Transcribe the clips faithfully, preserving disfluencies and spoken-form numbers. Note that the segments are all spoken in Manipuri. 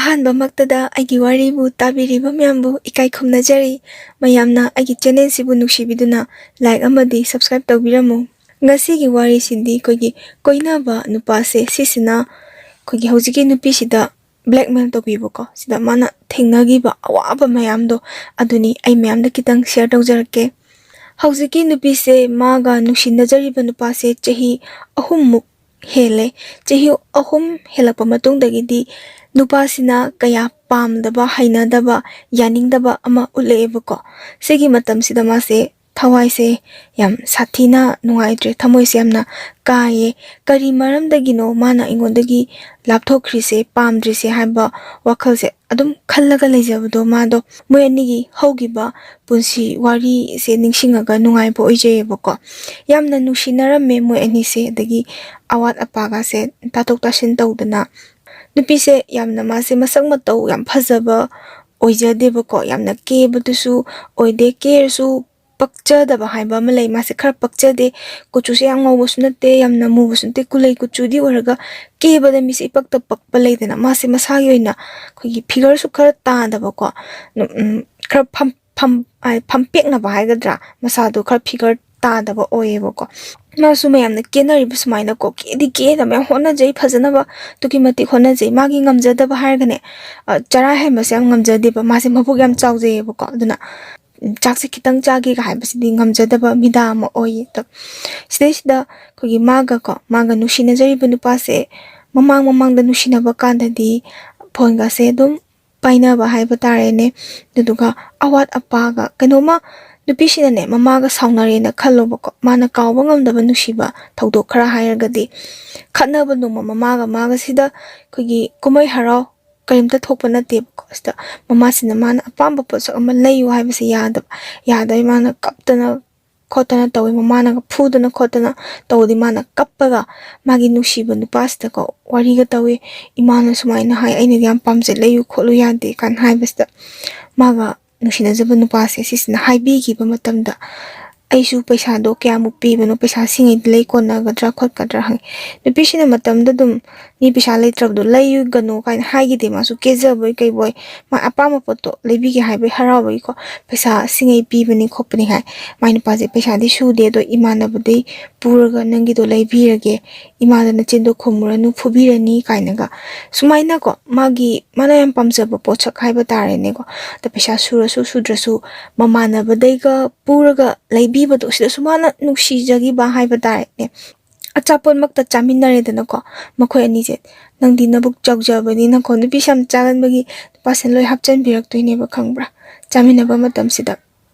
ꯑꯍꯥꯟꯕꯃꯛꯇꯗ ꯑꯩꯒꯤ ꯋꯥꯔꯤꯕꯨ ꯇꯥꯕꯤꯔꯤꯕ ꯃꯌꯥꯝꯕꯨ ꯏꯀꯥꯏ ꯈꯨꯝꯅꯖꯔꯤ꯫ ꯃꯌꯥꯝꯅ ꯑꯩꯒꯤ ꯆꯦꯅꯦꯜꯁꯤꯕꯨ ꯅꯨꯡꯁꯤꯕꯤꯗꯨꯅ ꯂꯥꯏꯛ ꯑꯃꯗꯤ ꯁꯕꯁꯀ꯭ꯔꯥꯏꯕ ꯇꯧꯕꯤꯔꯝꯃꯨ꯫ ꯉꯁꯤꯒꯤ ꯋꯥꯔꯤꯁꯤꯗꯤ ꯑꯩꯈꯣꯏꯒꯤ ꯀꯣꯏꯅꯕ ꯅꯨꯄꯥꯁꯦ ꯁꯤꯁꯤꯅ ꯑꯩꯈꯣꯏꯒꯤ ꯍꯧꯖꯤꯛꯀꯤ ꯅꯨꯄꯤꯁꯤꯗ ꯕ꯭ꯂꯦꯛꯃꯦꯜ ꯇꯧꯕꯤꯕꯀꯣ, ꯁꯤꯗ ꯃꯥꯅ ꯊꯦꯡꯅꯈꯤꯕ ꯑꯋꯥꯕ ꯃꯌꯥꯝꯗꯣ ꯑꯗꯨꯅꯤ ꯑꯩ ꯃꯌꯥꯝꯗ ꯈꯤꯇꯪ ꯁꯤꯌꯔ ꯇꯧꯖꯔꯛꯀꯦ꯫ ꯍꯧꯖꯤꯛꯀꯤ ꯅꯨꯄꯤꯁꯦ ꯃꯥꯒ ꯅꯨꯡꯁꯤꯅꯖꯔꯤꯕ ꯅꯨꯄꯥꯁꯦ ꯆꯍꯤ ꯑꯍꯨꯝꯃꯨꯛ ꯍꯦꯜꯂꯦ꯫ ꯆꯍꯤ ꯑꯍꯨꯝ ꯍꯦꯜꯂꯛꯄ ꯃꯇꯨꯡꯗꯒꯤꯗꯤ ꯅꯨꯄꯥꯁꯤꯅ ꯀꯌꯥ ꯄꯥꯝꯗꯕ, ꯍꯩꯅꯗꯕ, ꯌꯥꯅꯤꯡꯗꯕ ꯑꯃ ꯎꯠꯂꯛꯑꯦꯕꯀꯣ꯫ ꯁꯤꯒꯤ ꯃꯇꯝꯁꯤꯗ ꯃꯥꯁꯦ ꯊꯋꯥꯏꯁꯦ ꯌꯥꯝ ꯁꯥꯊꯤꯅ ꯅꯨꯡꯉꯥꯏꯇ꯭ꯔꯦ, ꯊꯃꯣꯏꯁꯦ ꯌꯥꯝꯅ ꯀꯥꯏꯌꯦ꯫ ꯀꯔꯤ ꯃꯔꯝꯗꯒꯤꯅꯣ ꯃꯥꯅ ꯑꯩꯉꯣꯟꯗꯒꯤ ꯂꯥꯞꯊꯣꯛꯈ꯭ꯔꯤꯁꯦ, ꯄꯥꯝꯗ꯭ꯔꯤꯁꯦ ꯍꯥꯏꯕ ꯋꯥꯈꯜꯁꯦ ꯑꯗꯨꯝ ꯈꯜꯂꯒ ꯂꯩꯖꯕꯗꯣ ꯃꯥꯗꯣ ꯃꯣꯏ ꯑꯅꯤꯒꯤ ꯍꯧꯈꯤꯕ ꯄꯨꯟꯁꯤ ꯋꯥꯔꯤꯁꯦ ꯅꯤꯡꯁꯤꯡꯉꯒ ꯅꯨꯡꯉꯥꯏꯕ ꯑꯣꯏꯖꯩꯌꯦꯕꯀꯣ꯫ ꯌꯥꯝꯅ ꯅꯨꯡꯁꯤꯅꯔꯝꯃꯦ ꯃꯣꯏ ꯑꯅꯤꯁꯦ, ꯑꯗꯒꯤ ꯑꯋꯥꯠ ꯑꯄꯥꯒꯁꯦ ꯇꯥꯊꯣꯛ ꯇꯥꯁꯤꯟ ꯇꯧꯗꯅ꯫ ꯅꯨꯄꯤꯁꯦ ꯌꯥꯝꯅ ꯃꯥꯁꯦ ꯃꯁꯛ ꯃꯇꯧ ꯌꯥꯝ ꯐꯖꯕ ꯑꯣꯏꯖꯗꯦꯕꯀꯣ, ꯌꯥꯝꯅ ꯀꯦꯕꯗꯨꯁꯨ ꯑꯣꯏꯗꯦ, ꯀꯦꯔꯁꯨ ꯄꯛꯆꯗꯕ ꯍꯥꯏꯕ ꯑꯃ ꯂꯩ꯫ ꯃꯥꯁꯦ ꯈꯔ ꯄꯛꯆꯗꯦ, ꯀꯨꯆꯨꯁꯦ ꯌꯥꯝ ꯉꯧꯕꯁꯨ ꯅꯠꯇꯦ, ꯌꯥꯝꯅ ꯃꯨꯕꯁꯨ ꯅꯠꯇꯦ, ꯀꯨꯂꯩ ꯀꯨꯆꯨꯗꯤ ꯑꯣꯏꯔꯒ ꯀꯦꯕꯗ ꯃꯤꯁꯦ ꯏꯄꯛꯇ ꯄꯛꯄ ꯂꯩꯗꯅ꯫ ꯃꯥꯁꯦ ꯃꯁꯥꯒꯤ ꯑꯣꯏꯅ ꯑꯩꯈꯣꯏꯒꯤ ꯐꯤꯒꯔꯁꯨ ꯈꯔ ꯇꯥꯗꯕꯀꯣ, ꯎꯝ, ꯈꯔ ꯐꯝ ꯐꯝ ꯍꯥꯏ, ꯐꯝꯄꯦꯛꯅꯕ ꯍꯥꯏꯒꯗ꯭ꯔꯥ, ꯃꯁꯥꯗꯣ ꯈꯔ ꯐꯤꯒꯔ ꯇꯥꯗꯕ ꯑꯣꯏꯌꯦꯕꯀꯣ꯫ ꯃꯥꯁꯨ ꯃꯌꯥꯝꯅ ꯀꯦꯅꯔꯤꯕ ꯁꯨꯃꯥꯏꯅꯀꯣ, ꯀꯦꯗꯤ ꯀꯦꯅ ꯃꯌꯥꯝ ꯍꯣꯠꯅꯖꯩ, ꯐꯖꯅꯕ ꯑꯗꯨꯛꯀꯤ ꯃꯇꯤꯛ ꯍꯣꯠꯅꯖꯩ꯫ ꯃꯥꯒꯤ ꯉꯝꯖꯗꯕ ꯍꯥꯏꯔꯒꯅꯦ, ꯑ, ꯆꯔꯥ ꯍꯦꯟꯕꯁꯦ ꯌꯥꯝ ꯉꯝꯖꯗꯦꯕ꯫ ꯃꯥꯁꯦ ꯃꯕꯨꯛ ꯌꯥꯝ ꯆꯥꯎꯖꯩꯌꯦꯕꯀꯣ, ꯑꯗꯨꯅ ꯆꯥꯛꯁꯦ ꯈꯤꯇꯪ ꯆꯥꯒꯦꯒ ꯍꯥꯏꯕꯁꯤꯗꯤ ꯉꯝꯖꯗꯕ ꯃꯤꯗꯥ ꯑꯃ ꯑꯣꯏꯌꯦ꯫ ꯑꯗꯣ ꯁꯤꯗꯩꯁꯤꯗ ꯑꯩꯈꯣꯏꯒꯤ ꯃꯥꯒꯀꯣ, ꯃꯥꯒ ꯅꯨꯡꯁꯤꯅꯖꯔꯤꯕ ꯅꯨꯄꯥꯁꯦ ꯃꯃꯥꯡ ꯃꯃꯥꯡꯗ ꯅꯨꯡꯁꯤꯅꯕ ꯀꯥꯟꯗꯗꯤ ꯐꯣꯟꯒꯁꯦ ꯑꯗꯨꯝ ꯄꯥꯏꯅꯕ ꯍꯥꯏꯕ ꯇꯥꯔꯦꯅꯦ꯫ ꯑꯗꯨꯗꯨꯒ ꯑꯋꯥꯠ ꯑꯄꯥꯒ ꯀꯩꯅꯣꯝꯃ, ꯅꯨꯄꯤꯁꯤꯅꯅꯦ ꯃꯃꯥꯒ ꯁꯥꯎꯅꯔꯦꯅ ꯈꯜꯂꯣꯕꯀꯣ, ꯃꯥꯅ ꯀꯥꯎꯕ ꯉꯝꯗꯕ ꯅꯨꯡꯁꯤꯕ ꯊꯧꯗꯣꯛ ꯈꯔ ꯍꯥꯏꯔꯒꯗꯤ, ꯈꯠꯅꯕ ꯅꯣꯡꯃ ꯃꯃꯥꯒ ꯃꯥꯒ ꯁꯤꯗ ꯑꯩꯈꯣꯏꯒꯤ ꯀꯨꯝꯍꯩ ꯍꯔꯥꯎ ꯀꯔꯤꯝꯇ ꯊꯣꯛꯄ ꯅꯠꯇꯦꯕꯀꯣ꯫ ꯁꯤꯗ ꯃꯃꯥꯁꯤꯅ ꯃꯥꯅ ꯑꯄꯥꯝꯕ ꯄꯣꯠꯁꯛ ꯑꯃ ꯂꯩꯌꯨ ꯍꯥꯏꯕꯁꯦ ꯌꯥꯗꯕ, ꯌꯥꯗꯕꯩ ꯃꯥꯅ ꯀꯞꯇꯅ ꯈꯣꯠꯇꯅ ꯇꯧꯋꯤ, ꯃꯃꯥꯅꯒ ꯐꯨꯗꯅ ꯈꯣꯠꯇꯅ ꯇꯧꯕꯗꯤ ꯃꯥꯅ ꯀꯞꯄꯒ ꯃꯥꯒꯤ ꯅꯨꯡꯁꯤꯕ ꯅꯨꯄꯥꯁꯤꯗꯀꯣ ꯋꯥꯔꯤꯒ ꯇꯧꯋꯤ꯫ "ꯏꯃꯥꯅ ꯁꯨꯃꯥꯏꯅ ꯍꯥꯏ, ꯑꯩꯅꯗꯤ ꯌꯥꯝ ꯄꯥꯝꯖꯩ, ꯂꯩꯌꯨ ꯈꯣꯠꯂꯨ ꯌꯥꯗꯦ" ꯀꯥꯏꯅ ꯍꯥꯏꯕꯁꯤꯗ ꯃꯥꯒ ꯅꯨꯡꯁꯤꯅꯖꯕ ꯅꯨꯄꯥꯁꯦ ꯁꯤꯁꯤꯅ ꯍꯥꯏꯕꯤꯈꯤꯕ ꯃꯇꯝꯗ ꯑꯩꯁꯨ ꯄꯩꯁꯥꯗꯣ ꯀꯌꯥꯃꯨꯛ ꯄꯤꯕꯅꯣ, ꯄꯩꯁꯥ ꯁꯤꯉꯩꯗꯤ ꯂꯩ ꯀꯣꯟꯅꯒꯗ꯭ꯔꯥ ꯈꯣꯠꯀꯗ꯭ꯔꯥ ꯍꯪꯉꯤ꯫ ꯅꯨꯄꯤꯁꯤꯅ ꯃꯇꯝꯗ ꯑꯗꯨꯝ "ꯃꯤ ꯄꯩꯁꯥ ꯂꯩꯇ꯭ꯔꯕꯗꯣ ꯂꯩꯒꯅꯨ" ꯀꯥꯏꯅ ꯍꯥꯏꯈꯤꯗꯦ꯫ ꯃꯥꯁꯨ ꯀꯦꯖꯕꯣꯏ ꯀꯩꯕꯣꯏ, ꯃꯥ ꯑꯄꯥꯝꯕ ꯄꯣꯠꯇꯣ ꯂꯩꯕꯤꯒꯦ ꯍꯥꯏꯕꯒꯤ ꯍꯔꯥꯎꯕꯒꯤꯀꯣ, "ꯄꯩꯁꯥ ꯁꯤꯉꯩ ꯄꯤꯕꯅꯤ ꯈꯣꯠꯄꯅꯤ" ꯍꯥꯏ꯫ ꯃꯥꯏ ꯅꯨꯄꯥꯁꯦ "ꯄꯩꯁꯥꯗꯤ ꯁꯨꯗꯦ, ꯑꯗꯣ ꯏꯃꯥꯟꯅꯕꯗꯩ ꯄꯨꯔꯒ ꯅꯪꯒꯤꯗꯣ ꯂꯩꯕꯤꯔꯒꯦ, ꯏꯃꯥꯗ ꯅꯆꯤꯟꯗꯣ ꯈꯨꯝꯃꯨꯔꯅꯨ, ꯐꯨꯕꯤꯔꯅꯤ" ꯀꯥꯏꯅꯒ꯫ ꯁꯨꯃꯥꯏꯅꯀꯣ, ꯃꯥꯒꯤ, ꯃꯥꯅ ꯌꯥꯝ ꯄꯥꯝꯖꯕ ꯄꯣꯠꯁꯛ ꯍꯥꯏꯕ ꯇꯥꯔꯦꯅꯦꯀꯣ꯫ ꯑꯗ ꯄꯩꯁꯥ ꯁꯨꯔꯁꯨ ꯁꯨꯗ꯭ꯔꯁꯨ ꯃꯃꯥꯟꯅꯕꯗꯩꯒ ꯄꯨꯔꯒ ꯂꯩꯕꯤꯕꯗꯣ, ꯁꯤꯗꯁꯨ ꯃꯥꯅ ꯅꯨꯡꯁꯤꯖꯈꯤꯕ ꯍꯥꯏꯕ ꯇꯥꯔꯦꯅꯦ꯫ ꯑꯆꯥꯄꯣꯠꯃꯛꯇ ꯆꯥꯃꯤꯟꯅꯔꯦꯗꯅꯀꯣ ꯃꯈꯣꯏ ꯑꯅꯤꯁꯦ꯫ ꯅꯪꯗꯤ ꯅꯕꯨꯛ ꯆꯥꯎꯖꯕꯅꯤꯅꯀꯣ, ꯅꯨꯄꯤꯁꯦ ꯌꯥꯝ ꯆꯥꯒꯟꯕꯒꯤ ꯅꯨꯄꯥꯁꯤꯅ ꯂꯣꯏ ꯍꯥꯞꯆꯤꯟꯕꯤꯔꯛꯇꯣꯏꯅꯦꯕ, ꯈꯪꯕ꯭ꯔꯥ? ꯆꯥꯃꯤꯟꯅꯕ ꯃꯇꯝꯁꯤꯗ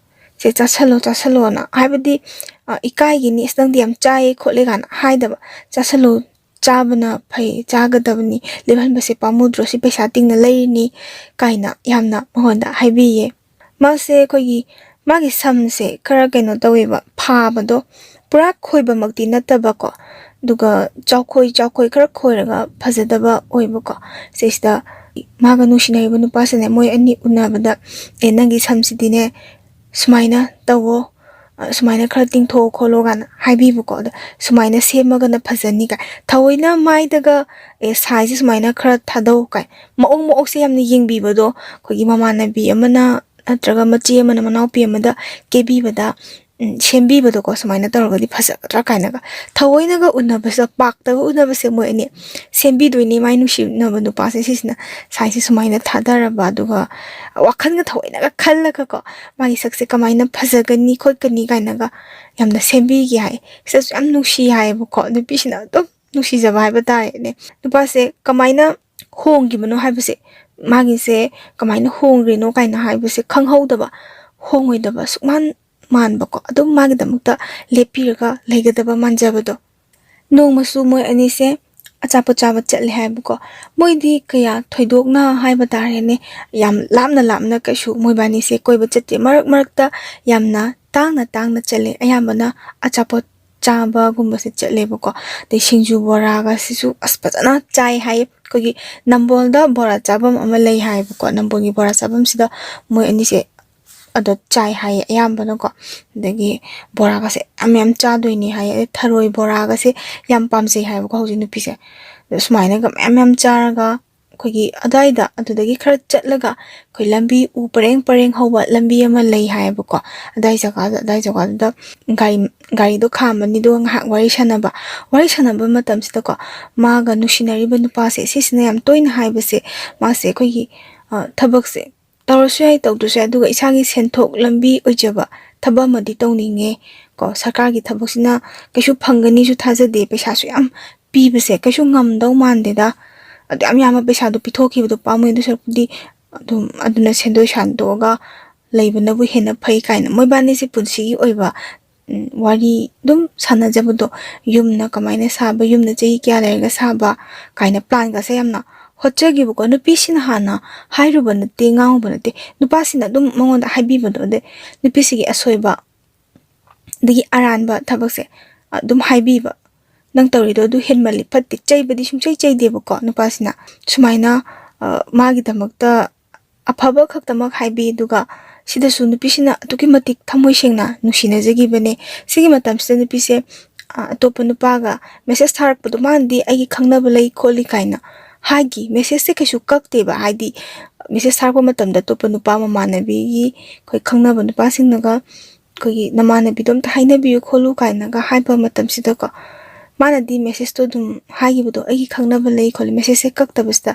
"ꯁꯦ ꯆꯥꯁꯜꯂꯣ, ꯆꯥꯁꯜꯂꯣꯅ", ꯍꯥꯏꯕꯗꯤ, ꯑ, "ꯏꯀꯥꯏꯒꯤꯅꯤ, ꯑꯁ ꯅꯪꯗꯤ ꯌꯥꯝ ꯆꯥꯏꯌꯦ ꯈꯣꯠꯂꯦ" ꯀꯥꯏꯅ ꯍꯥꯏꯗꯕ꯫ "ꯆꯥꯁꯜꯂꯨ, ꯆꯥꯕꯅ ꯐꯩ, ꯆꯥꯒꯗꯕꯅꯤ, ꯂꯦꯝꯍꯟꯕꯁꯦ ꯄꯥꯝꯃꯨꯗ꯭ꯔꯣ, ꯁꯤ ꯄꯩꯁꯥ ꯇꯤꯡꯅ ꯂꯩꯔꯤꯅꯤ" ꯀꯥꯏꯅ ꯌꯥꯝꯅ ꯃꯉꯣꯟꯗ ꯍꯥꯏꯕꯤꯌꯦ꯫ ꯃꯥꯁꯦ ꯑꯩꯈꯣꯏꯒꯤ, ꯃꯥꯒꯤ ꯁꯝꯁꯦ ꯈꯔ ꯀꯩꯅꯣ ꯇꯧꯋꯦꯕ, ꯐꯥꯕꯗꯣ ꯄꯨꯔꯥ ꯈꯣꯏꯕꯃꯛꯇꯤ ꯅꯠꯇꯕꯀꯣ, ꯑꯗꯨꯒ ꯆꯥꯎꯈꯣꯏ ꯆꯥꯎꯈꯣꯏ ꯈꯔ ꯈꯣꯏꯔꯒ ꯐꯖꯗꯕ ꯑꯣꯏꯕꯀꯣ꯫ ꯁꯤꯁꯤꯗ ꯃꯥꯒ ꯅꯨꯡꯁꯤꯅꯔꯤꯕ ꯅꯨꯄꯥꯁꯤꯅꯦ, ꯃꯣꯏ ꯑꯅꯤ ꯎꯅꯕꯗ, "ꯑꯦ, ꯅꯪꯒꯤ ꯁꯝꯁꯤꯗꯤꯅꯦ ꯁꯨꯃꯥꯏꯅ ꯇꯧꯋꯣ, ꯑ, ꯁꯨꯃꯥꯏꯅ ꯈꯔ ꯇꯤꯡꯊꯣꯛꯑꯣ ꯈꯣꯠꯂꯣ" ꯀꯥꯏꯅ ꯍꯥꯏꯕꯤꯕꯀꯣ꯫ ꯑꯗ "ꯁꯨꯃꯥꯏꯅ ꯁꯦꯝꯃꯒꯅ ꯐꯖꯅꯤ" ꯀꯥꯏ ꯊꯑꯣꯏꯅ ꯃꯥꯏꯗꯒ, "ꯑꯦ, ꯁꯥꯏꯁꯦ ꯁꯨꯃꯥꯏꯅ ꯈꯔ ꯊꯥꯗꯧ" ꯀꯥꯏ ꯃꯑꯣꯡ ꯃꯑꯣꯡꯁꯦ ꯌꯥꯝꯅ ꯌꯦꯡꯕꯤꯕꯗꯣ, ꯑꯩꯈꯣꯏꯒꯤ ꯃꯃꯥꯟꯅꯕꯤ ꯑꯃꯅ ꯅꯠꯇ꯭ꯔꯒ ꯃꯆꯦ ꯑꯃꯅ ꯃꯅꯥꯎꯄꯤ ꯑꯃꯗ ꯀꯦꯕꯤꯕꯗ, ꯎꯝ, ꯁꯦꯝꯕꯤꯕꯗꯣꯀꯣ, ꯁꯨꯃꯥꯏꯅ ꯇꯧꯔꯒꯗꯤ ꯐꯖꯒꯗ꯭ꯔꯥ ꯀꯥꯏꯅꯒ ꯊꯑꯣꯏꯅꯒ ꯎꯅꯕꯁꯤꯗ, ꯄꯥꯛꯇꯒ ꯎꯅꯕꯁꯦ ꯃꯣꯏ ꯑꯅꯤ ꯁꯦꯝꯕꯤꯗꯣꯏꯅꯦ꯫ ꯃꯥꯏ ꯅꯨꯡꯁꯤꯅꯕ ꯅꯨꯄꯥꯁꯦ ꯁꯤꯁꯤꯅ ꯁꯥꯏꯁꯦ ꯁꯨꯃꯥꯏꯅ ꯊꯥꯗꯔꯕ, ꯑꯗꯨꯒ ꯋꯥꯈꯜꯒ ꯊꯑꯣꯏꯅꯒ ꯈꯜꯂꯒꯀꯣ, ꯃꯥꯒꯤ ꯁꯛꯁꯦ ꯀꯃꯥꯏꯅ ꯐꯖꯒꯅꯤ ꯈꯣꯠꯀꯅꯤ ꯀꯥꯏꯅꯒ ꯌꯥꯝꯅ ꯁꯦꯝꯕꯤꯒꯦ ꯍꯥꯏ꯫ ꯁꯤꯗꯁꯨ ꯌꯥꯝ ꯅꯨꯡꯁꯤ ꯍꯥꯏꯌꯦꯕꯀꯣ, ꯅꯨꯄꯤꯁꯤꯅ ꯑꯗꯨꯝ ꯅꯨꯡꯁꯤꯖꯕ ꯍꯥꯏꯕ ꯇꯥꯔꯦꯅꯦ꯫ ꯅꯨꯄꯥꯁꯦ ꯀꯃꯥꯏꯅ ꯍꯣꯡꯈꯤꯕꯅꯣ ꯍꯥꯏꯕꯁꯦ, ꯃꯥꯒꯤꯁꯦ ꯀꯃꯥꯏꯅ ꯍꯣꯡꯈ꯭ꯔꯤꯅꯣ ꯀꯥꯏꯅ ꯍꯥꯏꯕꯁꯦ ꯈꯪꯍꯧꯗꯕ, ꯍꯣꯡꯉꯣꯏꯗꯕ ꯁꯨꯛꯃꯥꯟ ꯃꯥꯟꯕꯀꯣ, ꯑꯗꯨꯝ ꯃꯥꯒꯤꯗꯃꯛꯇ ꯂꯦꯞꯄꯤꯔꯒ ꯂꯩꯒꯗꯕ ꯃꯥꯟꯖꯕꯗꯣ꯫ ꯅꯣꯡꯃꯁꯨ ꯃꯣꯏ ꯑꯅꯤꯁꯦ ꯑꯆꯥꯄꯣꯠ ꯆꯥꯕ ꯆꯠꯂꯦ ꯍꯥꯏꯕꯀꯣ꯫ ꯃꯣꯏꯗꯤ ꯀꯌꯥ ꯊꯣꯏꯗꯣꯛꯅ ꯍꯥꯏꯕ ꯇꯥꯔꯦꯅꯦ, ꯌꯥꯝ ꯂꯥꯞꯅ ꯂꯥꯞꯅ ꯀꯩꯁꯨ ꯃꯣꯏꯕꯥꯅꯤꯁꯦ ꯀꯣꯏꯕ ꯆꯠꯇꯦ꯫ ꯃꯔꯛ ꯃꯔꯛꯇ ꯌꯥꯝꯅ ꯇꯥꯡꯅ ꯇꯥꯡꯅ ꯆꯠꯂꯦ꯫ ꯑꯌꯥꯝꯕꯅ ꯑꯆꯥꯄꯣꯠ ꯆꯥꯕꯒꯨꯝꯕꯁꯦ ꯆꯠꯂꯦꯕꯀꯣ꯫ ꯑꯗꯩ ꯁꯤꯡꯖꯨ ꯕꯣꯔꯥꯒꯁꯤꯁꯨ ꯑꯁ ꯐꯖꯅ ꯆꯥꯏ ꯍꯥꯏꯌꯦ꯫ ꯑꯩꯈꯣꯏꯒꯤ ꯅꯝꯕꯣꯜꯗ ꯕꯣꯔꯥ ꯆꯥꯐꯝ ꯑꯃ ꯂꯩ ꯍꯥꯏꯌꯦꯕꯀꯣ꯫ ꯅꯝꯕꯣꯜꯒꯤ ꯕꯣꯔꯥ ꯆꯥꯐꯝꯁꯤꯗ ꯃꯣꯏ ꯑꯅꯤꯁꯦ ꯑꯗ ꯆꯥꯏ ꯍꯥꯏꯌꯦ ꯑꯌꯥꯝꯕꯅꯀꯣ꯫ ꯑꯗꯒꯤ ꯕꯣꯔꯥꯒꯁꯦ ꯌꯥꯝ ꯌꯥꯝ ꯆꯥꯗꯣꯏꯅꯤ ꯍꯥꯏꯌꯦ꯫ ꯑꯗꯩ ꯊꯔꯣꯏ ꯕꯣꯔꯥꯒꯁꯦ ꯌꯥꯝ ꯄꯥꯝꯖꯩ ꯍꯥꯏꯌꯦꯕꯀꯣ ꯍꯧꯖꯤꯛ ꯅꯨꯄꯤꯁꯦ꯫ ꯑꯗ ꯁꯨꯃꯥꯏꯅꯒ ꯃꯌꯥꯝ ꯃꯌꯥꯝ ꯆꯥꯔꯒ ꯑꯩꯈꯣꯏꯒꯤ ꯑꯗꯥꯏꯗ, ꯑꯗꯨꯗꯒꯤ ꯈꯔ ꯆꯠꯂꯒ ꯑꯩꯈꯣꯏ ꯂꯝꯕꯤ ꯎ ꯄꯔꯦꯡ ꯄꯔꯦꯡ ꯍꯧꯕ ꯂꯝꯕꯤ ꯑꯃ ꯂꯩ ꯍꯥꯏꯌꯦꯕꯀꯣ꯫ ꯑꯗꯥꯏ ꯖꯒꯥꯗ, ꯑꯗꯥꯏ ꯖꯒꯥꯗꯨꯗ ꯒꯥꯔꯤ, ꯒꯥꯔꯤꯗꯣ ꯈꯥꯝꯃꯅꯤ, ꯑꯗꯨꯒ ꯉꯥꯏꯍꯥꯛ ꯋꯥꯔꯤ ꯁꯥꯟꯅꯕ꯫ ꯋꯥꯔꯤ ꯁꯥꯟꯅꯕ ꯃꯇꯝꯁꯤꯗꯀꯣ, ꯃꯥꯒ ꯅꯨꯡꯁꯤꯅꯔꯤꯕ ꯅꯨꯄꯥꯁꯦ, ꯁꯤꯁꯤꯅ ꯌꯥꯝ ꯇꯣꯏꯅ ꯍꯥꯏꯕꯁꯦ, ꯃꯥꯁꯦ ꯑꯩꯈꯣꯏꯒꯤ, ꯑ, ꯊꯕꯛꯁꯦ ꯇꯧꯔꯁꯨ ꯌꯥꯏ, ꯇꯧꯗ꯭ꯔꯁꯨ ꯌꯥꯏ, ꯑꯗꯨꯒ ꯏꯁꯥꯒꯤ ꯁꯦꯟꯊꯣꯛ ꯂꯝꯕꯤ ꯑꯣꯏꯖꯕ ꯊꯕꯛ ꯑꯃꯗꯤ ꯇꯧꯅꯤꯡꯉꯦ ꯀꯣ꯫ ꯁꯔꯀꯥꯔꯒꯤ ꯊꯕꯛꯁꯤꯅ ꯀꯩꯁꯨ ꯐꯪꯒꯅꯤꯁꯨ ꯊꯥꯖꯗꯦ, ꯄꯩꯁꯥꯁꯨ ꯌꯥꯝ ꯄꯤꯕꯁꯦ ꯀꯩꯁꯨ ꯉꯝꯗꯧ ꯃꯥꯟꯗꯦꯗ꯫ ꯑꯗꯨ ꯌꯥꯝ ꯌꯥꯝꯕ ꯄꯩꯁꯥꯗꯣ ꯄꯤꯊꯣꯛꯈꯤꯕꯗꯣ ꯄꯥꯝꯃꯨꯏ꯫ ꯑꯗꯨ ꯁꯔꯨꯛꯄꯨꯗꯤ ꯑꯗꯨꯝ ꯑꯗꯨꯅ ꯁꯦꯟꯗꯣꯏ ꯁꯥꯟꯗꯣꯛꯑꯒ ꯂꯩꯕꯅꯕꯨ ꯍꯦꯟꯅ ꯐꯩ ꯀꯥꯏꯅ ꯃꯣꯏꯕꯥꯅꯤꯁꯦ ꯄꯨꯟꯁꯤꯒꯤ ꯑꯣꯏꯕ, ꯎꯝ, ꯋꯥꯔꯤ ꯑꯗꯨꯝ ꯁꯥꯟꯅꯖꯕꯗꯣ, ꯌꯨꯝꯅ ꯀꯃꯥꯏꯅ ꯁꯥꯕ, ꯌꯨꯝꯅ ꯆꯍꯤ ꯀꯌꯥ ꯂꯩꯔꯒ ꯁꯥꯕ ꯀꯥꯏꯅ ꯄ꯭ꯂꯥꯟꯒꯁꯦ ꯌꯥꯝꯅ ꯍꯣꯠꯆꯈꯤꯕꯀꯣ꯫ ꯅꯨꯄꯤꯁꯤꯅ ꯍꯥꯟꯅ ꯍꯥꯏꯔꯨꯕ ꯅꯠꯇꯦ, ꯉꯥꯡꯉꯨꯕ ꯅꯠꯇꯦ, ꯅꯨꯄꯥꯁꯤꯅ ꯑꯗꯨꯝ ꯃꯉꯣꯟꯗ ꯍꯥꯏꯕꯤꯕꯗꯣ꯫ ꯑꯗꯩ ꯅꯨꯄꯤꯁꯤꯒꯤ ꯑꯁꯣꯏꯕ, ꯑꯗꯒꯤ ꯑꯔꯥꯟꯕ ꯊꯕꯛꯁꯦ ꯑꯗꯨꯝ ꯍꯥꯏꯕꯤꯕ, "ꯅꯪ ꯇꯧꯔꯤꯗꯣ ꯑꯗꯨ ꯍꯦꯟꯃꯜꯂꯤ, ꯐꯠꯇꯦ", ꯆꯩꯕꯗꯤ ꯁꯨꯡꯆꯩ ꯆꯩꯗꯦꯕꯀꯣ ꯅꯨꯄꯥꯁꯤꯅ꯫ ꯁꯨꯃꯥꯏꯅ, ꯑ, ꯃꯥꯒꯤꯗꯃꯛꯇ ꯑꯐꯕ ꯈꯛꯇꯃꯛ ꯍꯥꯏꯕꯤ꯫ ꯑꯗꯨꯒ ꯁꯤꯗꯁꯨ ꯅꯨꯄꯤꯁꯤꯅ ꯑꯗꯨꯛꯀꯤ ꯃꯇꯤꯛ ꯊꯃꯣꯏ ꯁꯦꯡꯅ ꯅꯨꯡꯁꯤꯅꯖꯈꯤꯕꯅꯦ꯫ ꯁꯤꯒꯤ ꯃꯇꯝꯁꯤꯗ ꯅꯨꯄꯤꯁꯦ, ꯑ, ꯑꯇꯣꯞꯄ ꯅꯨꯄꯥꯒ ꯃꯦꯁꯦꯖ ꯊꯥꯔꯛꯄꯗꯣ, ꯃꯥꯅꯗꯤ "ꯑꯩꯒꯤ ꯈꯪꯅꯕ ꯂꯩ ꯈꯣꯠꯂꯤ" ꯀꯥꯏꯅ ꯍꯥꯏꯈꯤ꯫ ꯃꯦꯁꯦꯖꯁꯦ ꯀꯩꯁꯨ ꯀꯛꯇꯦꯕ, ꯍꯥꯏꯗꯤ ꯃꯦꯁꯦꯖ ꯊꯥꯔꯛꯄ ꯃꯇꯝꯗ ꯑꯇꯣꯞꯄ ꯅꯨꯄꯥ ꯃꯃꯥꯟꯅꯕꯤꯒꯤ ꯑꯩꯈꯣꯏ ꯈꯪꯅꯕ ꯅꯨꯄꯥꯁꯤꯡꯅꯒ ꯑꯩꯈꯣꯏꯒꯤ "ꯅꯃꯥꯟꯅꯕꯤꯗꯣ ꯑꯝꯇ ꯍꯥꯏꯅꯕꯤꯌꯨ" ꯈꯣꯠꯂꯨ ꯀꯥꯏꯅꯒ ꯍꯥꯏꯕ ꯃꯇꯝꯁꯤꯗꯀꯣ, ꯃꯥꯅꯗꯤ ꯃꯦꯁꯦꯖꯇꯣ ꯑꯗꯨꯝ ꯍꯥꯏꯈꯤꯕꯗꯣ, "ꯑꯩꯒꯤ ꯈꯪꯅꯕ ꯂꯩ" ꯈꯣꯠꯂꯤ꯫ ꯃꯦꯁꯦꯖꯁꯦ ꯀꯛꯇꯕꯁꯤꯗ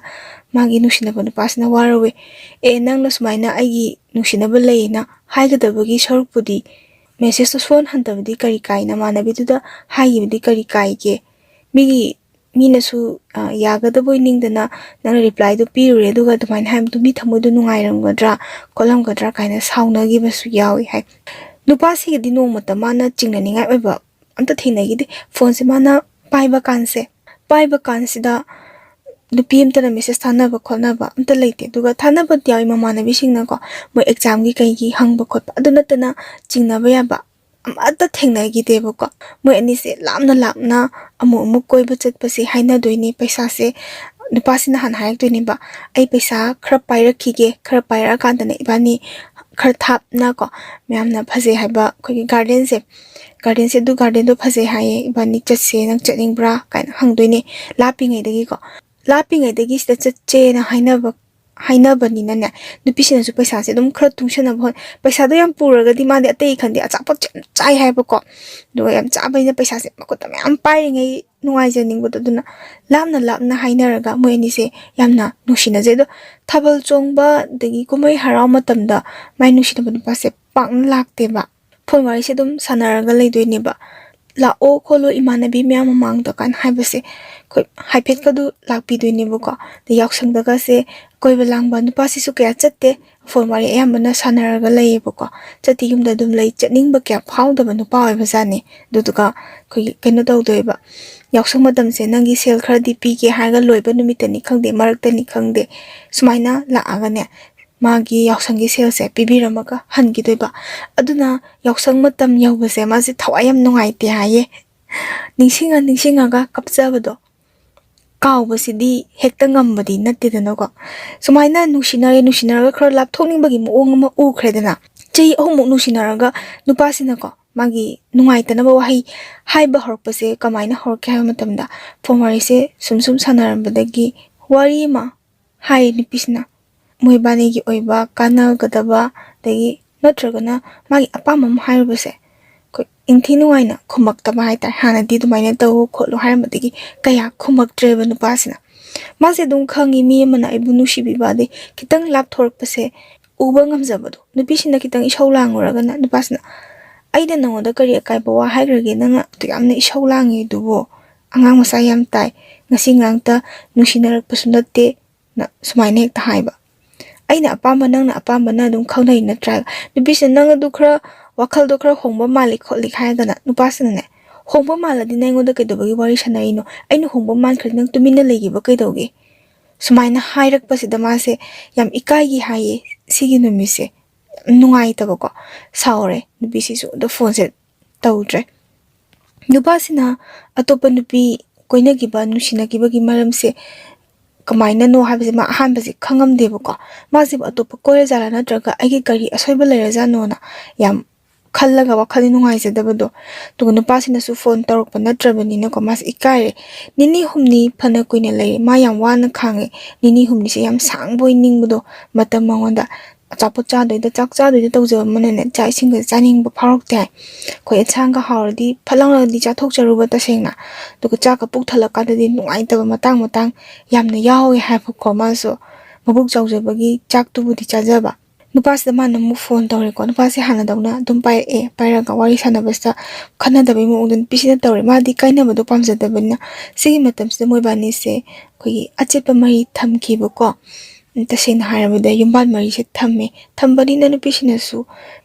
ꯃꯥꯒꯤ ꯅꯨꯡꯁꯤꯅꯕ ꯅꯨꯄꯥꯁꯤꯅ ꯋꯥꯔꯧꯋꯦ꯫ "ꯑꯦ, ꯅꯪꯅ ꯁꯨꯃꯥꯏꯅ ꯑꯩꯒꯤ ꯅꯨꯡꯁꯤꯅꯕ ꯂꯩꯌꯦꯅ ꯍꯥꯏꯒꯗꯕꯒꯤ ꯁꯔꯨꯛꯄꯨꯗꯤ ꯃꯦꯁꯦꯖꯇꯣ ꯁꯣꯟꯍꯟꯗꯕꯗꯤ ꯀꯔꯤ ꯀꯥꯏ? ꯅꯃꯥꯟꯅꯕꯤꯗꯨꯗ ꯍꯥꯏꯈꯤꯕꯗꯤ ꯀꯔꯤ ꯀꯥꯏꯒꯦ? ꯃꯤꯒꯤ, ꯃꯤꯅꯁꯨ, ꯑ, ꯌꯥꯒꯗꯕꯣꯏ ꯅꯤꯡꯗꯅ ꯅꯪꯅ ꯔꯤꯄ꯭ꯂꯥꯏꯗꯣ ꯄꯤꯔꯨꯔꯦ, ꯑꯗꯨꯒ ꯑꯗꯨꯃꯥꯏꯅ ꯍꯥꯏꯕꯗꯨ ꯃꯤ ꯊꯃꯣꯏꯗꯣ ꯅꯨꯡꯉꯥꯏꯔꯝꯒꯗ꯭ꯔꯥ ꯈꯣꯠꯂꯝꯒꯗ꯭ꯔꯥ?" ꯀꯥꯏꯅ ꯁꯥꯎꯅꯈꯤꯕꯁꯨ ꯌꯥꯎꯏ ꯍꯥꯏ꯫ ꯅꯨꯄꯥꯁꯤꯒꯗꯤ ꯅꯣꯡꯃꯇ ꯃꯥꯅ ꯆꯤꯡꯅꯅꯤꯡꯉꯥꯏ ꯑꯣꯏꯕ ꯑꯝꯇ ꯊꯦꯡꯅꯈꯤꯗꯦ꯫ ꯐꯣꯟꯁꯦ ꯃꯥꯅ ꯄꯥꯏꯕ ꯀꯥꯟꯁꯦ, ꯄꯥꯏꯕ ꯀꯥꯟꯁꯤꯗ ꯅꯨꯄꯤ ꯑꯝꯇꯅ ꯃꯦꯁꯦꯖ ꯊꯥꯅꯕ ꯈꯣꯠꯅꯕ ꯑꯝꯇ ꯂꯩꯇꯦ꯫ ꯑꯗꯨꯒ ꯊꯥꯅꯕꯗꯤ ꯌꯥꯎꯏ, ꯃꯃꯥꯟꯅꯕꯤꯁꯤꯡꯅꯀꯣ, ꯃꯣꯏ ꯑꯦꯛꯖꯥꯝꯒꯤ ꯀꯩꯒꯤ ꯍꯪꯕ ꯈꯣꯠꯄ, ꯑꯗꯨ ꯅꯠꯇꯅ ꯆꯤꯡꯅꯕ ꯌꯥꯕ ꯑꯃꯠꯇ ꯊꯦꯡꯅꯈꯤꯗꯦꯕꯀꯣ꯫ ꯃꯣꯏ ꯑꯅꯤꯁꯦ ꯂꯥꯞꯅ ꯂꯥꯞꯅ ꯑꯃꯨꯛ ꯑꯃꯨꯛ ꯀꯣꯏꯕ ꯆꯠꯄꯁꯦ ꯍꯥꯏꯅꯗꯣꯏꯅꯦ꯫ ꯄꯩꯁꯥꯁꯦ ꯅꯨꯄꯥꯁꯤꯅ ꯍꯥꯟꯅ ꯍꯥꯏꯔꯛꯇꯣꯏꯅꯦꯕ, "ꯑꯩ ꯄꯩꯁꯥ ꯈꯔ ꯄꯥꯏꯔꯛꯈꯤꯒꯦ, ꯈꯔ ꯄꯥꯏꯔꯛꯑꯀꯥꯟꯗꯅꯦ ꯏꯕꯥꯅꯤ ꯈꯔ ꯊꯥꯞꯅ ꯀꯣ, ꯃꯌꯥꯝꯅ ꯐꯖꯩ ꯍꯥꯏꯕ ꯑꯩꯈꯣꯏꯒꯤ ꯒꯥꯔꯗꯦꯟꯁꯦ, ꯒꯥꯔꯗꯦꯟꯁꯦ, "ꯑꯗꯨ ꯒꯥꯔꯗꯦꯟꯗꯣ ꯐꯖꯩ ꯍꯥꯏꯌꯦ, ꯏꯕꯥꯅꯤ ꯆꯠꯁꯦ, ꯅꯪ ꯆꯠꯅꯤꯡꯕ꯭ꯔꯥ?" ꯀꯥꯏꯅ ꯍꯪꯗꯣꯏꯅꯦ ꯂꯥꯞꯄꯤꯉꯩꯗꯒꯤꯀꯣ꯫ ꯂꯥꯞꯄꯤꯉꯩꯗꯒꯤ ꯁꯤꯗ ꯆꯠꯁꯦꯅ ꯍꯥꯏꯅꯕ ꯍꯥꯏꯅꯕꯅꯤꯅꯅꯦ, ꯅꯨꯄꯤꯁꯤꯅꯁꯨ ꯄꯩꯁꯥꯁꯦ ꯑꯗꯨꯝ ꯈꯔ ꯇꯨꯡꯁꯟꯅꯕ ꯍꯣꯠ-, ꯄꯩꯁꯥꯗꯣ ꯌꯥꯝ ꯄꯨꯔꯒꯗꯤ ꯃꯥꯗꯤ ꯑꯇꯩ ꯈꯟꯗꯦ, ꯑꯆꯥꯄꯣꯠꯁꯦ ꯌꯥꯝ ꯆꯥꯏ ꯍꯥꯏꯕꯀꯣ꯫ ꯑꯗꯨꯒ ꯌꯥꯝ ꯆꯥꯕꯅꯤꯅ ꯄꯩꯁꯥꯁꯦ ꯃꯈꯨꯠꯇ ꯃꯌꯥꯝ ꯄꯥꯏꯔꯤꯉꯩ ꯅꯨꯡꯉꯥꯏꯖꯅꯤꯡꯕꯗꯣ, ꯑꯗꯨꯅ ꯂꯥꯞꯅ ꯂꯥꯞꯅ ꯍꯥꯏꯅꯔꯒ ꯃꯣꯏ ꯑꯅꯤꯁꯦ ꯌꯥꯝꯅ ꯅꯨꯡꯁꯤꯅꯖꯩ꯫ ꯑꯗꯣ ꯊꯥꯕꯜ ꯆꯣꯡꯕ ꯑꯗꯒꯤ ꯀꯨꯝꯍꯩ ꯍꯔꯥꯎ ꯃꯇꯝꯗ ꯃꯥꯏ ꯅꯨꯡꯁꯤꯅꯕ ꯅꯨꯄꯥꯁꯦ ꯄꯥꯛꯅ ꯂꯥꯛꯇꯦꯕ꯫ ꯐꯣꯟ ꯋꯥꯔꯤꯁꯦ ꯑꯗꯨꯝ ꯁꯥꯟꯅꯔꯒ ꯂꯩꯗꯣꯏꯅꯦꯕ꯫ "ꯂꯥꯛꯑꯣ ꯈꯣꯠꯂꯣ ꯏꯃꯥꯟꯅꯕꯤ ꯃꯌꯥꯝ ꯃꯃꯥꯡꯗ" ꯀꯥꯏꯅ ꯍꯥꯏꯕꯁꯦ ꯑꯩꯈꯣꯏ ꯍꯥꯏꯐꯦꯠꯀꯗꯨ ꯂꯥꯛꯄꯤꯗꯣꯏꯅꯦꯕꯀꯣ꯫ ꯑꯗꯩ ꯌꯥꯎꯁꯪꯗꯒꯁꯦ ꯀꯣꯏꯕ ꯂꯥꯡꯕ ꯅꯨꯄꯥꯁꯤꯁꯨ ꯀꯌꯥ ꯆꯠꯇꯦ, ꯐꯣꯟ ꯋꯥꯔꯤ ꯑꯌꯥꯝꯕꯅ ꯁꯥꯟꯅꯔꯒ ꯂꯩꯌꯦꯕꯀꯣ꯫ ꯆꯠꯇꯤ ꯌꯨꯝꯗ ꯑꯗꯨꯝ ꯂꯩ, ꯆꯠꯅꯤꯡꯕ ꯀꯌꯥ ꯐꯥꯎꯗꯕ ꯅꯨꯄꯥ ꯑꯣꯏꯕꯖꯥꯠꯅꯤ꯫ ꯑꯗꯨꯗꯨꯒ ꯑꯩꯈꯣꯏꯒꯤ ꯀꯩꯅꯣ ꯇꯧꯗꯣꯏꯕ, ꯌꯥꯎꯁꯪ ꯃꯇꯝꯁꯦ ꯅꯪꯒꯤ ꯁꯦꯜ ꯈꯔꯗꯤ ꯄꯤꯒꯦ ꯍꯥꯏꯔꯒ ꯂꯣꯏꯕ ꯅꯨꯃꯤꯠꯇꯅꯤ ꯈꯪꯗꯦ, ꯃꯔꯛꯇꯅꯤ ꯈꯪꯗꯦ, ꯁꯨꯃꯥꯏꯅ ꯂꯥꯛꯑꯒꯅꯦ ꯃꯥꯒꯤ ꯌꯥꯎꯁꯪꯒꯤ ꯁꯦꯜꯁꯦ ꯄꯤꯕꯤꯔꯝꯃꯒ ꯍꯟꯈꯤꯗꯣꯏꯕ꯫ ꯑꯗꯨꯅ ꯌꯥꯎꯁꯪ ꯃꯇꯝ ꯌꯧꯕꯁꯦ ꯃꯥꯁꯦ ꯊꯋꯥꯏ ꯌꯥꯝ ꯅꯨꯡꯉꯥꯏꯇꯦ ꯍꯥꯏꯌꯦ꯫ ꯅꯤꯡꯁꯤꯡꯉ ꯅꯤꯡꯁꯤꯡꯉꯒ ꯀꯞꯆꯕꯗꯣ, ꯀꯥꯎꯕꯁꯤꯗꯤ ꯍꯦꯛꯇ ꯉꯝꯕꯗꯤ ꯅꯠꯇꯦꯗꯅꯀꯣ꯫ ꯁꯨꯃꯥꯏꯅ ꯅꯨꯡꯁꯤꯅꯔꯦ, ꯅꯨꯡꯁꯤꯅꯔꯒ ꯈꯔ ꯂꯥꯞꯊꯣꯛꯅꯤꯡꯕꯒꯤ ꯃꯑꯣꯡ ꯑꯃ ꯎꯈ꯭ꯔꯦꯗꯅ꯫ ꯆꯍꯤ ꯑꯍꯨꯝꯃꯨꯛ ꯅꯨꯡꯁꯤꯅꯔꯒ ꯅꯨꯄꯥꯁꯤꯅꯀꯣ ꯃꯥꯒꯤ ꯅꯨꯡꯉꯥꯏꯇꯅꯕ ꯋꯥꯍꯩ ꯍꯥꯏꯕ ꯍꯧꯔꯛꯄꯁꯦ ꯀꯃꯥꯏꯅ ꯍꯧꯔꯛꯀꯦ ꯍꯥꯏꯕ ꯃꯇꯝꯗ, ꯐꯣꯟ ꯋꯥꯔꯤꯁꯦ ꯁꯨꯝ ꯁꯨꯝ ꯁꯥꯟꯅꯔꯝꯕꯗꯒꯤ ꯋꯥꯔꯤ ꯑꯃ ꯍꯥꯏ ꯅꯨꯄꯤꯁꯤꯅ, ꯃꯣꯏꯕꯥꯅꯤꯒꯤ ꯑꯣꯏꯕ ꯀꯥꯟꯅꯒꯗꯕ, ꯑꯗꯒꯤ ꯅꯠꯇ꯭ꯔꯒꯅ ꯃꯥꯒꯤ ꯑꯄꯥꯝꯕ ꯑꯃ ꯍꯥꯏꯔꯨꯕꯁꯦ ꯑꯩꯈꯣꯏ ꯏꯪꯊꯤ ꯅꯨꯡꯉꯥꯏꯅ ꯈꯨꯝꯃꯛꯇꯕ ꯍꯥꯏꯇꯥꯔꯦ꯫ ꯍꯥꯟꯅꯗꯤ ꯑꯗꯨꯃꯥꯏꯅ ꯇꯧ ꯈꯣꯠꯂꯨ ꯍꯥꯏꯔꯝꯕꯗꯒꯤ ꯀꯌꯥ ꯈꯨꯝꯃꯛꯇ꯭ꯔꯦꯕ ꯅꯨꯄꯥꯁꯤꯅ꯫ ꯃꯥꯁꯦ ꯑꯗꯨꯝ ꯈꯪꯉꯤ ꯃꯤ ꯑꯃꯅ ꯑꯩꯕꯨ ꯅꯨꯡꯁꯤꯕꯤꯕ, ꯑꯗꯩ ꯈꯤꯇꯪ ꯂꯥꯞꯊꯣꯔꯛꯄꯁꯦ ꯎꯕ ꯉꯝꯖꯕꯗꯣ꯫ ꯅꯨꯄꯤꯁꯤꯅ ꯈꯤꯇꯪ ꯏꯁꯧ ꯂꯥꯡꯉꯨꯔꯒꯅ ꯅꯨꯄꯥꯁꯤꯅ, "ꯑꯩꯅ ꯅꯉꯣꯟꯗ ꯀꯔꯤ ꯑꯀꯥꯏꯕ ꯋꯥ ꯍꯥꯏꯈ꯭ꯔꯒꯦ? ꯅꯪꯅ ꯑꯗꯨ ꯌꯥꯝꯅ ꯏꯁꯧ ꯂꯥꯡꯉꯤ ꯑꯗꯨꯕꯨ, ꯑꯉꯥꯡ ꯃꯆꯥ ꯌꯥꯝ ꯇꯥꯏ, ꯉꯁꯤ ꯉꯔꯥꯡꯇ ꯅꯨꯡꯁꯤꯅꯔꯛꯄꯁꯨ ꯅꯠꯇꯦ"ꯅ ꯁꯨꯃꯥꯏꯅ ꯍꯦꯛꯇ ꯍꯥꯏꯕ꯫ ꯑꯩꯅ ꯑꯄꯥꯝꯕ, ꯅꯪꯅ ꯑꯄꯥꯝꯕꯅ ꯑꯗꯨꯝ ꯈꯪꯅꯩ ꯅꯠꯇ꯭ꯔꯥ? ꯅꯨꯄꯤꯁꯤꯅ, "ꯅꯪ ꯑꯗꯨ ꯈꯔ ꯋꯥꯈꯜꯗꯣ ꯈꯔ ꯍꯣꯡꯕ ꯃꯥꯜꯂꯤ ꯈꯣꯠꯂꯤ" ꯍꯥꯏꯔꯒꯅ ꯅꯨꯄꯥꯁꯤꯅꯅꯦ, "ꯍꯣꯡꯕ ꯃꯥꯜꯂꯗꯤ ꯅꯪ ꯑꯩꯉꯣꯟꯗ ꯀꯩꯗꯧꯕꯒꯤ ꯋꯥꯔꯤ ꯁꯥꯟꯅꯔꯤꯅꯣ? ꯑꯩꯅ ꯍꯣꯡꯕ ꯃꯥꯟꯈ꯭ꯔꯗꯤ ꯅꯪ ꯇꯨꯃꯤꯟꯅ ꯂꯩꯈꯤꯕ ꯀꯩꯗꯧꯒꯦ?" ꯁꯨꯃꯥꯏꯅ ꯍꯥꯏꯔꯛꯄꯁꯤꯗ ꯃꯥꯁꯦ ꯌꯥꯝ ꯏꯀꯥꯏꯈꯤ ꯍꯥꯏꯌꯦ ꯁꯤꯒꯤ ꯅꯨꯃꯤꯠꯁꯦ꯫ ꯌꯥꯝ ꯅꯨꯡꯉꯥꯏꯇꯕꯀꯣ, ꯁꯥꯎꯔꯦ ꯅꯨꯄꯤꯁꯤꯁꯨ꯫ ꯑꯗꯣ ꯐꯣꯟꯁꯦ ꯇꯧꯗ꯭ꯔꯦ꯫ ꯅꯨꯄꯥꯁꯤꯅ ꯑꯇꯣꯞꯄ ꯅꯨꯄꯤ ꯀꯣꯏꯅꯈꯤꯕ, ꯅꯨꯡꯁꯤꯅꯈꯤꯕꯒꯤ ꯃꯔꯝꯁꯦ ꯀꯃꯥꯏꯅꯅꯣ ꯍꯥꯏꯕꯁꯦ ꯃꯥ ꯑꯍꯥꯟꯕꯁꯦ ꯈꯪꯉꯝꯗꯦꯕꯀꯣ꯫ ꯃꯥꯁꯤꯕꯨ ꯑꯇꯣꯞꯄ ꯀꯣꯏꯔꯖꯥꯠꯂꯥ ꯅꯠꯇ꯭ꯔꯒ ꯑꯩꯒꯤ ꯀꯔꯤ ꯑꯁꯣꯏꯕ ꯂꯩꯔꯖꯥꯠꯅꯣꯅ ꯌꯥꯝ ꯈꯜꯂꯒ ꯋꯥꯈꯜꯗꯤ ꯅꯨꯡꯉꯥꯏꯖꯗꯕꯗꯣ꯫ ꯑꯗꯨꯒ ꯅꯨꯄꯥꯁꯤꯅꯁꯨ ꯐꯣꯟ ꯇꯧꯔꯛꯄ ꯅꯠꯇ꯭ꯔꯕꯅꯤꯅꯀꯣ, ꯃꯥꯁꯦ ꯏꯀꯥꯏꯔꯦ꯫ ꯅꯤꯅꯤ ꯍꯨꯝꯅꯤ ꯐꯅ ꯀꯨꯏꯅ ꯂꯩꯔꯦ꯫ ꯃꯥ ꯌꯥꯝ ꯋꯥꯅ ꯈꯥꯡꯉꯦ꯫ ꯅꯤꯅꯤ ꯍꯨꯝꯅꯤꯁꯦ ꯌꯥꯝ ꯁꯥꯡꯕ ꯑꯣꯏ ꯅꯤꯡꯕꯗꯣ, ꯃꯇꯝ ꯃꯉꯣꯟꯗ꯫ ꯑꯆꯥꯄꯣꯠ ꯆꯥꯗꯣꯏꯗ, ꯆꯥꯛ ꯆꯥꯗꯣꯏꯗ ꯇꯧꯖꯕ ꯑꯃꯅꯅꯦ, ꯆꯥꯛ ꯏꯁꯤꯡꯒ ꯆꯥꯅꯤꯡꯕ ꯐꯥꯎꯔꯛꯇꯦ ꯍꯥꯏ꯫ ꯑꯩꯈꯣꯏ ꯑꯦꯟꯁꯥꯡꯒ ꯍꯥꯎꯔꯗꯤ ꯐꯠ ꯂꯥꯎꯅꯗꯤ ꯆꯥꯊꯣꯛꯆꯔꯨꯕ ꯇꯁꯦꯡꯅ꯫ ꯑꯗꯨꯒ ꯆꯥꯛꯀ ꯄꯨꯛ ꯊꯜꯂꯀꯥꯟꯗꯗꯤ ꯅꯨꯡꯉꯥꯏꯇꯕ ꯃꯇꯥꯡ ꯃꯇꯥꯡ ꯌꯥꯝꯅ ꯌꯥꯎꯋꯦ ꯍꯥꯏꯕꯀꯣ꯫ ꯃꯥꯁꯨ ꯃꯕꯨꯛ ꯆꯥꯎꯖꯕꯒꯤ ꯆꯥꯛꯇꯨꯕꯨꯗꯤ ꯆꯥꯖꯕ꯫ ꯅꯨꯄꯥꯁꯤꯗ ꯃꯥꯅ ꯑꯃꯨꯛ ꯐꯣꯟ ꯇꯧꯔꯦꯀꯣ꯫ ꯅꯨꯄꯥꯁꯦ ꯍꯥꯟꯅꯗꯧꯅ ꯑꯗꯨꯝ ꯄꯥꯏꯔꯛꯑꯦ꯫ ꯄꯥꯏꯔꯒ ꯋꯥꯔꯤ ꯁꯥꯟꯅꯕꯁꯤꯗ ꯈꯟꯅꯗꯕꯩ ꯃꯑꯣꯡꯗ ꯅꯨꯄꯤꯁꯤꯅ ꯇꯧꯔꯦ꯫ ꯃꯥꯗꯤ ꯀꯥꯏꯅꯕꯗꯣ ꯄꯥꯝꯖꯗꯕꯅꯤꯅ꯫ ꯁꯤꯒꯤ ꯃꯇꯝꯁꯤꯗ ꯃꯣꯏꯕꯥꯅꯤꯁꯦ ꯑꯩꯈꯣꯏꯒꯤ ꯑꯆꯦꯠꯄ ꯃꯔꯤ ꯊꯝꯈꯤꯕꯀꯣ꯫ ꯎꯝ, ꯇꯁꯦꯡꯅ ꯍꯥꯏꯔꯕꯗ ꯌꯨꯝꯕꯥꯟ ꯃꯔꯤꯁꯦ ꯊꯝꯃꯦ꯫ ꯊꯝꯕꯅꯤꯅ ꯅꯨꯄꯤꯁꯤꯅꯁꯨ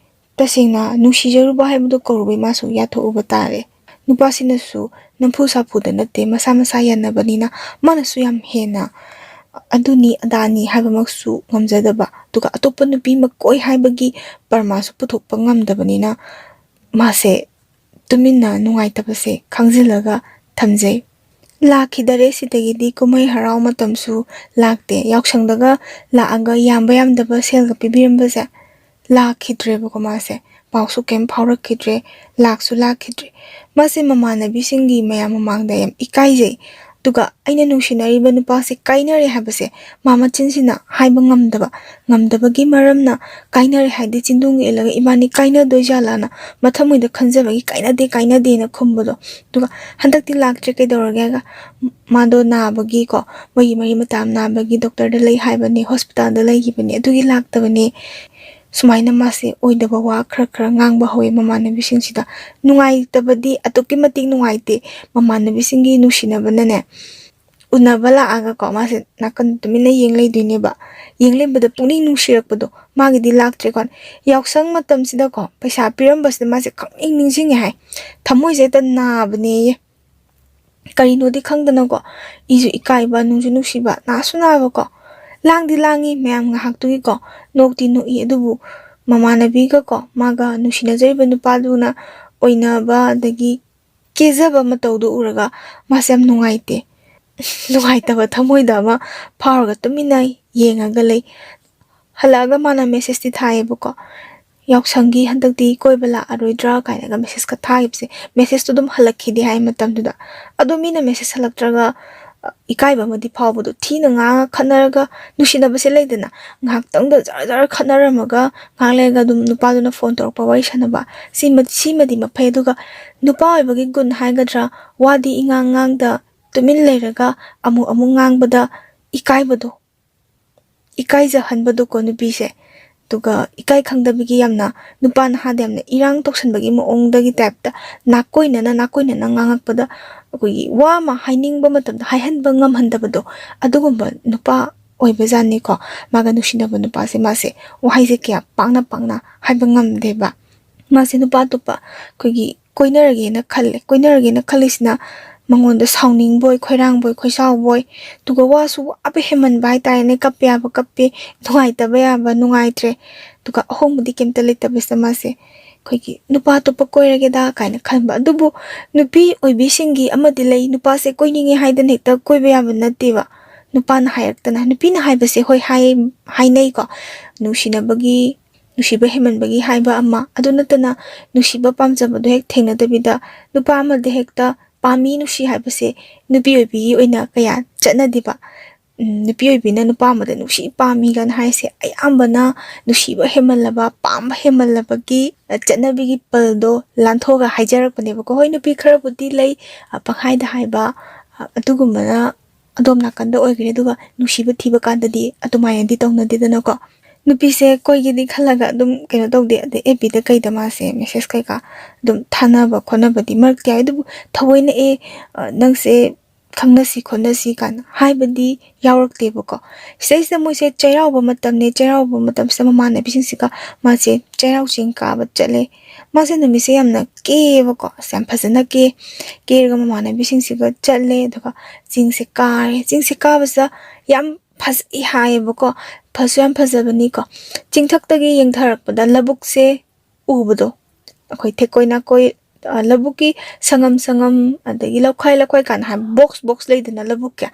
ꯇꯁꯦꯡꯅ ꯅꯨꯡꯁꯤꯖꯔꯨꯕ ꯍꯥꯏꯕꯗꯨ ꯀꯧꯔꯨꯕꯩ ꯃꯥꯁꯨ ꯌꯥꯊꯣꯛꯎꯕ ꯇꯥꯔꯦ꯫ ꯅꯨꯄꯥꯁꯤꯅꯁꯨ ꯅꯝꯐꯨ ꯁꯥꯐꯨꯗ ꯅꯠꯇꯦ, ꯃꯁꯥ ꯃꯁꯥ ꯌꯥꯅꯕꯅꯤꯅ ꯃꯥꯅꯁꯨ ꯌꯥꯝ ꯍꯦꯟꯅ ꯑꯗꯨꯅꯤ ꯑꯗꯥꯅꯤ ꯍꯥꯏꯕꯃꯛꯁꯨ ꯉꯝꯖꯗꯕ, ꯑꯗꯨꯒ ꯑꯇꯣꯞꯄ ꯅꯨꯄꯤ ꯃꯀꯣꯏ ꯍꯥꯏꯕꯒꯤ ꯄ꯭ꯔꯃꯥꯁꯨ ꯄꯨꯊꯣꯛꯄ ꯉꯝꯗꯕꯅꯤꯅ ꯃꯥꯁꯦ ꯇꯨꯃꯤꯟꯅ ꯅꯨꯡꯉꯥꯏꯇꯕꯁꯦ ꯈꯥꯡꯖꯤꯜꯂꯒ ꯊꯝꯖꯩ꯫ ꯂꯥꯛꯈꯤꯗꯔꯦ꯫ ꯁꯤꯗꯒꯤꯗꯤ ꯀꯨꯝꯍꯩ ꯍꯔꯥꯎ ꯃꯇꯝꯁꯨ ꯂꯥꯛꯇꯦ꯫ ꯌꯥꯎꯁꯪꯗꯒ ꯂꯥꯛꯑꯒ ꯌꯥꯝꯕ ꯌꯥꯝꯗꯕ ꯁꯦꯜꯒ ꯄꯤꯕꯤꯔꯝꯕꯁꯦ ꯂꯥꯛꯈꯤꯗ꯭ꯔꯦꯕꯀꯣ꯫ ꯃꯥꯁꯦ ꯄꯥꯎꯁꯨ ꯀꯩꯝ ꯐꯥꯎꯔꯛꯈꯤꯗ꯭ꯔꯦ, ꯂꯥꯛꯁꯨ ꯂꯥꯛꯈꯤꯗ꯭ꯔꯦ꯫ ꯃꯥꯁꯦ ꯃꯃꯥꯟꯅꯕꯤꯁꯤꯡꯒꯤ ꯃꯌꯥꯝ ꯃꯃꯥꯡꯗ ꯌꯥꯝ ꯏꯀꯥꯏꯖꯩ꯫ ꯑꯗꯨꯒ ꯑꯩꯅ ꯅꯨꯡꯁꯤꯅꯔꯤꯕ ꯅꯨꯄꯥꯁꯦ ꯀꯥꯏꯅꯔꯦ ꯍꯥꯏꯕꯁꯦ ꯃꯥ ꯃꯆꯤꯟꯁꯤꯅ ꯍꯥꯏꯕ ꯉꯝꯗꯕ, ꯉꯝꯗꯕꯒꯤ ꯃꯔꯝꯅ ꯀꯥꯏꯅꯔꯦ ꯍꯥꯏꯗꯤ ꯆꯤꯟꯗꯨꯡ ꯏꯜꯂꯒ ꯏꯕꯥꯅꯤ ꯀꯥꯏꯅꯗꯣꯏꯖꯥꯠꯂꯥꯅ ꯃꯊꯃꯣꯏꯗ ꯈꯟꯖꯕꯒꯤ ꯀꯥꯏꯅꯗꯦ, ꯀꯥꯏꯅꯗꯦꯅ ꯈꯨꯝꯕꯗꯣ꯫ ꯑꯗꯨꯒ ꯍꯟꯗꯛꯇꯤ ꯂꯥꯛꯇ꯭ꯔꯦ꯫ ꯀꯩꯗꯧꯔꯒꯦ ꯍꯥꯏꯒ ꯃꯥꯗꯣ ꯅꯥꯕꯒꯤꯀꯣ, ꯃꯣꯏꯒꯤ ꯃꯔꯤ ꯃꯇꯥ ꯅꯥꯕꯒꯤ ꯗꯣꯛꯇꯔꯗ ꯂꯩ ꯍꯥꯏꯕꯅꯦ, ꯍꯣꯁꯄꯤꯇꯥꯜꯗ ꯂꯩꯈꯤꯕꯅꯦ, ꯑꯗꯨꯒꯤ ꯂꯥꯛꯇꯕꯅꯦ꯫ ꯁꯨꯃꯥꯏꯅ ꯃꯥꯁꯦ ꯑꯣꯏꯗꯕ ꯋꯥ ꯈꯔ ꯈꯔ ꯉꯥꯡꯕ ꯍꯧꯋꯦ ꯃꯃꯥꯟꯅꯕꯤꯁꯤꯡꯁꯤꯗ꯫ ꯅꯨꯡꯉꯥꯏꯇꯕꯗꯤ ꯑꯗꯨꯛꯀꯤ ꯃꯇꯤꯛ ꯅꯨꯡꯉꯥꯏꯇꯦ꯫ ꯃꯃꯥꯟꯅꯕꯤꯁꯤꯡꯒꯤ ꯅꯨꯡꯁꯤꯅꯕꯅꯅꯦ ꯎꯅꯕ ꯂꯥꯛꯑꯒꯀꯣ, ꯃꯥꯁꯦ ꯅꯥꯀꯟ ꯇꯨꯃꯤꯟꯅ ꯌꯦꯡ ꯂꯩꯗꯣꯏꯅꯦꯕ꯫ ꯌꯦꯡ ꯂꯩꯕꯗ ꯄꯨꯛꯅꯤꯡ ꯅꯨꯡꯁꯤꯔꯛꯄꯗꯣ꯫ ꯃꯥꯒꯤꯗꯤ ꯂꯥꯛꯇ꯭ꯔꯦꯀꯣ꯫ ꯌꯥꯎꯁꯪ ꯃꯇꯝꯁꯤꯗꯀꯣ ꯄꯩꯁꯥ ꯄꯤꯔꯝꯕꯁꯤꯗ ꯃꯥꯁꯦ ꯈꯪꯅꯤꯡ ꯅꯤꯡꯁꯤꯡꯉꯦ ꯍꯥꯏ꯫ ꯊꯃꯣꯏꯁꯦ ꯍꯦꯛꯇ ꯅꯥꯕꯅꯦꯌꯦ꯫ ꯀꯔꯤꯅꯣꯗꯤ ꯈꯪꯗꯅꯀꯣ, ꯏꯁꯨ ꯏꯀꯥꯏꯕ, ꯅꯨꯡꯁꯨ ꯅꯨꯡꯁꯤꯕ, ꯅꯥꯁꯨ ꯅꯥꯕꯀꯣ꯫ ꯂꯥꯡꯗꯤ ꯂꯥꯡꯉꯤ ꯃꯌꯥꯝ ꯉꯥꯏꯍꯥꯛꯇꯨꯒꯤꯀꯣ, ꯅꯣꯛꯇꯤ ꯅꯣꯛꯏ꯫ ꯑꯗꯨꯕꯨ ꯃꯃꯥꯟꯅꯕꯤꯒꯀꯣ, ꯃꯥꯒ ꯅꯨꯡꯁꯤꯅꯖꯔꯤꯕ ꯅꯨꯄꯥꯗꯨꯅ ꯑꯣꯏꯅꯕ ꯑꯗꯒꯤ ꯀꯦꯖꯕ ꯃꯇꯧꯗꯨ ꯎꯔꯒ ꯃꯥꯁꯦ ꯌꯥꯝ ꯅꯨꯡꯉꯥꯏꯇꯦ꯫ ꯅꯨꯡꯉꯥꯏꯇꯕ ꯊꯃꯣꯏꯗ ꯑꯃ ꯐꯥꯎꯔꯒ ꯇꯨꯃꯤꯟꯅ ꯌꯦꯡꯉꯒ ꯂꯩ꯫ ꯍꯜꯂꯛꯑꯒ ꯃꯥꯅ ꯃꯦꯁꯦꯁꯇꯤ ꯊꯥꯏꯌꯦꯕꯀꯣ, "ꯌꯥꯎꯁꯪꯒꯤ ꯍꯟꯗꯛꯇꯤ ꯀꯣꯏꯕ ꯂꯥꯛꯑꯔꯣꯏꯗ꯭ꯔꯥ?" ꯀꯥꯏꯅꯒ ꯃꯦꯁꯦꯁꯀ ꯊꯥꯈꯤꯕꯁꯦ꯫ ꯃꯦꯁꯦꯁꯇꯣ ꯑꯗꯨꯝ ꯍꯜꯂꯛꯈꯤꯗꯦ ꯍꯥꯏ ꯃꯇꯝꯗꯨꯗ꯫ ꯑꯗꯣ ꯃꯤꯅ ꯃꯦꯁꯦꯁ ꯍꯜꯂꯛꯇ꯭ꯔꯒ, ꯑ, ꯏꯀꯥꯏꯕ ꯑꯃꯗꯤ ꯐꯥꯎꯕꯗꯣ, ꯊꯤꯅ ꯉꯥꯡꯉ ꯈꯠꯅꯔꯒ ꯅꯨꯡꯁꯤꯅꯕꯁꯦ ꯂꯩꯗꯅ, ꯉꯥꯏꯍꯥꯛꯇꯪꯗ ꯖꯔ ꯖꯔ ꯈꯠꯅꯔꯝꯃꯒ ꯉꯥꯏꯍꯥꯛ ꯂꯩꯔꯒ ꯑꯗꯨꯝ ꯅꯨꯄꯥꯗꯨꯅ ꯐꯣꯟ ꯇꯧꯔꯛꯄ, ꯋꯥꯔꯤ ꯁꯥꯟꯅꯕ, ꯁꯤꯃ-, ꯁꯤꯃꯗꯤ ꯃꯐꯩ꯫ ꯑꯗꯨꯒ ꯅꯨꯄꯥ ꯑꯣꯏꯕꯒꯤ ꯒꯨꯟ ꯍꯥꯏꯒꯗ꯭ꯔꯥ, ꯋꯥꯗꯤ ꯏꯉꯥꯡ ꯉꯥꯡꯗ ꯇꯨꯃꯤꯟ ꯂꯩꯔꯒ ꯑꯃꯨꯛ ꯑꯃꯨꯛ ꯉꯥꯡꯕꯗ ꯏꯀꯥꯏꯕꯗꯣ, ꯏꯀꯥꯏꯖꯍꯟꯕꯗꯣꯀꯣ ꯅꯨꯄꯤꯁꯦ꯫ ꯑꯗꯨꯒ ꯏꯀꯥꯏ ꯈꯪꯗꯕꯒꯤ ꯌꯥꯝꯅ ꯅꯨꯄꯥ ꯅꯍꯥꯗ ꯌꯥꯝꯅ ꯏꯔꯥꯡ ꯇꯧꯁꯟꯕꯒꯤ ꯃꯑꯣꯡꯗꯒꯤ ꯇꯥꯏꯞꯇ ꯅꯥꯀꯣꯏꯅꯅ, ꯅꯥꯀꯣꯏꯅꯅ ꯉꯥꯡꯉꯛꯄꯗ ꯑꯩꯈꯣꯏꯒꯤ ꯋꯥ ꯑꯃ ꯍꯥꯏꯅꯤꯡꯕ ꯃꯇꯝꯗ ꯍꯥꯏꯍꯟꯕ ꯉꯝꯍꯟꯗꯕꯗꯣ, ꯑꯗꯨꯒꯨꯝꯕ ꯅꯨꯄꯥ ꯑꯣꯏꯕꯖꯥꯠꯅꯤꯀꯣ꯫ ꯃꯥꯒ ꯅꯨꯡꯁꯤꯅꯕ ꯅꯨꯄꯥꯁꯦ ꯃꯥꯁꯦ ꯋꯥꯍꯩꯁꯦ ꯀꯌꯥ ꯄꯥꯛꯅ ꯄꯥꯛꯅ ꯍꯥꯏꯕ ꯉꯝꯗꯦꯕ꯫ ꯃꯥꯁꯦ ꯅꯨꯄꯥ ꯑꯇꯣꯞꯄ ꯑꯩꯈꯣꯏꯒꯤ ꯀꯣꯏꯅꯔꯒꯦꯅ ꯈꯜꯂꯦ꯫ ꯀꯣꯏꯅꯔꯒꯦꯅ ꯈꯜꯂꯤꯁꯤꯅ ꯃꯉꯣꯟꯗ ꯁꯥꯎꯅꯤꯡꯕꯣꯏ, ꯈꯣꯏꯔꯥꯡꯕꯣꯏ, ꯈꯣꯏꯁꯥꯎꯕꯣꯏ, ꯑꯗꯨꯒ ꯋꯥꯁꯨ ꯋꯥꯕ ꯍꯦꯟꯃꯟꯕ ꯍꯥꯏꯇꯥꯔꯦꯅꯦ꯫ ꯀꯞꯄ ꯌꯥꯕ ꯀꯞꯄꯦ, ꯅꯨꯡꯉꯥꯏꯇꯕ ꯌꯥꯕ ꯅꯨꯡꯉꯥꯏꯇ꯭ꯔꯦ꯫ ꯑꯗꯨꯒ ꯑꯍꯣꯡꯕꯗꯤ ꯀꯩꯝꯇ ꯂꯩꯇꯕꯁꯤꯗ ꯃꯥꯁꯦ ꯑꯩꯈꯣꯏꯒꯤ ꯅꯨꯄꯥ ꯑꯇꯣꯞꯄ ꯀꯣꯏꯔꯒꯦꯗ ꯀꯥꯏꯅ ꯈꯟꯕ꯫ ꯑꯗꯨꯕꯨ ꯅꯨꯄꯤ ꯑꯣꯏꯕꯤꯁꯤꯡꯒꯤ ꯑꯃꯗꯤ ꯂꯩ, ꯅꯨꯄꯥꯁꯦ ꯀꯣꯏꯅꯤꯡꯉꯦ ꯍꯥꯏꯗꯅ ꯍꯦꯛꯇ ꯀꯣꯏꯕ ꯌꯥꯕ ꯅꯠꯇꯦꯕ꯫ ꯅꯨꯄꯥꯅ ꯍꯥꯏꯔꯛꯇꯅ, ꯅꯨꯄꯤꯅ ꯍꯥꯏꯕꯁꯦ ꯍꯣꯏ ꯍꯥꯏ-, ꯍꯥꯏꯅꯩꯀꯣ, ꯅꯨꯡꯁꯤꯅꯕꯒꯤ, ꯅꯨꯡꯁꯤꯕ ꯍꯦꯟꯃꯟꯕꯒꯤ ꯍꯥꯏꯕ ꯑꯃ꯫ ꯑꯗꯨ ꯅꯠꯇꯅ ꯅꯨꯡꯁꯤꯕ ꯄꯥꯝꯖꯕꯗꯣ ꯍꯦꯛ ꯊꯦꯡꯅꯗꯕꯤꯗ ꯅꯨꯄꯥ ꯑꯃꯗ ꯍꯦꯛꯇ ꯄꯥꯝꯃꯤ ꯅꯨꯡꯁꯤ ꯍꯥꯏꯕꯁꯦ ꯅꯨꯄꯤ ꯑꯣꯏꯕꯤꯒꯤ ꯑꯣꯏꯅ ꯀꯌꯥ ꯆꯠꯅꯗꯦꯕ꯫ ꯎꯝ, ꯅꯨꯄꯤ ꯑꯣꯏꯕꯤꯅ ꯅꯨꯄꯥ ꯑꯃꯗ ꯅꯨꯡꯁꯤ ꯄꯥꯝꯃꯤꯒꯅ ꯍꯥꯏꯁꯦ ꯑꯌꯥꯝꯕꯅ ꯅꯨꯡꯁꯤꯕ ꯍꯦꯟꯃꯜꯂꯕ, ꯄꯥꯝꯕ ꯍꯦꯟꯃꯜꯂꯕꯒꯤ, ꯑ, ꯆꯠꯅꯕꯤꯒꯤ ꯄꯜꯗꯣ ꯂꯥꯟꯊꯣꯛꯑꯒ ꯍꯥꯏꯖꯔꯛꯄꯅꯦꯕꯀꯣ꯫ ꯍꯣꯏ, ꯅꯨꯄꯤ ꯈꯔꯕꯨꯗꯤ ꯂꯩ, ꯑ, ꯄꯪꯍꯥꯏꯗ ꯍꯥꯏꯕ, ꯑ, ꯑꯗꯨꯒꯨꯝꯕꯅ ꯑꯗꯣꯝ ꯅꯥꯀꯟꯗ ꯑꯣꯏꯈ꯭ꯔꯦ꯫ ꯑꯗꯨꯒ ꯅꯨꯡꯁꯤꯕ ꯊꯤꯕ ꯀꯥꯟꯗꯗꯤ ꯑꯗꯨꯃꯥꯏꯅꯗꯤ ꯇꯧꯅꯗꯦꯗꯅꯀꯣ꯫ ꯅꯨꯄꯤꯁꯦ ꯀꯣꯏꯒꯦꯗꯤ ꯈꯜꯂꯒ ꯑꯗꯨꯝ ꯀꯩꯅꯣ ꯇꯧꯗꯦ꯫ ꯑꯗꯩ ꯑꯦꯐ ꯕꯤꯗ ꯀꯩꯗ ꯃꯥꯁꯦ ꯃꯦꯁꯦꯁ ꯀꯩꯀꯥ ꯑꯗꯨꯝ ꯊꯥꯅꯕ ꯈꯣꯠꯅꯕꯗꯤ ꯃꯔꯛꯇ ꯌꯥꯎꯋꯦ꯫ ꯑꯗꯨꯕꯨ ꯊꯑꯣꯏꯅ, "ꯑꯦ, ꯑ, ꯅꯪꯁꯦ ꯈꯪꯅꯁꯤ ꯈꯣꯠꯅꯁꯤ" ꯀꯥꯏꯅ ꯍꯥꯏꯕꯗꯤ ꯌꯥꯎꯔꯛꯇꯦꯕꯀꯣ꯫ ꯁꯤꯗꯩꯁꯤꯗ ꯃꯣꯏꯁꯦ ꯆꯩꯔꯥꯎꯕ ꯃꯇꯝꯅꯦ, ꯆꯩꯔꯥꯎꯕ ꯃꯇꯝꯁꯤꯗ ꯃꯃꯥꯟꯅꯕꯤꯁꯤꯡꯁꯤꯒ ꯃꯥꯁꯦ ꯆꯩꯔꯥꯎ ꯆꯤꯡ ꯀꯥꯕ ꯆꯠꯂꯦ꯫ ꯃꯥꯁꯦ ꯅꯨꯃꯤꯠꯁꯦ ꯌꯥꯝꯅ ꯀꯦꯌꯦꯕꯀꯣ, ꯑꯁ, ꯌꯥꯝ ꯐꯖꯅ ꯀꯦ꯫ ꯀꯦꯔꯒ ꯃꯃꯥꯟꯅꯕꯤꯁꯤꯡꯁꯤꯒ ꯆꯠꯂꯦ꯫ ꯑꯗꯨꯒ ꯆꯤꯡꯁꯦ ꯀꯥꯔꯦ꯫ ꯆꯤꯡꯁꯦ ꯀꯥꯕꯁꯤꯗ ꯌꯥꯝ ꯐꯖꯩ ꯍꯥꯏꯌꯦꯕꯀꯣ, ꯐꯁꯨ ꯌꯥꯝ ꯐꯖꯕꯅꯤꯀꯣ꯫ ꯆꯤꯡꯊꯛꯇꯒꯤ ꯌꯦꯡꯊꯔꯛꯄꯗ ꯂꯧꯕꯨꯛꯁꯦ ꯎꯕꯗꯣ, ꯑꯩꯈꯣꯏ ꯊꯦꯛꯀꯣꯏ ꯅꯥꯀꯣꯏ ꯂꯧꯕꯨꯛꯀꯤ ꯁꯪꯉꯝ ꯁꯪꯉꯝ, ꯑꯗꯒꯤ ꯂꯧꯈꯥꯏ ꯂꯧꯈꯥꯏ ꯀꯥꯏꯅ ꯍꯥꯏꯕ ꯕꯣꯛꯁ ꯕꯣꯛꯁ ꯂꯩꯗꯅ ꯂꯧꯕꯨꯛꯀꯤ,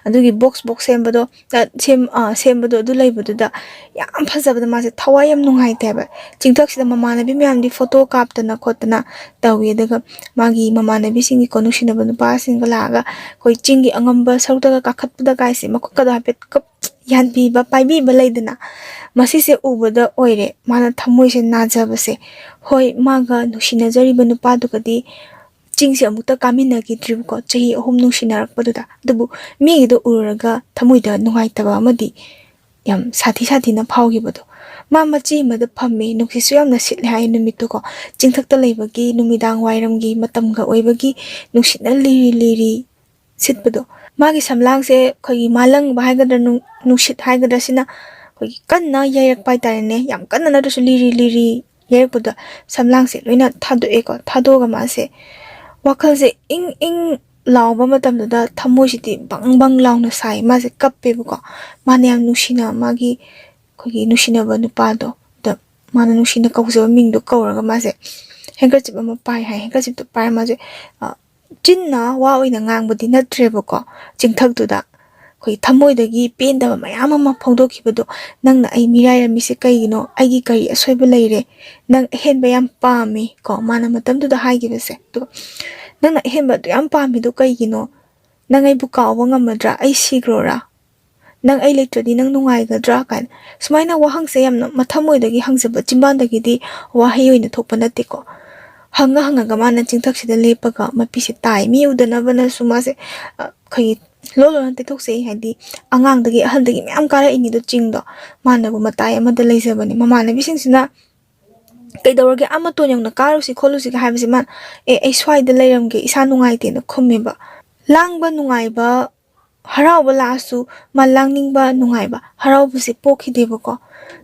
ꯑꯗꯨꯒꯤ ꯕꯣꯛꯁ ꯕꯣꯛꯁ ꯁꯦꯝꯕꯗꯣ, ꯑ, ꯁꯦꯝ-, ꯑ, ꯁꯦꯝꯕꯗꯣ ꯑꯗꯨ ꯂꯩꯕꯗꯨꯗ ꯌꯥꯝ ꯐꯖꯕꯗ ꯃꯥꯁꯦ ꯊꯋꯥꯏ ꯌꯥꯝ ꯅꯨꯡꯉꯥꯏꯇꯦ ꯍꯥꯏꯕ꯫ ꯆꯤꯡꯊꯛꯁꯤꯗ ꯃꯃꯥꯟꯅꯕꯤ ꯃꯌꯥꯝꯗꯤ ꯐꯣꯇꯣ ꯀꯥꯞꯇꯅ ꯈꯣꯠꯇꯅ ꯇꯧꯏ꯫ ꯑꯗꯨꯒ ꯃꯥꯒꯤ ꯃꯃꯥꯟꯅꯕꯤꯁꯤꯡꯒꯤꯀꯣ, ꯅꯨꯡꯁꯤꯅꯕ ꯅꯨꯄꯥꯁꯤꯡꯒ ꯂꯥꯛꯑꯒ ꯑꯩꯈꯣꯏ ꯆꯤꯡꯒꯤ ꯑꯉꯝꯕ ꯁꯔꯨꯛꯇꯒ ꯀꯥꯈꯠꯄꯗ ꯀꯥꯏꯁꯦ ꯃꯈꯨꯠꯀꯗꯣ ꯍꯥꯏꯐꯦꯠ ꯀꯞ-, ꯌꯥꯟꯕꯤꯕ, ꯄꯥꯏꯕꯤꯕ ꯂꯩꯗꯅ, ꯃꯁꯤꯁꯦ ꯎꯕꯗ ꯑꯣꯏꯔꯦ ꯃꯥꯅ ꯊꯃꯣꯏꯁꯦ ꯅꯥꯖꯕꯁꯦ꯫ ꯍꯣꯏ, ꯃꯥꯒ ꯅꯨꯡꯁꯤꯅꯖꯔꯤꯕ ꯅꯨꯄꯥꯗꯨꯒꯗꯤ ꯆꯤꯡꯁꯦ ꯑꯃꯨꯛꯇ ꯀꯥꯃꯤꯟꯅꯈꯤꯗ꯭ꯔꯤꯕꯀꯣ, ꯆꯍꯤ ꯑꯍꯨꯝ ꯅꯨꯡꯁꯤꯅꯔꯛꯄꯗꯨꯗ꯫ ꯑꯗꯨꯕꯨ ꯃꯤꯒꯤꯗꯣ ꯎꯔꯨꯔꯒ ꯊꯃꯣꯏꯗ ꯅꯨꯡꯉꯥꯏꯇꯕ ꯑꯃꯗꯤ ꯌꯥꯝ ꯁꯥꯊꯤ ꯁꯥꯊꯤꯅ ꯐꯥꯎꯈꯤꯕꯗꯣ꯫ ꯃꯥ ꯃꯆꯤ ꯑꯃꯗ ꯐꯝꯃꯦ, ꯅꯨꯡꯁꯤꯠꯁꯨ ꯌꯥꯝꯅ ꯁꯤꯠꯂꯦ ꯍꯥꯏꯌꯦ ꯅꯨꯃꯤꯠꯇꯨꯀꯣ꯫ ꯆꯤꯡꯊꯛꯇ ꯂꯩꯕꯒꯤ ꯅꯨꯃꯤꯗꯥꯡ ꯋꯥꯏꯔꯝꯒꯤ ꯃꯇꯝꯒ ꯑꯣꯏꯕꯒꯤ ꯅꯨꯡꯁꯤꯠꯅ ꯂꯤꯔꯤ ꯂꯤꯔꯤ ꯁꯤꯠꯄꯗꯣ꯫ ꯃꯥꯒꯤ ꯁꯝꯂꯥꯡꯁꯦ ꯑꯩꯈꯣꯏꯒꯤ ꯃꯥꯂꯪꯕ ꯍꯥꯏꯒꯗ꯭ꯔꯥ, ꯅꯨꯡ-, ꯅꯨꯡꯁꯤꯠ ꯍꯥꯏꯒꯗ꯭ꯔꯥ, ꯁꯤꯅ ꯑꯩꯈꯣꯏꯒꯤ ꯀꯟꯅ ꯌꯩꯔꯛꯄ ꯍꯥꯏꯇꯥꯔꯦꯅꯦ꯫ ꯌꯥꯝ ꯀꯟꯅ ꯅꯠꯇ꯭ꯔꯁꯨ ꯂꯤꯔꯤ ꯂꯤꯔꯤ ꯌꯩꯔꯛꯄꯗꯣ ꯁꯝꯂꯥꯡꯁꯦ ꯂꯣꯏꯅ ꯊꯥꯗꯣꯛꯑꯦꯀꯣ꯫ ꯊꯥꯗꯣꯛꯑꯒ ꯃꯥꯁꯦ ꯋꯥꯈꯜꯁꯦ ꯏꯪ ꯏꯪ ꯂꯥꯎꯕ ꯃꯇꯝꯗꯨꯗ ꯊꯃꯣꯏꯁꯤꯗꯤ ꯕꯪ ꯕꯪ ꯂꯥꯎꯅ ꯁꯥꯏ꯫ ꯃꯥꯁꯦ ꯀꯞꯄꯦꯕꯀꯣ꯫ ꯃꯥꯅ ꯌꯥꯝ ꯅꯨꯡꯁꯤꯅ ꯃꯥꯒꯤ ꯑꯩꯈꯣꯏꯒꯤ ꯅꯨꯡꯁꯤꯅꯕ ꯅꯨꯄꯥꯗꯣ, ꯗ ꯃꯥꯅ ꯅꯨꯡꯁꯤꯅ ꯀꯧꯖꯕ ꯃꯤꯡꯗꯣ ꯀꯧꯔꯒ ꯃꯥꯁꯦ ꯍꯦꯟꯀꯔꯆꯤꯞ ꯑꯃ ꯄꯥꯏ ꯍꯥꯏ꯫ ꯍꯦꯟꯀꯔꯆꯤꯞꯇꯣ ꯄꯥꯏꯔ ꯃꯥꯁꯦ, ꯑ, ꯆꯤꯟꯅ ꯋꯥ ꯑꯣꯏꯅ ꯉꯥꯡꯕꯗꯤ ꯅꯠꯇ꯭ꯔꯦꯕꯀꯣ, ꯆꯤꯡꯊꯛꯇꯨꯗ ꯑꯩꯈꯣꯏ ꯊꯃꯣꯏꯗꯒꯤ ꯄꯦꯟꯗꯕ ꯃꯌꯥꯝ ꯑꯃ ꯐꯣꯡꯗꯣꯛꯈꯤꯕꯗꯣ, "ꯅꯪꯅ ꯑꯩ ꯃꯤꯔꯥꯏꯔꯝꯃꯤꯁꯦ ꯀꯩꯒꯤꯅꯣ? ꯑꯩꯒꯤ ꯀꯔꯤ ꯑꯁꯣꯏꯕ ꯂꯩꯔꯦ? ꯅꯪ ꯑꯍꯦꯟꯕ ꯌꯥꯝ ꯄꯥꯝꯃꯤ", ꯀꯣ, ꯃꯥꯅ ꯃꯇꯝꯗꯨꯗ ꯍꯥꯏꯈꯤꯕꯁꯦ꯫ ꯑꯗꯨꯒ, "ꯅꯪꯅ ꯑꯍꯦꯟꯕ ꯑꯗꯨ ꯌꯥꯝ ꯄꯥꯝꯃꯤꯗꯣ ꯀꯩꯒꯤꯅꯣ? ꯅꯪ ꯑꯩꯕꯨ ꯀꯥꯎꯕ ꯉꯝꯃꯗ꯭ꯔꯥ? ꯑꯩ ꯁꯤꯈ꯭ꯔꯣꯔꯥ? ꯅꯪ ꯑꯩ ꯂꯩꯇ꯭ꯔꯗꯤ ꯅꯪ ꯅꯨꯡꯉꯥꯏꯒꯗ꯭ꯔꯥ?" ꯀꯥꯏꯅ ꯁꯨꯃꯥꯏꯅ ꯋꯥꯍꯪꯁꯦ ꯌꯥꯝꯅ ꯃꯊꯃꯣꯏꯗꯒꯤ ꯍꯪꯖꯕ, ꯆꯤꯝꯕꯥꯟꯗꯒꯤꯗꯤ ꯋꯥꯍꯩ ꯑꯣꯏꯅ ꯊꯣꯛꯄ ꯅꯠꯇꯦꯀꯣ꯫ ꯍꯪꯉ ꯍꯪꯉꯒ ꯃꯥꯅ ꯆꯤꯡꯊꯛꯁꯤꯗ ꯂꯦꯞꯄꯒ ꯃꯄꯤꯁꯦ ꯇꯥꯏ꯫ ꯃꯤ ꯎꯗꯅꯕꯅꯁꯨ ꯃꯥꯁꯦ, ꯑ, ꯑꯩꯈꯣꯏꯒꯤ ꯂꯣꯟ ꯂꯣꯟꯅ ꯇꯩꯊꯣꯛꯆꯩ꯫ ꯍꯥꯏꯗꯤ ꯑꯉꯥꯡꯗꯒꯤ ꯑꯍꯜꯗꯒꯤ ꯃꯌꯥꯝ ꯀꯥꯔꯛꯏꯅꯤꯗꯣ ꯆꯤꯡꯗꯣ꯫ ꯃꯥꯅꯕꯨ ꯃꯇꯥꯏ ꯑꯃꯗ ꯂꯩꯖꯕꯅꯤ꯫ ꯃꯃꯥꯟꯅꯕꯤꯁꯤꯡꯁꯤꯅ, "ꯀꯩꯗꯧꯔꯒꯦ? ꯑꯥ ꯃꯇꯣꯟ ꯌꯧꯅ ꯀꯥꯔꯨꯁꯤ ꯈꯣꯠꯂꯨꯁꯤꯒ" ꯍꯥꯏꯕꯁꯦ ꯃꯥꯅ, "ꯑꯦ, ꯑꯩ ꯁ꯭ꯋꯥꯏꯗ ꯂꯩꯔꯝꯒꯦ, ꯏꯁꯥ ꯅꯨꯡꯉꯥꯏꯇꯦꯅ" ꯈꯨꯝꯃꯦꯕ꯫ ꯂꯥꯡꯕ ꯅꯨꯡꯉꯥꯏꯕ, ꯍꯔꯥꯎꯕ ꯂꯥꯛꯑꯁꯨ ꯃꯥ ꯂꯥꯡꯅꯤꯡꯕ, ꯅꯨꯡꯉꯥꯏꯕ, ꯍꯔꯥꯎꯕꯁꯦ ꯄꯣꯛꯈꯤꯗꯦꯕꯀꯣ꯫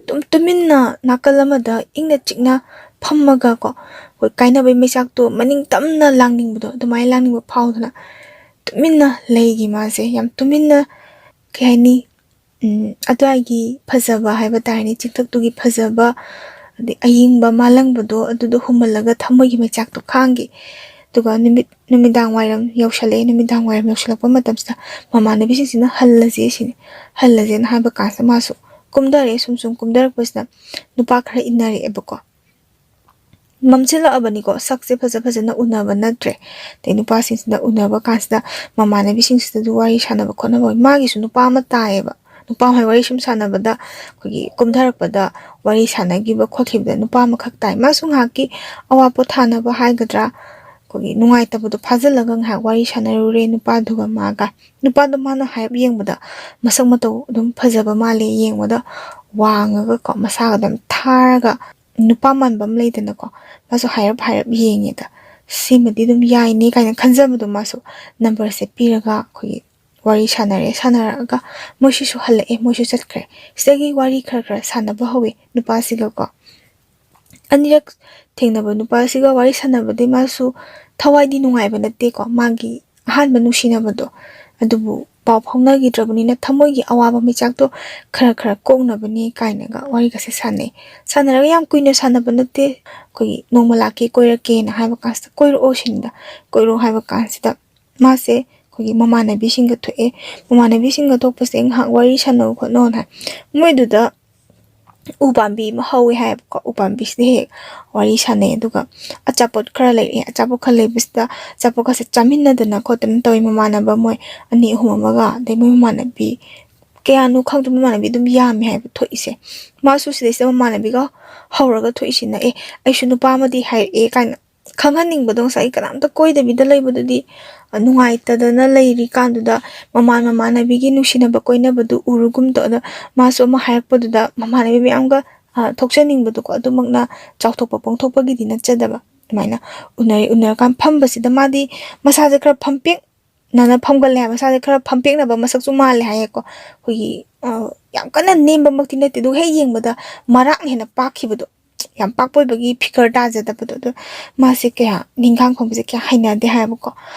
ꯑꯗꯨꯝ ꯇꯨꯃꯤꯟꯅ ꯅꯥꯀꯜ ꯑꯃꯗ ꯏꯪꯅ ꯆꯤꯛꯅ ꯐꯝꯃꯒꯀꯣ, ꯑꯩꯈꯣꯏ ꯀꯥꯏꯅꯕꯩ ꯃꯩꯆꯥꯛꯇꯣ ꯃꯅꯤꯡ ꯇꯝꯅ ꯂꯥꯡꯅꯤꯡꯕꯗꯣ, ꯑꯗꯨꯃꯥꯏꯅ ꯂꯥꯡꯅꯤꯡꯕ ꯐꯥꯎꯗꯅ ꯇꯨꯃꯤꯟꯅ ꯂꯩꯒꯤ ꯃꯥꯁꯦ꯫ ꯌꯥꯝ ꯇꯨꯃꯤꯟꯅ, ꯀꯩ ꯍꯥꯏꯅꯤ, ꯎꯝ, ꯑꯗꯨꯋꯥꯏꯒꯤ ꯐꯖꯕ ꯍꯥꯏꯕ ꯇꯥꯔꯦꯅꯦ, ꯆꯤꯡꯊꯛꯇꯨꯒꯤ ꯐꯖꯕ, ꯑꯗꯩ ꯑꯌꯤꯡꯕ ꯃꯥꯂꯪꯕꯗꯣ ꯑꯗꯨꯗꯣ ꯍꯨꯝꯍꯜꯂꯒ ꯊꯃꯣꯏꯒꯤ ꯃꯩꯆꯥꯛꯇꯣ ꯈꯥꯡꯈꯤ꯫ ꯑꯗꯨꯒ ꯅꯨꯃꯤꯠ ꯅꯨꯃꯤꯗꯥꯡ ꯋꯥꯏꯔꯝ ꯌꯧꯁꯜꯂꯛꯑꯦ꯫ ꯅꯨꯃꯤꯗꯥꯡ ꯋꯥꯏꯔꯝ ꯌꯧꯁꯜꯂꯛꯄ ꯃꯇꯝꯁꯤꯗ ꯃꯃꯥꯟꯅꯕꯤꯁꯤꯡꯁꯤꯅ "ꯍꯜꯂꯁꯦ" ꯁꯤꯅꯤ꯫ "ꯍꯜꯂꯁꯦꯅ" ꯍꯥꯏꯕ ꯀꯥꯟꯁꯤꯗ ꯃꯥꯁꯨ ꯀꯨꯝꯊꯔꯛꯑꯦ꯫ ꯁꯨꯝ ꯁꯨꯝ ꯀꯨꯝꯊꯔꯛꯄꯁꯤꯗ ꯅꯨꯄꯥ ꯈꯔ ꯏꯟꯅꯔꯛꯑꯦꯕꯀꯣ꯫ ꯃꯝꯁꯤꯜꯂꯛꯑꯕꯅꯤꯀꯣ, ꯁꯛꯁꯦ ꯐꯖ ꯐꯖꯅ ꯎꯅꯕ ꯅꯠꯇ꯭ꯔꯦ꯫ ꯑꯗꯩ ꯅꯨꯄꯥꯁꯤꯡꯁꯤꯅ ꯎꯅꯕ ꯀꯥꯟꯁꯤꯗ ꯃꯃꯥꯟꯅꯕꯤꯁꯤꯡꯁꯤꯗꯁꯨ ꯋꯥꯔꯤ ꯁꯥꯟꯅꯕ ꯈꯣꯠꯅꯕ ꯑꯣꯏ꯫ ꯃꯥꯒꯤꯁꯨ ꯅꯨꯄꯥ ꯑꯃ ꯇꯥꯏꯌꯦꯕ꯫ ꯅꯨꯄꯥ ꯑꯃ ꯋꯥꯔꯤ ꯁꯨꯝ ꯁꯥꯟꯅꯕꯗ ꯑꯩꯈꯣꯏꯒꯤ ꯀꯨꯝꯊꯔꯛꯄꯗ ꯋꯥꯔꯤ ꯁꯥꯟꯅꯈꯤꯕ ꯈꯣꯠꯈꯤꯕꯗ ꯅꯨꯄꯥ ꯑꯃꯈꯛ ꯇꯥꯏ꯫ ꯃꯥꯁꯨ ꯉꯥꯏꯍꯥꯛꯀꯤ ꯑꯋꯥ ꯄꯣꯊꯥꯅꯕ ꯍꯥꯏꯒꯗ꯭ꯔꯥ, ꯑꯩꯈꯣꯏꯒꯤ ꯅꯨꯡꯉꯥꯏꯇꯕꯗꯣ ꯐꯥꯖꯤꯜꯂꯒ ꯉꯥꯏꯍꯥꯛ ꯋꯥꯔꯤ ꯁꯥꯟꯅꯔꯨꯔꯦ ꯅꯨꯄꯥꯗꯨꯒ ꯃꯥꯒ꯫ ꯅꯨꯄꯥꯗꯣ ꯃꯥꯅ ꯍꯥꯏꯔꯞ ꯌꯦꯡꯕꯗ ꯃꯁꯛ ꯃꯇꯧ ꯑꯗꯨꯝ ꯐꯖꯕ ꯃꯥꯜꯂꯦ, ꯌꯦꯡꯕꯗ ꯋꯥꯡꯉꯒꯀꯣ, ꯃꯁꯥꯒ ꯑꯗꯨꯝ ꯊꯥꯔꯒ ꯅꯨꯄꯥ ꯃꯥꯟꯕ ꯑꯃ ꯂꯩꯗꯅꯀꯣ꯫ ꯃꯥꯁꯨ ꯍꯥꯏꯔꯞ ꯍꯥꯏꯔꯞ ꯌꯦꯡꯉꯦꯗ, "ꯁꯤꯃꯗꯤ ꯑꯗꯨꯝ ꯌꯥꯏꯅꯦ" ꯀꯥꯏꯅ ꯈꯟꯖꯕꯗꯣ ꯃꯥꯁꯨ ꯅꯝꯕꯔꯁꯦ ꯄꯤꯔꯒ ꯑꯩꯈꯣꯏꯒꯤ ꯋꯥꯔꯤ ꯁꯥꯟꯅꯔꯦ꯫ ꯁꯥꯟꯅꯔꯛꯑꯒ ꯃꯣꯏꯁꯤꯁꯨ ꯍꯜꯂꯛꯑꯦ, ꯃꯣꯏꯁꯨ ꯆꯠꯈ꯭ꯔꯦ꯫ ꯁꯤꯗꯒꯤ ꯋꯥꯔꯤ ꯈꯔ ꯈꯔ ꯁꯥꯟꯅꯕ ꯍꯧꯋꯦ ꯅꯨꯄꯥꯁꯤꯒꯀꯣ꯫ ꯑꯅꯤꯔꯛ ꯊꯦꯡꯅꯕ ꯅꯨꯄꯥꯁꯤꯒ ꯋꯥꯔꯤ ꯁꯥꯟꯅꯕꯗꯤ ꯃꯥꯁꯨ ꯊꯋꯥꯏꯗꯤ ꯅꯨꯡꯉꯥꯏꯕ ꯅꯠꯇꯦꯀꯣ, ꯃꯥꯒꯤ ꯑꯍꯥꯟꯕ ꯅꯨꯡꯁꯤꯅꯕꯗꯣ꯫ ꯑꯗꯨꯕꯨ ꯄꯥꯎ ꯐꯥꯎꯅꯈꯤꯗ꯭ꯔꯕꯅꯤꯅ ꯊꯃꯣꯏꯒꯤ ꯑꯋꯥꯕ ꯃꯩꯆꯥꯛꯇꯣ ꯈꯔ ꯈꯔ ꯀꯣꯛꯅꯕꯅꯤ ꯀꯥꯏꯅꯒ ꯋꯥꯔꯤꯒꯁꯦ ꯁꯥꯟꯅꯩ꯫ ꯁꯥꯟꯅꯔꯒ ꯌꯥꯝ ꯀꯨꯏꯅ ꯁꯥꯟꯅꯕ ꯅꯠꯇꯦ꯫ ꯑꯩꯈꯣꯏꯒꯤ "ꯅꯣꯡꯃ ꯂꯥꯛꯀꯦ, ꯀꯣꯏꯔꯛꯀꯦꯅ" ꯍꯥꯏꯕ ꯀꯥꯟꯁꯤꯗ "ꯀꯣꯏꯔꯛꯑꯣ" ꯁꯤꯅꯤꯗ꯫ "ꯀꯣꯏꯔꯛꯑꯣ" ꯍꯥꯏꯕ ꯀꯥꯟꯁꯤꯗ ꯃꯥꯁꯦ ꯑꯩꯈꯣꯏꯒꯤ ꯃꯃꯥꯟꯅꯕꯤꯁꯤꯡꯒ ꯊꯣꯛꯑꯦ꯫ ꯃꯃꯥꯟꯅꯕꯤꯁꯤꯡꯒ ꯊꯣꯛꯄꯁꯦ ꯉꯥꯏꯍꯥꯛ ꯋꯥꯔꯤ ꯁꯥꯟꯅꯧ ꯈꯣꯠꯅꯧꯅ ꯍꯥꯏ꯫ ꯃꯣꯏꯗꯨꯗ ꯎ ꯄꯥꯝꯕꯤ ꯑꯃ ꯍꯧꯋꯦ ꯍꯥꯏꯌꯦꯕꯀꯣ꯫ ꯎ ꯄꯥꯝꯕꯤꯁꯤꯗ ꯍꯦꯛ ꯋꯥꯔꯤ ꯁꯥꯟꯅꯩ꯫ ꯑꯗꯨꯒ ꯑꯆꯥꯄꯣꯠ ꯈꯔ ꯂꯩꯔꯛꯑꯦ꯫ ꯑꯆꯥꯄꯣꯠ ꯈꯔ ꯂꯩꯕꯁꯤꯗ ꯑꯆꯥꯄꯣꯠ ꯈꯔꯁꯦ ꯆꯥꯃꯤꯟꯅꯗꯅ ꯈꯣꯠꯇꯅ ꯇꯧꯋꯤ, ꯃꯃꯥꯟꯅꯕ ꯃꯣꯏ ꯑꯅꯤ ꯑꯍꯨꯝ ꯑꯃꯒ, ꯑꯗꯩ ꯃꯣꯏ ꯃꯃꯥꯟꯅꯕꯤ ꯀꯌꯥꯅꯣ ꯈꯪꯗꯦ, ꯃꯃꯥꯟꯅꯕꯤ ꯑꯗꯨꯝ ꯌꯥꯝꯃꯦ ꯍꯥꯏꯕ ꯊꯣꯛꯏꯁꯦ꯫ ꯃꯥꯁꯨ ꯁꯤꯗꯩꯁꯤꯗ ꯃꯃꯥꯟꯅꯕꯤꯒ ꯍꯧꯔꯒ ꯊꯣꯛꯏꯁꯤꯅ, "ꯑꯦ, ꯑꯩꯁꯨ ꯅꯨꯄꯥ ꯑꯃꯗꯤ ꯍꯥꯏꯔꯛꯑꯦ" ꯀꯥꯏꯅ ꯈꯪꯍꯟꯅꯤꯡꯕꯗꯣ꯫ ꯉꯁꯥꯏꯒꯤ ꯀꯅꯥꯝꯇ ꯀꯣꯏꯗꯕꯤꯗ ꯂꯩꯕꯗꯨꯗꯤ, ꯑ, ꯅꯨꯡꯉꯥꯏꯇꯗꯅ ꯂꯩꯔꯤꯀꯥꯟꯗꯨꯗ ꯃꯃꯥꯟ ꯃꯃꯥꯟꯅꯕꯤꯒꯤ ꯅꯨꯡꯁꯤꯅꯕ ꯀꯣꯏꯅꯕꯗꯨ ꯎꯔꯨꯒꯨꯝ ꯇꯧꯗ ꯃꯥꯁꯨ ꯑꯃ ꯍꯥꯏꯔꯛꯄꯗꯨꯗ ꯃꯃꯥꯟꯅꯕꯤ ꯃꯌꯥꯝꯒ, ꯑ, ꯊꯣꯛꯆꯅꯤꯡꯕꯗꯣꯀꯣ꯫ ꯑꯗꯨꯃꯛꯅ ꯆꯥꯎꯊꯣꯛꯄ ꯐꯣꯡꯊꯣꯛꯄꯒꯤꯗꯤ ꯅꯠꯆꯗꯕ꯫ ꯑꯗꯨꯃꯥꯏꯅ ꯎꯅꯔꯦ꯫ ꯎꯅꯔꯀꯥꯟ ꯐꯝꯕꯁꯤꯗ ꯃꯥꯗꯤ ꯃꯁꯥꯁꯦ ꯈꯔ ꯐꯝꯄꯦꯛ ꯅꯅ ꯐꯝꯒꯜꯂꯦ ꯍꯥꯏꯕ꯫ ꯃꯁꯥꯁꯦ ꯈꯔ ꯐꯝꯄꯦꯛꯅꯕ ꯃꯁꯛꯁꯨ ꯃꯥꯜꯂꯦ ꯍꯥꯏꯌꯦꯀꯣ꯫ ꯑꯩꯈꯣꯏꯒꯤ, ꯑ, ꯌꯥꯝ ꯀꯟꯅ ꯅꯦꯝꯕꯃꯛꯇꯤ ꯅꯠꯇꯦ, ꯑꯗꯨꯒ ꯍꯦꯛ ꯌꯦꯡꯕꯗ ꯃꯔꯥꯛꯅ ꯍꯦꯟꯅ ꯄꯥꯛꯈꯤꯕꯗꯣ, ꯌꯥꯝ ꯄꯥꯛꯄ ꯑꯣꯏꯕꯒꯤ ꯐꯤꯒꯔ ꯇꯥꯖꯗꯕꯗꯣ꯫ ꯑꯗꯣ ꯃꯥꯁꯦ ꯀꯌꯥ ꯅꯤꯡꯈꯥꯡ ꯈꯣꯡꯕꯁꯦ ꯀꯌꯥ ꯍꯩꯅꯗꯦ ꯍꯥꯏꯕꯀꯣ꯫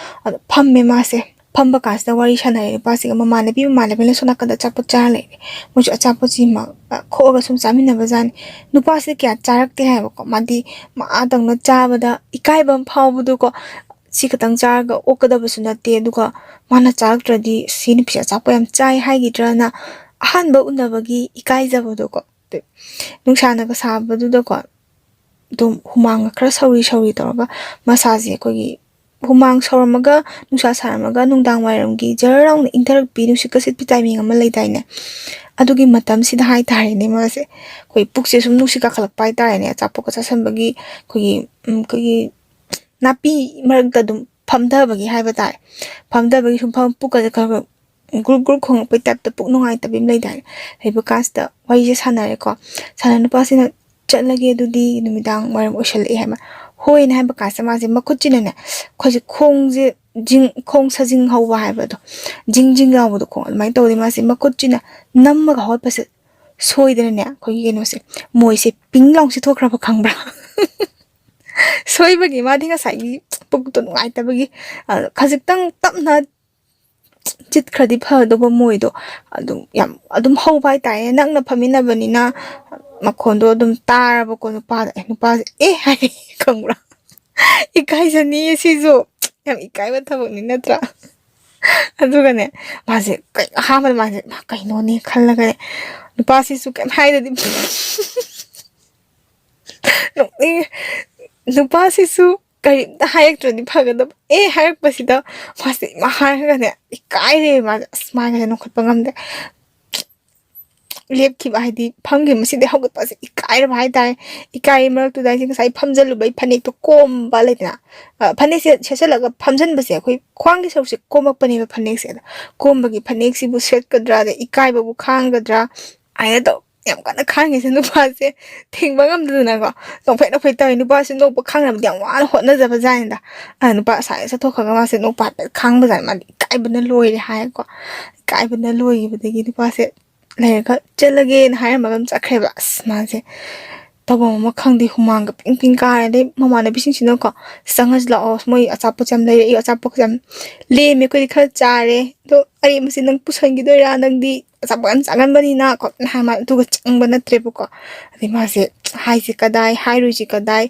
ꯑꯗꯣ ꯐꯝꯃꯦ ꯃꯥꯁꯦ꯫ ꯐꯝꯕ ꯀꯥꯟꯁꯤꯗ ꯋꯥꯔꯤ ꯁꯥꯟꯅꯔꯦ ꯅꯨꯄꯥꯁꯤꯒ꯫ ꯃꯃꯥꯟꯅꯕꯤ ꯃꯃꯥꯟꯅꯕꯤꯅ ꯁꯣꯝ ꯅꯥꯀꯟꯗ ꯑꯆꯥꯄꯣꯠ ꯆꯥꯔ ꯂꯩꯔꯦ꯫ ꯃꯣꯏꯁꯨ ꯑꯆꯥꯄꯣꯠꯁꯤ ꯃ-, ꯈꯣꯛꯑꯒ ꯁꯨꯝ ꯆꯥꯃꯤꯟꯅꯕ ꯖꯥꯠꯅꯤ꯫ ꯅꯨꯄꯥꯁꯤꯗꯤ ꯀꯌꯥ ꯆꯥꯔꯛꯇꯦ ꯍꯥꯏꯕꯀꯣ꯫ ꯃꯥꯗꯤ ꯃꯥꯗꯧꯅ ꯆꯥꯕꯗ ꯏꯀꯥꯏꯕ ꯑꯃ ꯐꯥꯎꯕꯗꯣꯀꯣ꯫ ꯁꯤ ꯈꯛꯇꯪ ꯆꯥꯔꯒ ꯑꯣꯛꯀꯗꯕꯁꯨ ꯅꯠꯇꯦ꯫ ꯑꯗꯨꯒ ꯃꯥꯅ ꯆꯥꯔꯛꯇ꯭ꯔꯗꯤ ꯁꯤ ꯅꯨꯄꯤꯁꯦ ꯑꯆꯥꯄꯣꯠ ꯌꯥꯝ ꯆꯥꯏ ꯍꯥꯏꯈꯤꯗ꯭ꯔꯅ ꯑꯍꯥꯟꯕ ꯎꯅꯕꯒꯤ ꯏꯀꯥꯏꯖꯕꯗꯣꯀꯣ꯫ ꯅꯨꯡꯁꯥꯅꯒ ꯁꯥꯕꯗꯨꯗꯀꯣ, ꯑꯗꯨꯝ ꯍꯨꯃꯥꯡꯒ ꯈꯔ ꯁꯧꯔꯤ ꯁꯧꯔꯤ ꯇꯧꯔꯒ ꯃꯁꯥꯁꯦ ꯑꯩꯈꯣꯏꯒꯤ ꯍꯨꯃꯥꯡ ꯁꯧꯔꯝꯃꯒ, ꯅꯨꯡꯁꯥ ꯁꯥꯔꯝꯃꯒ, ꯅꯨꯡꯗꯥꯡ ꯋꯥꯏꯔꯝꯒꯤ ꯖꯔ ꯂꯥꯎꯅ ꯏꯪꯊꯔꯛꯄꯤ, ꯅꯨꯡꯁꯤꯠꯀ ꯁꯤꯠꯄꯤ timing ꯑꯃ ꯂꯩꯗꯥꯏꯅꯦ? ꯑꯗꯨꯒꯤ ꯃꯇꯝꯁꯤꯗ ꯍꯥꯏꯇꯥꯔꯦꯅꯦ, ꯃꯥꯁꯦ ꯑꯩꯈꯣꯏ ꯄꯨꯛꯁꯦ ꯁꯨꯝ ꯅꯨꯡꯁꯤꯠ ꯀꯥꯈꯠꯂꯛꯄ ꯍꯥꯏꯇꯥꯔꯦꯅꯦ, ꯑꯆꯥꯄꯣꯠꯀ ꯆꯥꯁꯟꯕꯒꯤ ꯑꯩꯈꯣꯏꯒꯤ, ꯎꯝ, ꯑꯩꯈꯣꯏꯒꯤ ꯅꯥꯄꯤ ꯃꯔꯛꯇ ꯑꯗꯨꯝ ꯐꯝꯊꯕꯒꯤ ꯍꯥꯏꯕ ꯇꯥꯔꯦ꯫ ꯐꯝꯊꯕꯒꯤ ꯁꯨꯝ ꯐꯝ-, ꯄꯨꯛꯀꯁꯦ ꯈꯔ ꯈꯔ ꯒ꯭ꯔꯨꯞ ꯒ꯭ꯔꯨꯞ ꯈꯣꯡꯉꯛꯄꯩ type ꯇ ꯄꯨꯛ ꯅꯨꯡꯉꯥꯏꯇꯕꯤ ꯑꯃ ꯂꯩꯗꯥꯏꯅꯦ? ꯂꯩꯕ ꯀꯥꯟꯁꯤꯗ ꯋꯥꯔꯤꯁꯦ ꯁꯥꯟꯅꯔꯦꯀꯣ꯫ ꯁꯥꯟꯅ ꯅꯨꯄꯥꯁꯤꯅ, "ꯆꯠꯂꯒꯦ ꯑꯗꯨꯗꯤ, ꯅꯨꯃꯤꯗꯥꯡ ꯋꯥꯏꯔꯝ ꯑꯣꯏꯁꯜꯂꯛꯑꯦ" ꯍꯥꯏꯕ꯫ "ꯍꯣꯏꯅ" ꯍꯥꯏꯕ ꯀꯥꯟꯁꯤꯗ ꯃꯥꯁꯦ ꯃꯈꯨꯠꯁꯤꯅꯅꯦ, ꯑꯩꯈꯣꯏꯁꯦ ꯈꯣꯡꯁꯦ ꯖꯤꯡ-, ꯈꯣꯡ ꯁꯥꯖꯤꯡ ꯍꯧꯕ ꯍꯥꯏꯕꯗꯣ, ꯖꯤꯡ ꯖꯤꯡ ꯂꯥꯎꯕꯗꯣ ꯈꯣꯡ ꯑꯗꯨꯃꯥꯏꯅ ꯇꯧꯗꯦ꯫ ꯃꯥꯁꯦ ꯃꯈꯨꯠꯁꯤꯅ ꯅꯝꯃꯒ ꯍꯧꯒꯠꯄꯁꯦ ꯁꯣꯏꯗꯅꯅꯦ, ꯑꯩꯈꯣꯏꯒꯤ ꯀꯩꯅꯣꯁꯦ, ꯃꯣꯏꯁꯦ ꯄꯤꯡ ꯂꯥꯎ ꯆꯤꯊꯣꯛꯈ꯭ꯔꯕ ꯈꯪꯕ꯭ꯔꯥ? ꯁꯣꯏꯕꯒꯤ ꯃꯥꯗꯤ ꯉꯁꯥꯏꯒꯤ ꯄꯨꯛꯇꯣ ꯅꯨꯡꯉꯥꯏꯇꯕꯒꯤ, ꯑ, ꯈꯖꯤꯛꯇꯪ ꯇꯞꯅ ꯆꯤꯠꯈ꯭ꯔꯗꯤ ꯐꯗꯧꯕ ꯃꯣꯏꯗꯣ꯫ ꯑꯗꯨꯝ ꯌꯥꯝ ꯑꯗꯨꯝ ꯍꯧꯕ ꯍꯥꯏꯇꯥꯔꯦ꯫ ꯅꯛꯅ ꯐꯝꯃꯤꯟꯅꯕꯅꯤꯅ ꯃꯈꯣꯟꯗꯣ ꯑꯗꯨꯝ ꯇꯥꯔꯕꯀꯣ ꯅꯨꯄꯥꯗ꯫ ꯑꯦ, ꯅꯨꯄꯥꯁꯦ "ꯑꯦ" ꯍꯥꯏ ꯈꯪꯕ꯭ꯔꯥ? ꯏꯀꯥꯏꯖꯅꯤꯌꯦ ꯁꯤꯁꯨ꯫ ꯌꯥꯝ ꯏꯀꯥꯏꯕ ꯊꯕꯛꯅꯤ ꯅꯠꯇ꯭ꯔꯥ? ꯑꯗꯨꯒꯅꯦ, ꯃꯥꯁꯦ ꯀꯩ-, ꯑꯍꯥꯟꯕꯗ ꯃꯥꯁꯦ "ꯃꯥ ꯀꯩꯅꯣꯅꯦ?" ꯈꯜꯂꯒꯅꯦ, ꯅꯨꯄꯥꯁꯤꯁꯨ ꯀꯩꯝ ꯍꯥꯏꯗꯗꯤ ꯅꯣꯛꯅꯤꯡꯉꯦ꯫ ꯅꯨꯄꯥꯁꯤꯁꯨ ꯀꯔꯤꯝꯇ ꯍꯥꯏꯔꯛꯇ꯭ꯔꯗꯤ ꯐꯒꯗꯕ꯫ "ꯑꯦ" ꯍꯥꯏꯔꯛꯄꯁꯤꯗ ꯃꯥꯁꯦ ꯏꯃꯥ ꯍꯥꯏꯔꯒꯅꯦ ꯏꯀꯥꯏꯔꯦ ꯃꯥꯁꯦ꯫ ꯑꯁ, ꯃꯥꯒꯁꯦ ꯅꯣꯛꯈꯠꯄ ꯉꯝꯗꯦ꯫ ꯂꯦꯞꯈꯤꯕ ꯍꯥꯏꯗꯤ ꯐꯝꯈꯤꯕ ꯃꯁꯤꯗꯤ ꯍꯧꯒꯠꯄꯁꯦ ꯏꯀꯥꯏꯔꯕ ꯍꯥꯏꯇꯥꯔꯦ꯫ ꯏꯀꯥꯏ ꯃꯔꯛꯇꯨꯗ ꯑꯩꯁꯦ ꯉꯁꯥꯏ ꯐꯝꯖꯜꯂꯨꯕꯩ ꯐꯅꯦꯛꯇꯣ ꯀꯣꯝꯕ ꯂꯩꯗꯅ, ꯑ, ꯐꯅꯦꯛꯁꯦ ꯁꯦꯠꯆꯜꯂꯒ ꯐꯝꯖꯟꯕꯁꯦ ꯑꯩꯈꯣꯏ ꯈ꯭ꯋꯥꯡꯒꯤ ꯁꯔꯨꯛꯁꯦ ꯀꯣꯝꯃꯛꯄꯅꯦꯕ ꯐꯅꯦꯛꯁꯦ꯫ ꯑꯗꯣ ꯀꯣꯝꯕꯒꯤ ꯐꯅꯦꯛꯁꯤꯕꯨ ꯁꯦꯠꯀꯗ꯭ꯔꯥ, ꯑꯗꯩ ꯏꯀꯥꯏꯕꯕꯨ ꯈꯥꯡꯒꯗ꯭ꯔꯥ ꯍꯥꯏꯅ ꯇꯧ-, ꯌꯥꯝ ꯀꯟꯅ ꯈꯥꯡꯉꯤꯁꯦ ꯅꯨꯄꯥꯁꯦ ꯊꯤꯡꯕ ꯉꯝꯗꯗꯅꯀꯣ ꯅꯣꯛꯐꯦꯠ ꯅꯣꯛꯐꯦꯠ ꯇꯧꯋꯦ꯫ ꯅꯨꯄꯥꯁꯦ ꯅꯣꯛꯄ ꯈꯥꯡꯅꯕꯗꯤ ꯌꯥꯝ ꯋꯥꯅ ꯍꯣꯠꯅꯖꯕ ꯖꯥꯠꯅꯤꯗ꯫ ꯑ, ꯅꯨꯄꯥ ꯑꯁꯥꯏꯗ ꯆꯠꯊꯣꯛꯈ꯭ꯔꯒ ꯃꯥꯁꯦ ꯅꯣꯛꯄ ꯍꯥꯏꯐꯦꯠ ꯈꯥꯡꯕ ꯖꯥꯠꯅꯤ꯫ ꯃꯥꯗꯤ ꯏꯀꯥꯏꯕꯅ ꯂꯣꯏꯔꯦ ꯍꯥꯏꯀꯣ꯫ ꯏꯀꯥꯏꯕꯅ ꯂꯣꯏꯈꯤꯕꯗꯒꯤ ꯅꯨꯄꯥꯁꯦ ꯂꯩꯔꯒ "ꯆꯠꯂꯒꯦꯅ" ꯍꯥꯏꯔꯝꯃꯒ ꯑꯗꯨꯝ ꯆꯠꯈ꯭ꯔꯦꯕ꯫ ꯑꯁ, ꯃꯥꯁꯦ ꯇꯧꯐꯝ ꯑꯃ ꯈꯪꯗꯦ, ꯍꯨꯃꯥꯡꯒ ꯄꯤꯡ ꯄꯤꯡ ꯀꯥꯔꯦ꯫ ꯑꯗꯩ ꯃꯃꯥꯟꯅꯕꯤꯁꯤꯡꯁꯤꯅꯀꯣ, "ꯆꯪꯉꯁꯤ ꯂꯥꯛꯑꯣ, ꯃꯣꯏ ꯑꯆꯥꯄꯣꯠꯁꯦ ꯌꯥꯝ ꯂꯩꯔꯛꯏ, ꯑꯆꯥꯄꯣꯠꯁꯦ ꯌꯥꯝ ꯂꯦꯝꯃꯦ, ꯑꯩꯈꯣꯏꯗꯤ ꯈꯔ ꯆꯥꯔꯦ, ꯑꯗꯣ ꯑꯔꯦꯝꯕꯁꯦ ꯅꯪ ꯄꯨꯁꯟꯈꯤꯗꯣꯏꯔꯥ, ꯅꯪꯗꯤ ꯑꯆꯥꯄꯣꯠ ꯌꯥꯝ ꯆꯥꯒꯟꯕꯅꯤꯅ" ꯈꯣꯠꯅ ꯍꯥꯏ꯫ ꯃꯥ ꯑꯗꯨꯒ ꯆꯪꯕ ꯅꯠꯇ꯭ꯔꯦꯕꯀꯣ꯫ ꯑꯗꯩ ꯃꯥꯁꯦ ꯍꯥꯏꯁꯦ ꯀꯗꯥꯏ, ꯍꯥꯏꯔꯣꯏꯁꯦ ꯀꯗꯥꯏ,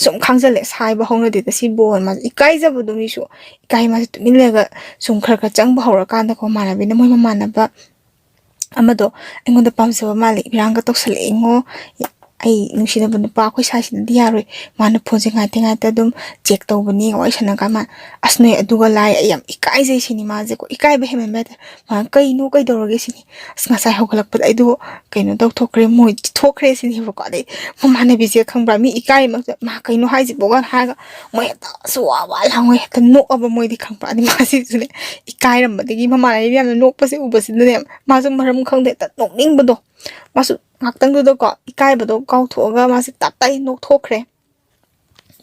ꯁꯨꯝ ꯈꯥꯡꯖꯜꯂꯦ, ꯁꯥꯏꯕ ꯍꯧꯅꯗꯦꯗ ꯁꯤꯕꯣꯅ꯫ ꯃꯥꯁꯦ ꯏꯀꯥꯏꯖꯕꯗꯣ, ꯃꯤꯁꯨ ꯏꯀꯥꯏ꯫ ꯃꯥꯁꯦ ꯇꯨꯃꯤꯟ ꯂꯩꯔꯒ ꯁꯨꯝ ꯈꯔ ꯈꯔ ꯆꯪꯕ ꯍꯧꯔꯀꯥꯟꯗꯀꯣ, ꯃꯃꯥꯟꯅꯕꯤꯅ, ꯃꯣꯏ ꯃꯃꯥꯟꯅꯕ ꯑꯃꯗꯣ ꯑꯩꯉꯣꯟꯗ ꯄꯥꯝꯖꯕ ꯃꯥꯜꯂꯦ, ꯏꯔꯥꯡꯒ ꯇꯧꯁꯜꯂꯛꯑꯦꯉꯣ, ꯑꯩ ꯅꯨꯡꯁꯤꯅꯕ ꯅꯨꯄꯥ ꯑꯩꯈꯣꯏ ꯁꯥꯏꯁꯤꯅꯗꯤ ꯌꯥꯔꯣꯏ, ꯃꯥꯅ ꯐꯣꯟꯁꯦ ꯉꯥꯏꯇ ꯉꯥꯏꯇ ꯑꯗꯨꯝ ꯆꯦꯛ ꯇꯧꯕꯅꯤ, ꯋꯥꯔꯤ ꯁꯥꯟꯅ ꯀꯥꯟ ꯃꯥ, ꯑꯁ, ꯅꯣꯏ ꯑꯗꯨꯒ ꯂꯥꯏ, ꯑꯩ ꯌꯥꯝ ꯏꯀꯥꯏꯖꯩ ꯁꯤꯅꯤ ꯃꯥꯁꯦꯀꯣ, ꯏꯀꯥꯏꯕ ꯍꯦꯟꯃꯟꯕ ꯍꯥꯏꯇꯥꯔꯦ꯫ ꯃꯥ, "ꯀꯩꯅꯣ, ꯀꯩꯗꯧꯔꯒꯦ?" ꯁꯤꯅꯤ꯫ ꯑꯁ, ꯉꯁꯥꯏ ꯍꯧꯒꯠꯂꯛꯄꯗ ꯑꯩꯗꯣ ꯀꯩꯅꯣ ꯇꯧꯊꯣꯛꯈ꯭ꯔꯦ, ꯃꯣꯏ ꯊꯣꯛꯈ꯭ꯔꯦ ꯁꯤꯅꯦꯕꯀꯣ꯫ ꯑꯗꯩ ꯃꯃꯥꯟꯅꯕꯤꯁꯦ ꯈꯪꯕ꯭ꯔꯥ, ꯃꯤ ꯏꯀꯥꯏ ꯃꯛꯇ, "ꯃꯥ ꯀꯩꯅꯣ ꯍꯥꯏꯁꯤꯕꯣꯒ" ꯍꯥꯏꯔꯒ ꯃꯣꯏ ꯍꯦꯛꯇ ꯑꯁ ꯋꯥ ꯋꯥ ꯂꯥꯎꯉꯩ ꯍꯦꯛꯇ ꯅꯣꯛꯑꯕ ꯃꯣꯏꯗꯤ ꯈꯪꯕ꯭ꯔꯥ꯫ ꯑꯗꯩ ꯃꯥꯁꯤꯁꯨꯅꯦ ꯏꯀꯥꯏꯔꯝꯕꯗꯒꯤ ꯃꯃꯥꯟꯅꯕꯤ ꯃꯌꯥꯝꯅ ꯅꯣꯛꯄꯁꯦ ꯎꯕꯁꯤꯗꯅꯦ ꯃꯥꯁꯨ ꯃꯔꯝ ꯈꯪꯗꯦ ꯍꯦꯛꯇ ꯅꯣꯛꯅꯤꯡꯕꯗꯣ꯫ ꯃꯥꯁꯨ ꯉꯥꯛꯇꯪꯗꯨꯗꯀꯣ ꯏꯀꯥꯏꯕꯗꯣ ꯀꯥꯎꯊꯣꯛꯑꯒ ꯃꯥꯁꯦ ꯇꯞ ꯇꯥꯏ ꯅꯣꯛꯊꯣꯛꯈ꯭ꯔꯦ꯫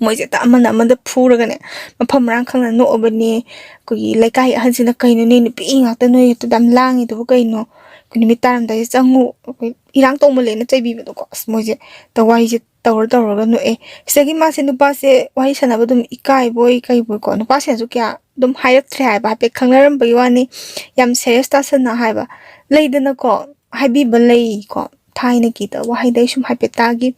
ꯃꯣꯏꯁꯦ ꯍꯦꯛꯇ ꯑꯃꯅ ꯑꯃꯗ ꯐꯨꯔꯒꯅꯦ ꯃꯐꯝ ꯃꯔꯥꯡ ꯈꯪꯗꯅ ꯅꯣꯛꯑꯕꯅꯦ꯫ ꯑꯩꯈꯣꯏꯒꯤ ꯂꯩꯀꯥꯏ ꯑꯍꯟꯁꯤꯅ, "ꯀꯩꯅꯣꯅꯦ, ꯅꯨꯄꯤ ꯉꯥꯛꯇ ꯅꯣꯏ ꯍꯦꯛꯇ ꯌꯥꯝ ꯂꯥꯡꯉꯤꯗꯨꯕꯨ ꯀꯩꯅꯣ? ꯑꯩꯈꯣꯏ ꯅꯨꯃꯤꯠ ꯇꯥꯔꯝꯗꯥꯏꯁꯦ ꯆꯪꯉꯨ, ꯑꯩꯈꯣꯏ ꯏꯔꯥꯡ ꯇꯧꯃꯜꯂꯦꯅ" ꯆꯩꯕꯤꯕꯗꯣꯀꯣ꯫ ꯑꯁ, ꯃꯣꯏꯁꯦ ꯇꯧꯋꯥꯏꯁꯦ ꯇꯧꯔ ꯇꯧꯔꯒ ꯅꯣꯛꯑꯦ꯫ ꯁꯤꯗꯒꯤ ꯃꯥꯁꯦ ꯅꯨꯄꯥꯁꯦ ꯋꯥꯔꯤ ꯁꯥꯟꯅꯕ ꯑꯗꯨꯝ ꯏꯀꯥꯏꯕꯣꯏ ꯀꯩꯕꯣꯏꯀꯣ, ꯅꯨꯄꯥꯁꯤꯅꯁꯨ ꯀꯌꯥ ꯑꯗꯨꯝ ꯍꯥꯏꯔꯛꯇ꯭ꯔꯦ ꯍꯥꯏꯕ, ꯍꯥꯏꯐꯦꯠ ꯈꯪꯅꯔꯝꯕꯒꯤ ꯋꯥꯅꯤ, ꯌꯥꯝ ꯁꯦꯔꯤꯌꯁ ꯇꯥꯁꯟꯅ ꯍꯥꯏꯕ ꯂꯩꯗꯅꯀꯣ, ꯍꯥꯏꯕꯤꯕ ꯂꯩꯀꯣ, ꯊꯥꯏꯅꯒꯤꯗ ꯋꯥꯍꯩꯗ ꯑꯩ ꯁꯨꯝ ꯍꯥꯏꯐꯦꯠ ꯇꯥꯒꯤ꯫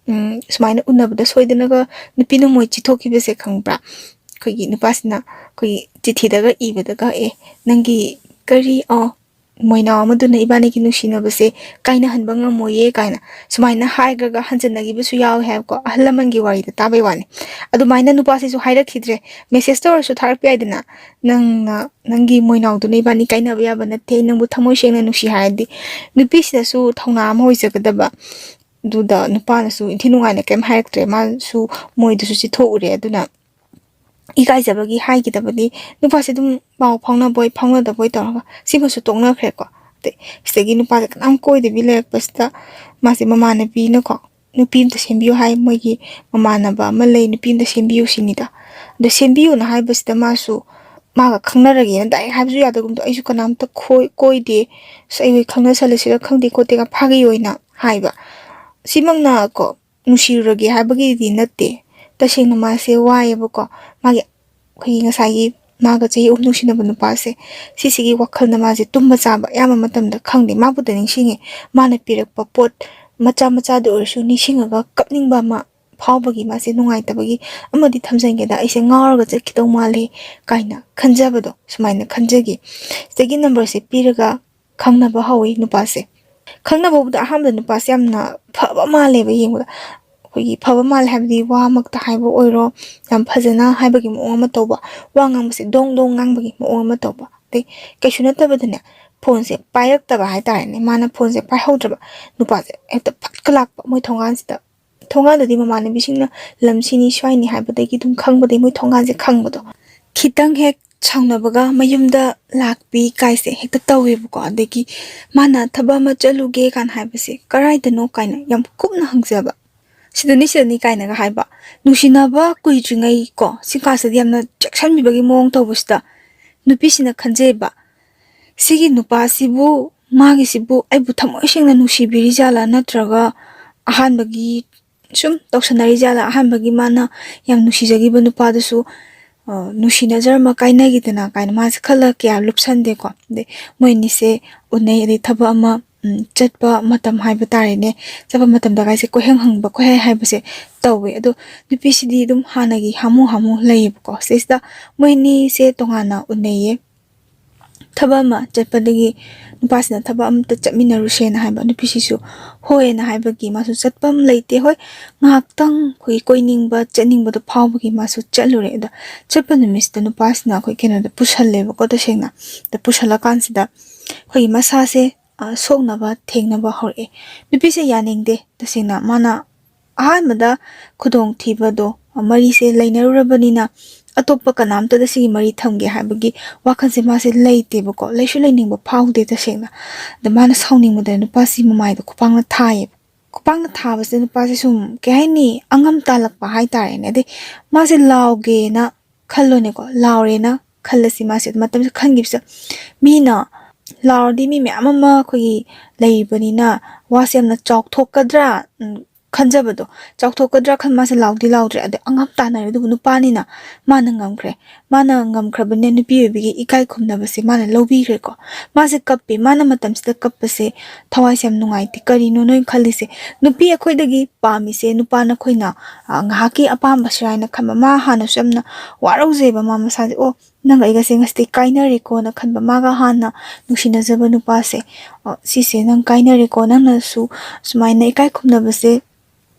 ꯎꯝ, ꯁꯨꯃꯥꯏꯅ ꯎꯅꯕꯗ ꯁꯣꯏꯗꯅꯒ ꯅꯨꯄꯤ ꯅꯃꯣꯏ ꯆꯤꯊꯣꯛꯈꯤꯕꯁꯦ ꯈꯪꯕ꯭ꯔꯥ? ꯑꯩꯈꯣꯏꯒꯤ ꯅꯨꯄꯥꯁꯤꯅ ꯑꯩꯈꯣꯏꯒꯤ ꯆꯤꯊꯤꯗꯒ ꯏꯕꯗꯒ, "ꯑꯦ, ꯅꯪꯒꯤ ꯀꯔꯤ, ꯑꯣ, ꯃꯣꯏꯅꯥꯎ ꯑꯃꯗꯨꯅ ꯏꯕꯥꯅꯤꯒꯤ ꯅꯨꯡꯁꯤꯅꯕꯁꯦ ꯀꯥꯏꯅꯍꯟꯕ ꯉꯝꯃꯣꯏꯌꯦ" ꯀꯥꯏꯅ ꯁꯨꯃꯥꯏꯅ ꯍꯥꯏꯈ꯭ꯔꯒ ꯍꯟꯖꯟꯅꯈꯤꯕꯁꯨ ꯌꯥꯎꯋꯦ ꯍꯥꯏꯕꯀꯣ, ꯑꯍꯜ ꯂꯃꯟꯒꯤ ꯋꯥꯔꯤꯗ ꯇꯥꯕꯩ ꯋꯥꯅꯤ꯫ ꯑꯗꯨꯃꯥꯏꯅ ꯅꯨꯄꯥꯁꯤꯁꯨ ꯍꯥꯏꯔꯛꯈꯤꯗ꯭ꯔꯦ, ꯃꯦꯁꯦꯖꯇ ꯑꯣꯏꯔꯁꯨ ꯊꯥꯔꯛꯄ ꯌꯥꯏꯗꯅ, "ꯅꯪꯅ, ꯅꯪꯒꯤ ꯃꯣꯏꯅꯥꯎꯗꯨꯅ ꯏꯕꯥꯅꯤ ꯀꯥꯏꯅꯕ ꯌꯥꯕ ꯅꯠꯇꯦ, ꯑꯩ ꯅꯪꯕꯨ ꯊꯃꯣꯏ ꯁꯦꯡꯅ ꯅꯨꯡꯁꯤ" ꯍꯥꯏꯔꯗꯤ ꯅꯨꯄꯤꯁꯤꯗꯁꯨ ꯊꯧꯅꯥ ꯑꯃ ꯑꯣꯏꯖꯒꯗꯕ꯫ ꯑꯗꯨꯗ ꯅꯨꯄꯥꯅꯁꯨ ꯏꯟꯊꯤ ꯅꯨꯡꯉꯥꯏꯅ ꯀꯩꯝ ꯍꯥꯏꯔꯛꯇ꯭ꯔꯦ, ꯃꯥꯁꯨ ꯃꯣꯏꯗꯨꯁꯨ ꯆꯤꯊꯣꯛꯎꯔꯦ꯫ ꯑꯗꯨꯅ ꯏꯀꯥꯏꯖꯕꯒꯤ ꯍꯥꯏꯈꯤꯗꯕꯅꯤ꯫ ꯅꯨꯄꯥꯁꯦ ꯑꯗꯨꯝ ꯄꯥꯎ ꯐꯥꯎꯅꯕꯣꯏ ꯐꯥꯎꯅꯗꯕꯣꯏ ꯇꯧꯔꯒ ꯁꯤꯃꯁꯨ ꯇꯣꯛꯅꯈ꯭ꯔꯦꯀꯣ꯫ ꯑꯗꯩ ꯁꯤꯗꯒꯤ ꯅꯨꯄꯥꯁꯦ ꯀꯅꯥꯝ ꯀꯣꯏꯗꯕꯤ ꯂꯩꯔꯛꯄꯁꯤꯗ ꯃꯥꯁꯦ ꯃꯃꯥꯟꯅꯕꯤꯅꯀꯣ, "ꯅꯨꯄꯤ ꯑꯝꯇ ꯁꯦꯝꯕꯤꯌꯨ" ꯍꯥꯏ, ꯃꯣꯏꯒꯤ ꯃꯃꯥꯟꯅꯕ ꯑꯃ ꯂꯩ, "ꯅꯨꯄꯤ ꯑꯝꯇ ꯁꯦꯝꯕꯤꯌꯨ" ꯁꯤꯅꯤꯗ꯫ ꯑꯗꯣ ꯁꯦꯝꯕꯤꯌꯨꯅ ꯍꯥꯏꯕꯁꯤꯗ ꯃꯥꯁꯨ ꯃꯥꯒ ꯈꯪꯅꯔꯒꯦꯅ ꯗꯥꯏꯔꯦꯛ ꯍꯥꯏꯕꯁꯨ ꯌꯥꯗꯒꯨꯝꯗꯣ, "ꯑꯩꯁꯨ ꯀꯅꯥꯝꯇ ꯈꯣꯏ-, ꯀꯣꯏꯗꯦ, ꯑꯁ, ꯑꯩ ꯈꯪꯅꯁꯜꯂꯁꯤꯔ ꯈꯪꯗꯦ ꯈꯣꯠꯇꯦꯒ" ꯐꯥꯒꯤ ꯑꯣꯏꯅ ꯍꯥꯏꯕ꯫ ꯁꯤꯃꯛꯅ ꯀꯣ ꯅꯨꯡꯁꯤꯔꯨꯔꯒꯦ ꯍꯥꯏꯕꯒꯤꯗꯤ ꯅꯠꯇꯦ꯫ ꯇꯁꯦꯡꯅ ꯃꯥꯁꯦ ꯋꯥꯏꯑꯦꯕꯀꯣ꯫ ꯃꯥꯒꯤ, ꯑꯩꯈꯣꯏꯒꯤ ꯉꯁꯥꯏꯒꯤ ꯃꯥꯒ ꯆꯍꯤ ꯑꯍꯨꯝ ꯅꯨꯡꯁꯤꯅꯕ ꯅꯨꯄꯥꯁꯦ, ꯁꯤꯁꯤꯒꯤ ꯋꯥꯈꯜꯗ ꯃꯥꯁꯦ ꯇꯨꯝꯕ ꯆꯥꯕ ꯑꯌꯥꯝꯕ ꯃꯇꯝꯗ ꯈꯪꯗꯦ, ꯃꯥꯕꯨꯗ ꯅꯤꯡꯁꯤꯡꯉꯦ꯫ ꯃꯥꯅ ꯄꯤꯔꯛꯄ ꯄꯣꯠ ꯃꯆꯥ ꯃꯆꯥꯗ ꯑꯣꯏꯔꯁꯨ ꯅꯤꯡꯁꯤꯡꯉꯒ ꯀꯞꯅꯤꯡꯕ ꯑꯃ ꯐꯥꯎꯕꯒꯤ, ꯃꯥꯁꯦ ꯅꯨꯡꯉꯥꯏꯇꯕꯒꯤ, "ꯑꯃꯗꯤ ꯊꯝꯖꯤꯟꯒꯦꯗ, ꯑꯩꯁꯦ ꯉꯥꯎꯔꯒ ꯆꯠꯈꯤꯗꯧ ꯃꯥꯜꯂꯦ" ꯀꯥꯏꯅ ꯈꯟꯖꯕꯗꯣ, ꯁꯨꯃꯥꯏꯅ ꯈꯟꯖꯈꯤ꯫ ꯁꯤꯗꯒꯤ ꯅꯝꯕꯔꯁꯦ ꯄꯤꯔꯒ ꯈꯪꯅꯕ ꯍꯧꯋꯤ ꯅꯨꯄꯥꯁꯦ꯫ ꯈꯪꯅꯕꯕꯨꯗ ꯑꯍꯥꯟꯕꯗ ꯅꯨꯄꯥꯁꯦ ꯌꯥꯝꯅ ꯐꯕ ꯃꯥꯜꯂꯦꯕ ꯌꯦꯡꯕꯗ꯫ ꯑꯩꯈꯣꯏꯒꯤ ꯐꯕ ꯃꯥꯜꯂꯦ ꯍꯥꯏꯕꯗꯤ ꯋꯥꯃꯛꯇ ꯍꯥꯏꯕ ꯑꯣꯏꯔꯣ, ꯌꯥꯝ ꯐꯖꯅ ꯍꯥꯏꯕꯒꯤ ꯃꯑꯣꯡ ꯑꯃ ꯇꯧꯕ, ꯋꯥ ꯉꯥꯡꯕꯁꯦ ꯗꯣꯡ ꯗꯣꯡ ꯉꯥꯡꯕꯒꯤ ꯃꯑꯣꯡ ꯑꯃ ꯇꯧꯕ꯫ ꯑꯗꯩ ꯀꯩꯁꯨ ꯅꯠꯇꯕꯗꯅꯦ, ꯐꯣꯟꯁꯦ ꯄꯥꯏꯔꯛꯇꯕ ꯍꯥꯏꯇꯥꯔꯦꯅꯦ, ꯃꯥꯅ ꯐꯣꯟꯁꯦ ꯄꯥꯏꯍꯧꯗ꯭ꯔꯕ, ꯅꯨꯄꯥꯁꯦ ꯍꯦꯛꯇ ꯐꯠꯀ ꯂꯥꯛꯄ ꯃꯣꯏ ꯊꯣꯡꯒꯥꯟꯁꯤꯗ꯫ ꯊꯣꯡꯒꯥꯟꯗꯗꯤ ꯃꯃꯥꯟꯅꯕꯤꯁꯤꯡꯅ ꯂꯝ ꯁꯤꯅꯤ ꯁ꯭ꯋꯥꯏꯅꯤ ꯍꯥꯏꯕꯗꯒꯤ ꯑꯗꯨꯝ ꯈꯪꯕꯗꯒꯤ ꯃꯣꯏ ꯊꯣꯡꯒꯥꯟꯁꯦ ꯈꯪꯕꯗꯣ꯫ ꯈꯤꯇꯪ ꯍꯦꯛ ꯁꯥꯎꯅꯕꯒ ꯃꯌꯨꯝꯗ ꯂꯥꯛꯄꯤ ꯀꯥꯏꯁꯦ ꯍꯦꯛꯇ ꯇꯧꯋꯦꯕꯀꯣ꯫ ꯑꯗꯒꯤ ꯃꯥꯅ ꯊꯕꯛ ꯑꯃ ꯆꯠꯂꯨꯒꯦ ꯀꯥꯏꯅ ꯍꯥꯏꯕꯁꯦ ꯀꯔꯥꯏꯗꯅꯣ ꯀꯥꯏꯅ ꯌꯥꯝ ꯀꯨꯞꯅ ꯍꯪꯖꯕ꯫ "ꯁꯤꯗꯅꯤ, ꯁꯤꯗꯅꯤ" ꯀꯥꯏꯅꯒ ꯍꯥꯏꯕ꯫ ꯅꯨꯡꯁꯤꯅꯕ ꯀꯨꯏꯗ꯭ꯔꯤꯉꯩ ꯀꯣ, ꯁꯤ ꯀꯥꯟꯁꯤꯗꯗꯤ ꯌꯥꯝꯅ ꯆꯦꯛꯁꯤꯟꯕꯤꯕꯒꯤ ꯃꯑꯣꯡ ꯇꯧꯕꯁꯤꯗ ꯅꯨꯄꯤꯁꯤꯅ ꯈꯟꯖꯩꯕ, "ꯁꯤꯒꯤ ꯅꯨꯄꯥꯁꯤꯕꯨ, ꯃꯥꯒꯤꯁꯤꯕꯨ ꯑꯩꯕꯨ ꯊꯃꯣꯏ ꯁꯦꯡꯅ ꯅꯨꯡꯁꯤꯕꯤꯔꯤ ꯖꯥꯠꯂꯥ, ꯅꯠꯇ꯭ꯔꯒ ꯑꯍꯥꯟꯕꯒꯤ ꯁꯨꯝ ꯇꯧꯁꯟꯅꯔꯤ ꯖꯥꯠꯂꯥ? ꯑꯍꯥꯟꯕꯒꯤ ꯃꯥꯅ ꯌꯥꯝ ꯅꯨꯡꯁꯤꯖꯈꯤꯕ ꯅꯨꯄꯥꯗꯨꯁꯨ, ꯑ, ꯅꯨꯡꯁꯤꯅꯖꯔꯝꯃ ꯀꯥꯏꯅꯈꯤꯗꯅ" ꯀꯥꯏꯅ ꯃꯥꯁꯦ ꯈꯜꯂꯒ ꯀꯌꯥ ꯂꯨꯞꯁꯟꯗꯦꯀꯣ꯫ ꯑꯗꯩ ꯃꯣꯏ ꯑꯅꯤꯁꯦ ꯎꯅꯩ, ꯑꯗꯩ ꯊꯕꯛ ꯑꯃ, ꯎꯝ, ꯆꯠꯄ ꯃꯇꯝ ꯍꯥꯏꯕ ꯇꯥꯔꯦꯅꯦ, ꯆꯠꯄ ꯃꯇꯝꯗ ꯀꯥꯏꯁꯦ ꯀꯣꯏꯍꯪ ꯍꯪꯕ, ꯀꯣꯏꯍꯥꯏ ꯍꯥꯏꯕꯁꯦ ꯇꯧꯋꯦ꯫ ꯑꯗꯣ ꯅꯨꯄꯤꯁꯤꯗꯤ ꯑꯗꯨꯝ ꯍꯥꯟꯅꯒꯤ ꯍꯥꯃꯨ ꯍꯥꯃꯨ ꯂꯩꯌꯦꯕꯀꯣ꯫ ꯁꯤꯗꯩꯁꯤꯗ ꯃꯣꯏ ꯑꯅꯤꯁꯦ ꯇꯣꯉꯥꯟꯅ ꯎꯅꯩꯌꯦ꯫ ꯊꯕꯛ ꯑꯃ ꯆꯠꯄꯗꯒꯤ ꯅꯨꯄꯥꯁꯤꯅ ꯊꯕꯛ ꯑꯃꯇ ꯆꯠꯃꯤꯟꯅꯔꯨꯁꯦꯅ ꯍꯥꯏꯕ, ꯅꯨꯄꯤꯁꯤꯁꯨ ꯍꯣꯏꯅ ꯍꯥꯏꯕꯒꯤ ꯃꯥꯁꯨ ꯆꯠꯄ ꯑꯃ ꯂꯩꯇꯦ꯫ ꯍꯣꯏ, ꯉꯥꯏꯍꯥꯛꯇꯪ ꯑꯩꯈꯣꯏꯒꯤ ꯀꯣꯏꯅꯤꯡꯕ ꯆꯠꯅꯤꯡꯕꯗꯣ ꯐꯥꯎꯕꯒꯤ ꯃꯥꯁꯨ ꯆꯠꯂꯨꯔꯦ꯫ ꯑꯗ ꯆꯠꯄ ꯅꯨꯃꯤꯠꯁꯤꯗ ꯅꯨꯄꯥꯁꯤꯅ ꯑꯩꯈꯣꯏ ꯀꯩꯅꯣꯗ ꯄꯨꯁꯜꯂꯦꯕꯀꯣ꯫ ꯇꯁꯦꯡꯅ ꯑꯗ ꯄꯨꯁꯜꯂꯀꯥꯟꯁꯤꯗ ꯑꯩꯈꯣꯏꯒꯤ ꯃꯁꯥꯁꯦ, ꯑ, ꯁꯣꯛꯅꯕ ꯊꯦꯡꯅꯕ ꯍꯧꯔꯛꯑꯦ꯫ ꯅꯨꯄꯤꯁꯦ ꯌꯥꯅꯤꯡꯗꯦ꯫ ꯇꯁꯦꯡꯅ ꯃꯥꯅ ꯑꯍꯥꯟꯕꯗ ꯈꯨꯗꯣꯡꯊꯤꯕꯗꯣ, ꯃꯔꯤꯁꯦ ꯂꯩꯅꯔꯨꯔꯕꯅꯤꯅ ꯑꯇꯣꯞꯄ ꯀꯅꯥꯝꯇꯗ ꯁꯤꯒꯤ ꯃꯔꯤ ꯊꯝꯒꯦ ꯍꯥꯏꯕꯒꯤ ꯋꯥꯈꯜꯁꯦ ꯃꯥꯁꯦ ꯂꯩꯇꯦꯕꯀꯣ꯫ ꯂꯩꯁꯨ ꯂꯩꯅꯤꯡꯕ ꯐꯥꯎꯗꯦ ꯇꯁꯦꯡꯅ꯫ ꯑꯗ ꯃꯥꯅ ꯁꯥꯎꯅꯤꯡꯕꯗ ꯅꯨꯄꯥꯁꯤ ꯃꯃꯥꯏꯗ ꯈꯨꯄꯥꯛꯅ ꯊꯥꯏꯌꯦꯕ꯫ ꯈꯨꯄꯥꯛꯅ ꯊꯥꯕꯁꯤꯗ ꯅꯨꯄꯥꯁꯦ ꯁꯨꯝ, ꯀꯩ ꯍꯥꯏꯅꯤ, ꯑꯉꯝ ꯇꯥꯜꯂꯛꯄ ꯍꯥꯏꯇꯥꯔꯦꯅꯦ꯫ ꯑꯗꯩ ꯃꯥꯁꯦ ꯂꯥꯎꯒꯦꯅ ꯈꯜꯂꯣꯅꯦꯀꯣ, ꯂꯥꯎꯔꯦꯅ ꯈꯜꯂꯁꯤ꯫ ꯃꯥꯁꯦ ꯃꯇꯝꯁꯦ ꯈꯟꯈꯤꯕꯁꯤꯗ ꯃꯤꯅ ꯂꯥꯎꯔꯗꯤ ꯃꯤ ꯃꯌꯥꯝ ꯑꯃ ꯑꯩꯈꯣꯏꯒꯤ ꯂꯩꯔꯤꯕꯅꯤꯅ ꯋꯥꯁꯦ ꯌꯥꯝꯅ ꯆꯥꯎꯊꯣꯛꯀꯗ꯭ꯔꯥ, ꯎꯝ, ꯈꯟꯖꯕꯗꯣ, ꯆꯥꯎꯊꯣꯛꯀꯗ꯭ꯔꯥ ꯈꯟ ꯃꯥꯁꯦ ꯂꯥꯎꯗꯤ ꯂꯥꯎꯗ꯭ꯔꯦ꯫ ꯑꯗꯩ ꯑꯉꯝ ꯇꯥꯟꯅꯔꯦ, ꯑꯗꯨꯕꯨ ꯅꯨꯄꯥꯅꯤꯅ ꯃꯥꯅ ꯉꯝꯈ꯭ꯔꯦ꯫ ꯃꯥꯅ ꯉꯝꯈ꯭ꯔꯕꯅꯤꯅ ꯅꯨꯄꯤ ꯑꯣꯏꯕꯒꯤ ꯏꯀꯥꯏ ꯈꯨꯝꯅꯕꯁꯦ ꯃꯥꯅ ꯂꯧꯕꯤꯈ꯭ꯔꯦꯀꯣ꯫ ꯃꯥꯁꯦ ꯀꯞꯄꯦ꯫ ꯃꯥꯅ ꯃꯇꯝꯁꯤꯗ ꯀꯞꯄꯁꯦ ꯊꯋꯥꯏꯁꯦ ꯌꯥꯝ ꯅꯨꯡꯉꯥꯏꯇꯦ꯫ ꯀꯔꯤꯅꯣ ꯅꯣꯏꯅ ꯈꯜꯂꯤꯁꯦ? ꯅꯨꯄꯤ ꯑꯩꯈꯣꯏꯗꯒꯤ ꯄꯥꯝꯃꯤꯁꯦ ꯅꯨꯄꯥ ꯅꯈꯣꯏꯅ, ꯑ, ꯉꯥꯏꯍꯥꯛꯀꯤ ꯑꯄꯥꯝꯕꯁꯤꯔꯥ ꯍꯥꯏꯅ ꯈꯟꯕ꯫ ꯃꯥ ꯍꯥꯟꯅꯁꯨ ꯌꯥꯝꯅ ꯋꯥꯔꯧꯖꯩꯕ ꯃꯥ ꯃꯁꯥꯁꯦ꯫ "ꯑꯣ, ꯅꯪꯒ ꯑꯩꯒꯁꯦ ꯉꯁꯤꯗꯤ ꯀꯥꯏꯅꯔꯦꯀꯣꯅ" ꯈꯟꯕ꯫ ꯃꯥꯒ ꯍꯥꯟꯅ ꯅꯨꯡꯁꯤꯅꯖꯕ ꯅꯨꯄꯥꯁꯦ, ꯑ, "ꯁꯤꯁꯦ ꯅꯪ ꯀꯥꯏꯅꯔꯦꯀꯣ, ꯅꯪꯅꯁꯨ ꯁꯨꯃꯥꯏꯅ ꯏꯀꯥꯏ ꯈꯨꯝꯅꯕꯁꯦ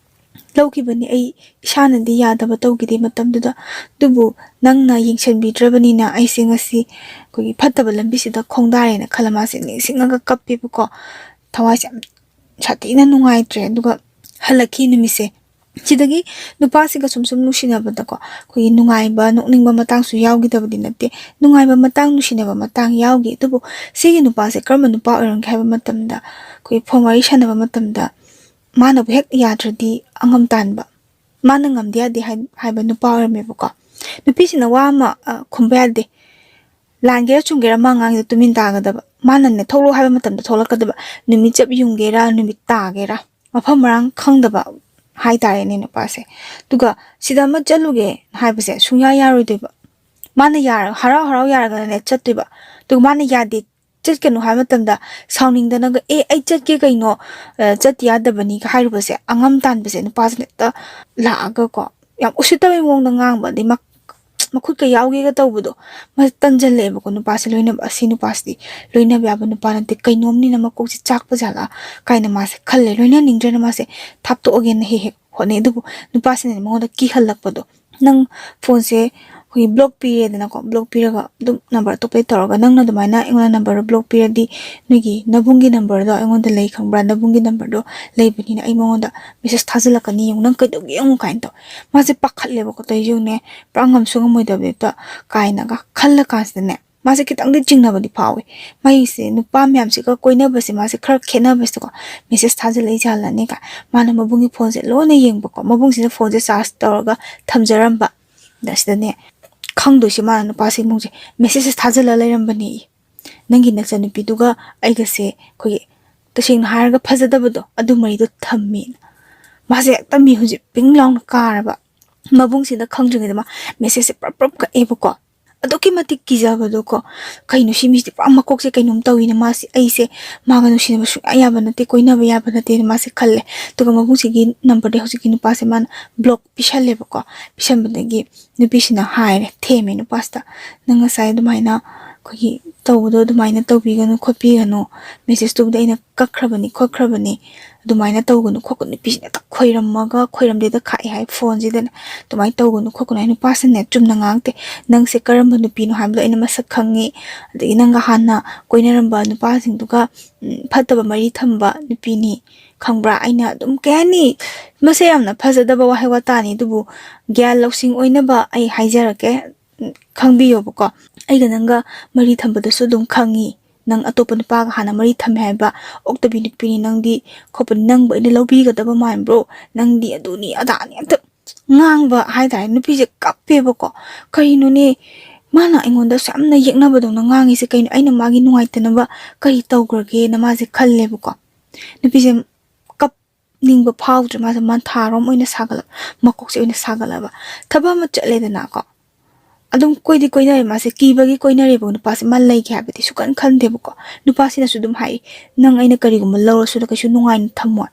ꯂꯧꯈꯤꯕꯅꯤ꯫ ꯑꯩ ꯏꯁꯥꯅꯗꯤ ꯌꯥꯗꯕ ꯇꯧꯈꯤꯗꯦ ꯃꯇꯝꯗꯨꯗ, ꯑꯗꯨꯕꯨ ꯅꯪꯅ ꯌꯦꯡꯁꯤꯟꯕꯤꯗ꯭ꯔꯕꯅꯤꯅ ꯑꯩꯁꯦ ꯉꯁꯤ ꯑꯩꯈꯣꯏꯒꯤ ꯐꯠꯇꯕ ꯂꯝꯕꯤꯁꯤꯗ ꯈꯣꯡꯗꯥꯔꯦꯅ" ꯈꯜꯂ ꯃꯥꯁꯦ ꯅꯤꯡꯁꯤꯡꯉꯒ ꯀꯞꯄꯦꯕꯀꯣ꯫ ꯊꯋꯥꯏꯁꯦ ꯌꯥꯝ ꯁꯥꯊꯤꯅ ꯅꯨꯡꯉꯥꯏꯇ꯭ꯔꯦ꯫ ꯑꯗꯨꯒ ꯍꯜꯂꯛꯈꯤ ꯅꯨꯃꯤꯠꯁꯦ꯫ ꯁꯤꯗꯒꯤ ꯅꯨꯄꯥꯁꯤꯒ ꯁꯨꯝ ꯁꯨꯝ ꯅꯨꯡꯁꯤꯅꯕꯗꯀꯣ, ꯑꯩꯈꯣꯏꯒꯤ ꯅꯨꯡꯉꯥꯏꯕ, ꯅꯣꯛꯅꯤꯡꯕ ꯃꯇꯥꯡꯁꯨ ꯌꯥꯎꯈꯤꯗꯕꯗꯤ ꯅꯠꯇꯦ, ꯅꯨꯡꯉꯥꯏꯕ ꯃꯇꯥꯡ, ꯅꯨꯡꯁꯤꯅꯕ ꯃꯇꯥꯡ ꯌꯥꯎꯈꯤ꯫ ꯑꯗꯨꯕꯨ ꯁꯤꯒꯤ ꯅꯨꯄꯥꯁꯦ ꯀꯔꯝꯕ ꯅꯨꯄꯥ ꯑꯣꯏꯔꯝꯒꯦ ꯍꯥꯏꯕ ꯃꯇꯝꯗ, ꯑꯩꯈꯣꯏ ꯐꯣꯟ ꯋꯥꯔꯤ ꯁꯥꯟꯅꯕ ꯃꯇꯝꯗ ꯃꯥꯅꯕꯨ ꯍꯦꯛ ꯌꯥꯗ꯭ꯔꯗꯤ ꯑꯉꯝ ꯇꯥꯟꯕ, ꯃꯥꯅ ꯉꯝꯗ ꯌꯥꯗꯦ ꯍꯥꯏ-, ꯍꯥꯏꯕ ꯅꯨꯄꯥ ꯑꯣꯏꯔꯝꯃꯦꯕꯀꯣ꯫ ꯅꯨꯄꯤꯁꯤꯅ ꯋꯥ ꯑꯃ, ꯑ, ꯈꯨꯝꯕ ꯌꯥꯗꯦ꯫ ꯂꯥꯟꯒꯦꯔꯥ ꯆꯨꯝꯒꯦꯔꯥ ꯃꯥ ꯉꯥꯡꯉꯤꯗꯣ ꯇꯨꯃꯤꯟ ꯇꯥꯒꯗꯕ꯫ ꯃꯥꯅꯅꯦ ꯊꯣꯛꯂꯛꯑꯣ ꯍꯥꯏꯕ ꯃꯇꯝꯗ ꯊꯣꯛꯂꯛꯀꯗꯕ꯫ ꯅꯨꯃꯤꯠ ꯆꯞ ꯌꯨꯡꯒꯦꯔꯥ, ꯅꯨꯃꯤꯠ ꯇꯥꯒꯦꯔꯥ, ꯃꯐꯝ ꯃꯔꯥꯡ ꯈꯪꯗꯕ ꯍꯥꯏꯇꯥꯔꯦꯅꯦ ꯅꯨꯄꯥꯁꯦ꯫ ꯑꯗꯨꯒ ꯁꯤꯗ ꯑꯃ ꯆꯠꯂꯨꯒꯦ ꯍꯥꯏꯕꯁꯦ ꯁꯨꯡꯌꯥ ꯌꯥꯔꯣꯏꯗꯣꯏꯕ꯫ ꯃꯥꯅ ꯌꯥꯔ-, ꯍꯔꯥꯎ ꯍꯔꯥꯎ ꯌꯥꯔꯒꯅꯅꯦ ꯆꯠꯇꯣꯏꯕ꯫ ꯑꯗꯨꯒ ꯃꯥꯅ ꯌꯥꯗꯦ, ꯆꯠꯀꯅꯨ ꯍꯥꯏꯕ ꯃꯇꯝꯗ ꯁꯥꯎꯅꯤꯡꯗꯅꯒ, "ꯑꯦ, ꯑꯩ ꯆꯠꯀꯦ ꯀꯩꯅꯣ, ꯑ, ꯆꯠꯇ ꯌꯥꯗꯕꯅꯤꯒ" ꯍꯥꯏꯔꯨꯕꯁꯦ, ꯑꯉꯝ ꯇꯥꯟꯕꯁꯦ ꯅꯨꯄꯥꯁꯤꯅ ꯍꯦꯛꯇ ꯂꯥꯛꯑꯒꯀꯣ, ꯌꯥꯝ ꯎꯁꯤꯠꯇꯕꯩ ꯃꯑꯣꯡꯗ ꯉꯥꯡꯕ, ꯑꯗꯩ ꯃ-, ꯃꯈꯨꯠꯀ ꯌꯥꯎꯒꯦꯒ ꯇꯧꯕꯗꯣ, ꯃꯥꯁꯦ ꯇꯟꯖꯜꯂꯛꯑꯦꯕꯀꯣ ꯅꯨꯄꯥꯁꯦ ꯂꯣꯏꯅꯕ꯫ "ꯑꯁꯤ ꯅꯨꯄꯥꯁꯤꯗꯤ ꯂꯣꯏꯅꯕ ꯌꯥꯕ ꯅꯨꯄꯥ ꯅꯠꯇꯦ, ꯀꯩꯅꯣꯝꯅꯤꯅ ꯃꯀꯣꯛꯁꯦ ꯆꯥꯛꯄ ꯖꯥꯠꯂꯥ?" ꯀꯥꯏꯅ ꯃꯥꯁꯦ ꯈꯜꯂꯦ꯫ ꯂꯣꯏꯅꯅꯤꯡꯗ꯭ꯔꯦꯅ ꯃꯥꯁꯦ ꯊꯥꯞꯇꯣꯛꯑꯒꯦꯅ ꯍꯦꯛ ꯍꯦꯛ ꯍꯣꯠꯅꯩ꯫ ꯑꯗꯨꯕꯨ ꯅꯨꯄꯥꯁꯤꯅꯅꯦ ꯃꯉꯣꯟꯗ ꯀꯤꯍꯜꯂꯛꯄꯗꯣ, "ꯅꯪ ꯐꯣꯟꯁꯦ ꯑꯩꯈꯣꯏꯒꯤ ꯕ꯭ꯂꯣꯛ ꯄꯤꯔꯦꯗꯅꯀꯣ, ꯕ꯭ꯂꯣꯛ ꯄꯤꯔꯒ ꯑꯗꯨꯝ ꯅꯝꯕꯔ ꯑꯇꯣꯞꯄꯗ ꯇꯧꯔꯒ, ꯅꯪꯅ ꯑꯗꯨꯃꯥꯏꯅ ꯑꯩꯉꯣꯟꯗ ꯅꯝꯕꯔꯗꯣ ꯕ꯭ꯂꯣꯛ ꯄꯤꯔꯗꯤ ꯅꯣꯏꯒꯤ ꯅꯕꯨꯡꯒꯤ ꯅꯝꯕꯔꯗꯣ ꯑꯩꯉꯣꯟꯗ ꯂꯩ ꯈꯪꯕ꯭ꯔꯥ? ꯅꯕꯨꯡꯒꯤ ꯅꯝꯕꯔꯗꯣ ꯂꯩꯕꯅꯤꯅ ꯑꯩ ꯃꯉꯣꯟꯗ ꯃꯦꯁꯦꯖ ꯊꯥꯖꯤꯜꯂꯛꯀꯅꯤ, ꯌꯦꯡꯉꯨ, ꯅꯪ ꯀꯩꯗꯧꯒꯦ ꯌꯦꯡꯉꯨ" ꯀꯥꯏꯅ ꯇꯧ꯫ ꯃꯥꯁꯦ ꯄꯥꯈꯠꯂꯦꯕꯀꯣ, ꯇꯧꯔꯤꯁꯦ ꯌꯦꯡꯉꯨꯅꯦ, ꯄꯨꯔꯥ ꯉꯝꯁꯨ ꯉꯝꯃꯣꯏꯗꯕꯅꯦ ꯍꯦꯛꯇ ꯀꯥꯏꯅꯒ ꯈꯜꯂ ꯀꯥꯟꯁꯤꯗꯅꯦ, ꯃꯥꯁꯦ ꯈꯤꯇꯪꯗꯤ ꯆꯤꯡꯅꯕꯗꯤ ꯐꯥꯎꯋꯦ꯫ ꯃꯥꯏꯁꯦ ꯅꯨꯄꯥ ꯃꯌꯥꯝꯁꯤꯒ ꯀꯣꯏꯅꯕꯁꯦ ꯃꯥꯁꯦ ꯈꯔ ꯈꯦꯠꯅꯕꯁꯦꯀꯣ, ꯃꯦꯁꯦꯖ ꯊꯥꯖꯤꯜꯂꯛꯏ ꯖꯥꯠꯂꯅꯦ ꯀꯥꯏ꯫ ꯃꯥꯅ ꯃꯕꯨꯡꯒꯤ ꯐꯣꯟꯁꯦ ꯂꯣꯏꯅ ꯌꯦꯡꯕꯀꯣ, ꯃꯕꯨꯡꯁꯤꯅ ꯐꯣꯟꯁꯦ ꯆꯥꯔꯖ ꯇꯧꯔꯒ ꯊꯝꯖꯔꯝꯕ꯫ ꯑꯁꯤꯗꯅꯦ ꯈꯪꯗꯣꯏꯁꯦ ꯃꯥꯅ ꯅꯨꯄꯥꯁꯤ ꯏꯃꯨꯡꯁꯦ ꯃꯦꯁꯦꯖ ꯊꯥꯖꯤꯜꯂ ꯂꯩꯔꯝꯕꯅꯦ꯫ ꯅꯪꯒꯤ ꯅꯆꯟꯅꯨꯄꯤꯗꯨꯒ ꯑꯩꯒꯁꯦ ꯑꯩꯈꯣꯏꯒꯤ ꯇꯁꯦꯡꯅ ꯍꯥꯏꯔꯒ ꯐꯖꯗꯕꯗꯣ ꯑꯗꯨ ꯃꯔꯤꯗꯣ ꯊꯝꯃꯦꯅ꯫ ꯃꯥꯁꯦ ꯍꯦꯛꯇ ꯃꯤ ꯍꯧꯖꯤꯛ ꯄꯤꯡ ꯂꯥꯎꯅ ꯀꯥꯔꯕ꯫ ꯃꯕꯨꯡꯁꯤꯗ ꯈꯪꯗ꯭ꯔꯤꯉꯩꯗ ꯃꯥ ꯃꯦꯁꯦꯖꯁꯦ ꯄ꯭ꯔꯞ ꯄ꯭ꯔꯞ ꯀꯛꯑꯦꯕꯀꯣ꯫ ꯑꯗꯨꯛꯀꯤ ꯃꯇꯤꯛ ꯀꯤꯖꯕꯗꯣꯀꯣ꯫ ꯀꯩꯅꯣ ꯁꯤ ꯃꯤꯁꯤꯗꯤ ꯄꯨꯔꯥ ꯃꯀꯣꯛꯁꯦ ꯀꯩꯅꯣꯝ ꯇꯧꯋꯤꯅꯦ, ꯃꯥꯁꯦ ꯑꯩꯁꯦ ꯃꯥꯒ ꯅꯨꯡꯁꯤꯅꯕ ꯁꯨꯡꯌꯥ ꯌꯥꯕ ꯅꯠꯇꯦ, ꯀꯣꯏꯅꯕ ꯌꯥꯕ ꯅꯠꯇꯦꯅ ꯃꯥꯁꯦ ꯈꯜꯂꯦ꯫ ꯑꯗꯨꯒ ꯃꯕꯨꯡꯁꯤꯒꯤ ꯅꯝꯕꯔꯗꯤ ꯍꯧꯖꯤꯛꯀꯤ ꯅꯨꯄꯥꯁꯦ ꯃꯥꯅ ꯕ꯭ꯂꯣꯛ ꯄꯤꯁꯜꯂꯦꯕꯀꯣ꯫ ꯄꯤꯁꯟꯕꯗꯒꯤ ꯅꯨꯄꯤꯁꯤꯅ ꯍꯥꯏꯔꯦ, ꯊꯦꯝꯃꯦ ꯅꯨꯄꯥꯁꯤꯗ, "ꯅꯪ ꯉꯁꯥꯏ ꯑꯗꯨꯃꯥꯏꯅ ꯑꯩꯈꯣꯏꯒꯤ ꯇꯧꯕꯗꯣ ꯑꯗꯨꯃꯥꯏꯅ ꯇꯧꯕꯤꯒꯅꯨ ꯈꯣꯠꯄꯤꯒꯅꯨ, ꯃꯦꯁꯦꯖꯇꯨꯕꯨꯗꯤ ꯑꯩꯅ ꯀꯛꯈ꯭ꯔꯕꯅꯤ ꯈꯣꯠꯈ꯭ꯔꯕꯅꯤ, ꯑꯗꯨꯃꯥꯏꯅ ꯇꯧꯒꯅꯨ ꯈꯣꯠꯀꯅꯨ", ꯅꯨꯄꯤꯁꯤꯅ ꯍꯦꯛꯇ ꯈꯣꯏꯔꯝꯃꯒ ꯈꯣꯏꯔꯝꯗꯦꯗ ꯈꯥꯛꯑꯦ ꯍꯥꯏ ꯐꯣꯟꯁꯤꯗꯅꯦ꯫ "ꯑꯗꯨꯃꯥꯏꯅ ꯇꯧꯒꯅꯨ ꯈꯣꯠꯀꯅꯨ" ꯍꯥꯏ꯫ ꯅꯨꯄꯥꯁꯤꯅꯅꯦ ꯆꯨꯝꯅ ꯉꯥꯡꯉꯛꯇꯦ꯫ "ꯅꯪꯁꯦ ꯀꯔꯝꯕ ꯅꯨꯄꯤꯅꯣ ꯍꯥꯏꯕꯗꯣ ꯑꯩꯅ ꯃꯁꯛ ꯈꯪꯉꯤ, ꯑꯗꯒꯤ ꯅꯪꯒ ꯍꯥꯟꯅ ꯀꯣꯏꯅꯔꯝꯕ ꯅꯨꯄꯥꯁꯤꯡꯗꯨꯒ ꯎꯝ, ꯐꯠꯇꯕ ꯃꯔꯤ ꯊꯝꯕ ꯅꯨꯄꯤꯅꯤ, ꯈꯪꯕ꯭ꯔꯥ? ꯑꯩꯅ ꯑꯗꯨꯝ ꯀꯩ ꯍꯥꯏꯅꯤ, ꯃꯁꯦ ꯌꯥꯝꯅ ꯐꯖꯗꯕ ꯋꯥꯍꯩ ꯋꯥꯇꯥꯅꯤ, ꯑꯗꯨꯕꯨ ꯒ꯭ꯌꯥꯟ ꯂꯧꯁꯤꯡ ꯑꯣꯏꯅꯕ ꯑꯩ ꯍꯥꯏꯖꯔꯛꯀꯦ꯫ ꯎꯝ, ꯈꯪꯕꯤꯌꯣꯕꯀꯣ, ꯑꯩꯒ ꯅꯪꯒ ꯃꯔꯤ ꯊꯝꯕꯗꯁꯨ ꯑꯗꯨꯝ ꯈꯪꯉꯤ, ꯅꯪ ꯑꯇꯣꯞꯄ ꯅꯨꯄꯥꯒ ꯍꯥꯟꯅ ꯃꯔꯤ ꯊꯝꯃꯦ ꯍꯥꯏꯕ ꯑꯣꯛꯇꯕꯤ ꯅꯨꯄꯤꯅꯤ ꯅꯪꯗꯤ ꯈꯣꯠꯄꯅꯤ, ꯅꯪꯕꯨ ꯑꯩꯅ ꯂꯧꯕꯤꯒꯗꯕ ꯃꯥꯟꯕ꯭ꯔꯣ? ꯅꯪꯗꯤ ꯑꯗꯨꯅꯤ ꯑꯗꯥꯅꯤ", ꯑꯝꯇ ꯉꯥꯡꯕ ꯍꯥꯏꯇꯥꯔꯦ꯫ ꯅꯨꯄꯤꯁꯦ ꯀꯞꯄꯦꯕꯀꯣ꯫ "ꯀꯩꯅꯣꯅꯦ ꯃꯥꯅ ꯑꯩꯉꯣꯟꯗ ꯑꯁꯨꯛ ꯌꯥꯝꯅ ꯌꯦꯛꯅꯕꯗꯧꯅ ꯉꯥꯡꯉꯤꯁꯦ ꯀꯩꯅꯣ? ꯑꯩꯅ ꯃꯥꯒꯤ ꯅꯨꯡꯉꯥꯏꯇꯅꯕ ꯀꯔꯤ ꯇꯧꯈ꯭ꯔꯒꯦꯅ?" ꯃꯥꯁꯦ ꯈꯜꯂꯦꯕꯀꯣ꯫ ꯅꯨꯄꯤꯁꯦ ꯀꯞꯅꯤꯡꯕ ꯐꯥꯎꯗ꯭ꯔꯦ, ꯃꯥꯁꯦ ꯃꯊꯥꯔꯣꯝ ꯑꯣꯏꯅ ꯁꯥꯒꯠꯂꯕ, ꯃꯀꯣꯛꯁꯦ ꯑꯣꯏꯅ ꯁꯥꯒꯠꯂꯕ꯫ ꯊꯕꯛ ꯑꯃ ꯆꯠꯂꯦꯗꯅꯀꯣ, ꯑꯗꯨꯝ ꯀꯣꯏꯗꯤ ꯀꯣꯏꯅꯔꯦ, ꯃꯥꯁꯦ ꯀꯤꯕꯒꯤ ꯀꯣꯏꯅꯔꯦꯕ, ꯅꯨꯄꯥꯁꯦ ꯃꯥ ꯂꯩꯒꯦ ꯍꯥꯏꯕꯗꯤ ꯁꯨꯀꯟ ꯈꯟꯗꯦꯕꯀꯣ꯫ ꯅꯨꯄꯥꯁꯤꯅꯁꯨ ꯑꯗꯨꯝ ꯍꯥꯏ, "ꯅꯪ ꯑꯩꯅ ꯀꯔꯤꯒꯨꯝꯕ ꯂꯧꯔꯁꯨ ꯀꯩꯁꯨ ꯅꯨꯡꯉꯥꯏꯅ ꯊꯝꯃꯣꯏ"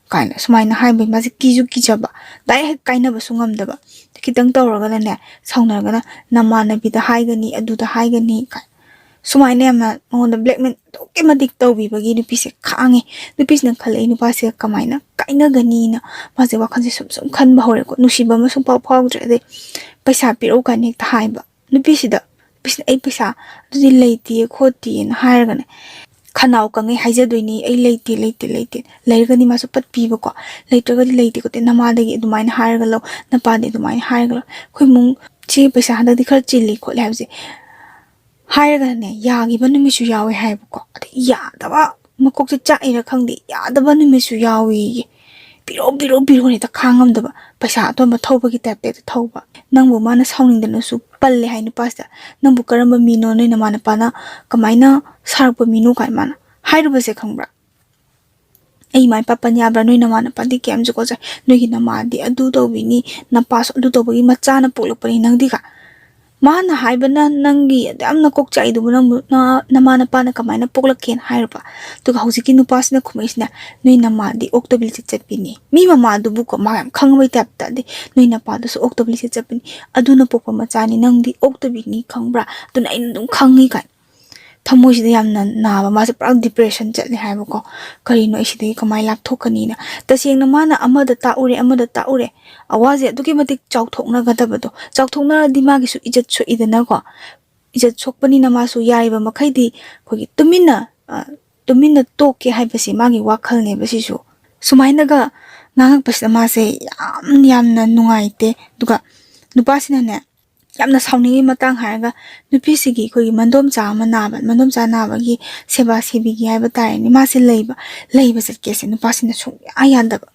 ꯀꯥꯏꯅ ꯁꯨꯃꯥꯏꯅ ꯍꯥꯏꯕꯒꯤ ꯃꯥꯁꯦ ꯀꯤꯁꯨ ꯀꯤꯖꯕ, ꯗꯥꯏꯔꯦꯛ ꯍꯦꯛ ꯀꯥꯏꯅꯕꯁꯨ ꯉꯝꯗꯕ꯫ ꯈꯤꯇꯪ ꯇꯧꯔꯒꯅꯅꯦ, ꯁꯥꯎꯅꯔꯒꯅ ꯅꯃꯥꯟꯅꯕꯤꯗ ꯍꯥꯏꯒꯅꯤ, ꯑꯗꯨꯗ ꯍꯥꯏꯒꯅꯤ ꯀꯥꯏ ꯁꯨꯃꯥꯏꯅ ꯌꯥꯝꯅ ꯃꯉꯣꯟꯗ ꯕ꯭ꯂꯦꯛꯃꯦꯜ ꯑꯗꯨꯛꯀꯤ ꯃꯇꯤꯛ ꯇꯧꯕꯤꯕꯒꯤ ꯅꯨꯄꯤꯁꯦ ꯈꯥꯡꯉꯦ꯫ ꯅꯨꯄꯤꯁꯤꯅ ꯈꯜꯂꯛꯏ, ꯅꯨꯄꯥꯁꯦ ꯀꯃꯥꯏꯅ ꯀꯥꯏꯅꯒꯅꯤꯅ ꯃꯥꯁꯦ ꯋꯥꯈꯜꯁꯦ ꯁꯨꯝ ꯁꯨꯝ ꯈꯟꯕ ꯍꯧꯔꯦꯀꯣ꯫ ꯅꯨꯡꯁꯤꯕ ꯑꯃ ꯁꯨꯡꯐꯥꯎ ꯐꯥꯎꯗ꯭ꯔꯦ꯫ ꯑꯗꯩ ꯄꯩꯁꯥ ꯄꯤꯔꯛꯎ ꯀꯥꯏꯅ ꯍꯦꯛꯇ ꯍꯥꯏꯕ꯫ ꯅꯨꯄꯤꯁꯤꯗ, ꯅꯨꯄꯤꯁꯤꯅ "ꯑꯩ ꯄꯩꯁꯥ ꯑꯗꯨꯗꯤ ꯂꯩꯇꯦ ꯈꯣꯠꯇꯦꯅ" ꯍꯥꯏꯔꯒꯅꯦ, ꯈꯅꯥꯎ ꯀꯪꯉꯩ ꯍꯥꯏꯖꯗꯣꯏꯅꯤ, "ꯑꯩ ꯂꯩꯇꯦ, ꯂꯩꯇꯦ, ꯂꯩꯇꯦ"꯫ ꯂꯩꯔꯒꯗꯤ ꯃꯥꯁꯨ ꯄꯠꯄꯤꯕꯀꯣ, ꯂꯩꯇ꯭ꯔꯒꯗꯤ "ꯂꯩꯇꯦ ꯈꯣꯠꯇꯦ, ꯅꯃꯥꯗꯒꯤ ꯑꯗꯨꯃꯥꯏꯅ ꯍꯥꯏꯔꯒ ꯂꯧ, ꯅꯄꯥꯗꯤ ꯑꯗꯨꯃꯥꯏꯅ ꯍꯥꯏꯔꯒ ꯂꯧ", ꯑꯩꯈꯣꯏ ꯏꯃꯨꯡ ꯁꯤ ꯄꯩꯁꯥ ꯍꯟꯗꯛꯇꯤ ꯈꯔ ꯆꯤꯜꯂꯤ ꯈꯣꯠꯂꯤ ꯍꯥꯏꯕꯁꯦ ꯍꯥꯏꯔꯒꯅꯦ, ꯌꯥꯈꯤꯕ ꯅꯨꯃꯤꯠꯁꯨ ꯌꯥꯎꯋꯦ ꯍꯥꯏꯕꯀꯣ꯫ ꯑꯗꯩ ꯌꯥꯗꯕ, ꯃꯀꯣꯛꯁꯦ ꯆꯥꯛꯏꯔꯥ ꯈꯪꯗꯦ, ꯌꯥꯗꯕ ꯅꯨꯃꯤꯠꯁꯨ ꯌꯥꯎꯋꯦꯌꯦ꯫ ꯄꯤꯔꯣ, ꯄꯤꯔꯣ, ꯄꯤꯔꯣꯅ ꯍꯦꯛꯇ ꯈꯥꯡ ꯉꯝꯗꯕ, ꯄꯩꯁꯥ ꯑꯇꯣꯟꯕ ꯊꯧꯕꯒꯤ ꯇꯥꯏꯞꯇ ꯍꯦꯛꯇ ꯊꯧꯕ꯫ ꯅꯪꯕꯨ ꯃꯥꯅ ꯁꯥꯎꯅꯤꯡꯗꯅꯁꯨ ꯄꯜꯂꯦ ꯍꯥꯏ ꯅꯨꯄꯥꯁꯤꯗ꯫ "ꯅꯪꯕꯨ ꯀꯔꯝꯕ ꯃꯤꯅꯣ? ꯅꯣꯏ ꯅꯃꯥ ꯅꯄꯥꯅ ꯀꯃꯥꯏꯅ ꯁꯥꯔꯛꯄ ꯃꯤꯅꯣ?" ꯀꯥꯏ ꯃꯥꯅ ꯍꯥꯏꯔꯨꯕꯁꯦ ꯈꯪꯕ꯭ꯔꯥ? "ꯑꯩ ꯏꯃꯥ ꯏꯄꯥ ꯄꯟ ꯌꯥꯕ꯭ꯔꯥ? ꯅꯣꯏ ꯅꯃꯥ ꯅꯄꯥꯗꯤ ꯀꯌꯥꯝ ꯖꯨꯒꯣꯠ ꯆꯥꯏ, ꯅꯣꯏꯒꯤ ꯅꯃꯥꯗꯤ ꯑꯗꯨ ꯇꯧꯕꯤꯅꯤ, ꯅꯄꯥꯁꯨ ꯑꯗꯨ ꯇꯧꯕꯒꯤ ꯃꯆꯥꯅ ꯄꯣꯛꯂꯛꯄꯅꯤ ꯅꯪꯗꯤꯒ"꯫ ꯃꯥꯅ ꯍꯥꯏꯕꯅ ꯅꯪꯒꯤ ꯑꯗꯨ ꯌꯥꯝꯅ ꯀꯣꯛ ꯆꯥꯛꯏꯗꯨꯕꯨ ꯅꯪꯕꯨ ꯅ-, ꯅꯃꯥ ꯅꯄꯥꯅ ꯀꯃꯥꯏꯅ ꯄꯣꯛꯂꯛꯀꯦꯅ ꯍꯥꯏꯔꯕ? ꯑꯗꯨꯒ ꯍꯧꯖꯤꯛꯀꯤ ꯅꯨꯄꯥꯁꯤꯅ ꯈꯨꯝꯃꯛꯏꯁꯤꯅ, "ꯅꯣꯏ ꯅꯃꯥꯗꯤ ꯑꯣꯛꯇꯕꯤ ꯂꯤꯆꯠ ꯆꯠꯄꯤꯅꯤ"꯫ ꯃꯤ ꯃꯃꯥꯗꯨꯕꯨꯀꯣ ꯃꯥ ꯌꯥꯝ ꯈꯪꯕꯩ ꯇꯥꯏꯞꯇ, ꯑꯗꯩ, "ꯅꯣꯏ ꯅꯄꯥꯗꯨꯁꯨ ꯑꯣꯛꯇꯕꯤ ꯂꯤꯆꯠ ꯆꯠꯄꯤꯅꯤ, ꯑꯗꯨꯅ ꯄꯣꯛꯄ ꯃꯆꯥꯅꯤ, ꯅꯪꯗꯤ ꯑꯣꯛꯇꯕꯤꯅꯤ ꯈꯪꯕ꯭ꯔꯥ? ꯑꯗꯨꯅ ꯑꯩꯅ ꯑꯗꯨꯝ ꯈꯪꯉꯤ" ꯀꯥꯏꯅ꯫ ꯊꯃꯣꯏꯁꯤꯗ ꯌꯥꯝꯅ ꯅꯥꯕ, ꯃꯥꯁꯦ ꯄꯨꯔꯥ depression ꯆꯠꯂꯦ ꯍꯥꯏꯕꯀꯣ꯫ "ꯀꯔꯤꯅꯣ ꯑꯩ ꯁꯤꯗꯒꯤ ꯀꯃꯥꯏꯅ ꯂꯥꯞꯊꯣꯛꯀꯅꯤꯅ?" ꯇꯁꯦꯡꯅ ꯃꯥꯅ ꯑꯃꯗ ꯇꯥꯛꯎꯔꯦ, ꯑꯃꯗ ꯇꯥꯛꯎꯔꯦ, ꯑꯋꯥꯁꯦ ꯑꯗꯨꯛꯀꯤ ꯃꯇꯤꯛ ꯆꯥꯎꯊꯣꯛꯅꯒꯗꯕꯗꯣ꯫ ꯆꯥꯎꯊꯣꯛꯅꯔꯗꯤ ꯃꯥꯒꯤꯁꯨ ꯏꯖꯠ ꯁꯣꯛꯏꯗꯅꯀꯣ꯫ ꯏꯖꯠ ꯁꯣꯛꯄꯅꯤꯅ ꯃꯥꯁꯨ ꯌꯥꯔꯤꯕ ꯃꯈꯩꯗꯤ ꯑꯩꯈꯣꯏꯒꯤ ꯇꯨꯃꯤꯟꯅ, ꯑ, ꯇꯨꯃꯤꯟꯅ ꯇꯣꯛꯀꯦ ꯍꯥꯏꯕꯁꯤ ꯃꯥꯒꯤ ꯋꯥꯈꯜꯅꯦꯕ ꯁꯤꯁꯨ꯫ ꯁꯨꯃꯥꯏꯅꯒ ꯉꯥꯡꯉꯛꯄꯁꯤꯗ ꯃꯥꯁꯦ ꯌꯥꯝ, ꯌꯥꯝꯅ ꯅꯨꯡꯉꯥꯏꯇꯦ꯫ ꯑꯗꯨꯒ ꯅꯨꯄꯥꯁꯤꯅꯅꯦ, ꯌꯥꯝꯅ ꯁꯥꯎꯅꯤꯡꯉꯤ ꯃꯇꯥꯡ ꯍꯥꯏꯔꯒ, ꯅꯨꯄꯤꯁꯤꯒꯤ ꯑꯩꯈꯣꯏꯒꯤ ꯃꯟꯗꯣꯝꯆꯥ ꯑꯃ ꯅꯥꯕ, ꯃꯟꯗꯣꯝꯆꯥ ꯅꯥꯕꯒꯤ ꯁꯦꯕꯥ ꯁꯦꯕꯤꯒꯤ ꯍꯥꯏꯕ ꯇꯥꯔꯦꯅꯦ, ꯃꯥꯁꯦ ꯂꯩꯕ, ꯂꯩꯕ ꯆꯠꯀꯦꯁꯦ ꯅꯨꯄꯥꯁꯤꯅ ꯁꯨꯡꯌꯥ ꯌꯥꯗꯕ꯫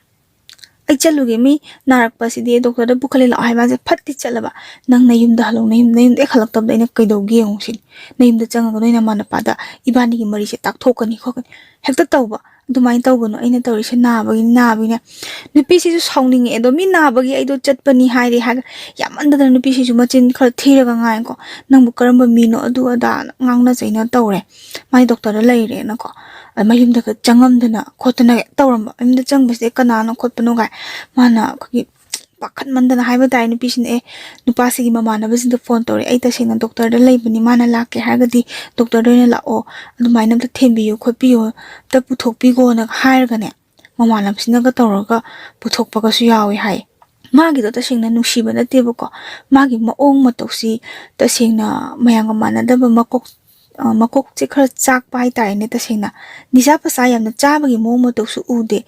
"ꯑꯩ ꯆꯠꯂꯨꯒꯦ, ꯃꯤ ꯅꯥꯔꯛꯄꯁꯤꯗꯤ ꯗꯣꯛꯇꯔꯗ ꯄꯨꯈꯠꯂꯦ ꯂꯥꯛꯑꯣ" ꯍꯥꯏ ꯃꯥꯁꯦ ꯐꯠꯇꯤ ꯆꯠꯂꯕ꯫ "ꯅꯪ ꯅꯌꯨꯝꯗ ꯍꯜꯂꯛꯑꯣ, ꯅꯌꯨꯝ-, ꯅꯌꯨꯝꯗ ꯍꯦꯛ ꯍꯜꯂꯛꯇꯕꯗ ꯑꯩꯅ ꯀꯩꯗꯧꯒꯦ ꯌꯦꯡꯉꯨ ꯁꯤꯅꯤ꯫ ꯅꯌꯨꯝꯗ ꯆꯪꯉꯒ ꯅꯣꯏ ꯅꯃꯥ ꯅꯄꯥꯗ ꯏꯕꯥꯅꯤꯒꯤ ꯃꯔꯤꯁꯦ ꯇꯥꯛꯊꯣꯛꯀꯅꯤ ꯈꯣꯠꯀꯅꯤ"꯫ ꯍꯦꯛꯇ ꯇꯧꯕ꯫ "ꯑꯗꯨꯃꯥꯏꯅ ꯇꯧꯒꯅꯨ, ꯑꯩꯅ ꯇꯧꯔꯤꯁꯦ ꯅꯥꯕꯒꯤꯅꯤ, ꯅꯥꯕꯒꯤꯅꯦ"꯫ ꯅꯨꯄꯤꯁꯤꯁꯨ ꯁꯥꯎꯅꯤꯡꯉꯛꯑꯦ꯫ "ꯑꯗꯣ ꯃꯤ ꯅꯥꯕꯒꯤ ꯑꯩꯗꯣ ꯆꯠꯄꯅꯤ ꯍꯥꯏꯔꯦ" ꯍꯥꯏꯔꯒ ꯌꯥꯝꯃꯟꯗꯗꯅ ꯅꯨꯄꯤꯁꯤꯁꯨ ꯃꯆꯤꯟ ꯈꯔ ꯊꯤꯔꯒ ꯉꯥꯡꯉꯦꯀꯣ꯫ "ꯅꯪꯕꯨ ꯀꯔꯝꯕ ꯃꯤꯅꯣ?" ꯑꯗꯨ ꯑꯗꯥꯅ ꯉꯥꯡꯅ ꯆꯩꯅ ꯇꯧꯔꯦ꯫ ꯃꯥꯏ ꯗꯣꯛꯇꯔꯗ ꯂꯩꯔꯦꯅꯀꯣ꯫ ꯑꯗ ꯃꯌꯨꯝꯗꯒ ꯆꯪꯉꯝꯗꯅ ꯈꯣꯠꯇꯅ ꯇꯧꯔꯝꯕ꯫ ꯃꯌꯨꯝꯗ ꯆꯪꯕꯁꯤꯗ ꯀꯅꯥꯅꯣ ꯈꯣꯠꯄꯅꯣ ꯀꯥꯏ ꯃꯥꯅ ꯑꯩꯈꯣꯏꯒꯤ ꯄꯥꯈꯠꯃꯟꯗꯅ ꯍꯥꯏꯕ ꯇꯥꯔꯦ ꯅꯨꯄꯤꯁꯤꯅ, "ꯑꯦ, ꯅꯨꯄꯥꯁꯤꯒꯤ ꯃꯃꯥꯟꯅꯕꯁꯤꯡꯗ ꯐꯣꯟ ꯇꯧꯔꯦ, ꯑꯩ ꯇꯁꯦꯡꯅ ꯗꯣꯛꯇꯔꯗ ꯂꯩꯕꯅꯤ, ꯃꯥꯅ ꯂꯥꯛꯀꯦ ꯍꯥꯏꯔꯒꯗꯤ ꯗꯣꯛꯇꯔꯗ ꯑꯣꯏꯅ ꯂꯥꯛꯑꯣ, ꯑꯗꯨꯃꯥꯏꯅ ꯑꯝꯇ ꯊꯦꯝꯕꯤꯌꯨ ꯈꯣꯠꯄꯤꯌꯨ, ꯑꯝꯇ ꯄꯨꯊꯣꯛꯄꯤꯈꯣꯅ" ꯍꯥꯏꯔꯒꯅꯦ, ꯃꯃꯥꯟꯅꯕꯁꯤꯅꯒ ꯇꯧꯔꯒ ꯄꯨꯊꯣꯛꯄꯒꯁꯨ ꯌꯥꯎꯋꯦ ꯍꯥꯏ꯫ ꯃꯥꯒꯤꯗꯣ ꯇꯁꯦꯡꯅ ꯅꯨꯡꯁꯤꯕ ꯅꯠꯇꯦꯕꯀꯣ꯫ ꯃꯥꯒꯤ ꯃꯑꯣꯡ ꯃꯇꯧꯁꯤ ꯇꯁꯦꯡꯅ ꯃꯌꯥꯝꯒ ꯃꯥꯟꯅꯗꯕ, ꯃꯀꯣꯛ, ꯑ, ꯃꯀꯣꯛꯁꯦ ꯈꯔ ꯆꯥꯛꯄ ꯍꯥꯏꯇꯥꯔꯦꯅꯦ ꯇꯁꯦꯡꯅ꯫ ꯅꯤꯁꯥ ꯄꯁꯥ ꯌꯥꯝꯅ ꯆꯥꯕꯒꯤ ꯃꯑꯣꯡ ꯃꯇꯧꯁꯨ ꯎꯗꯦ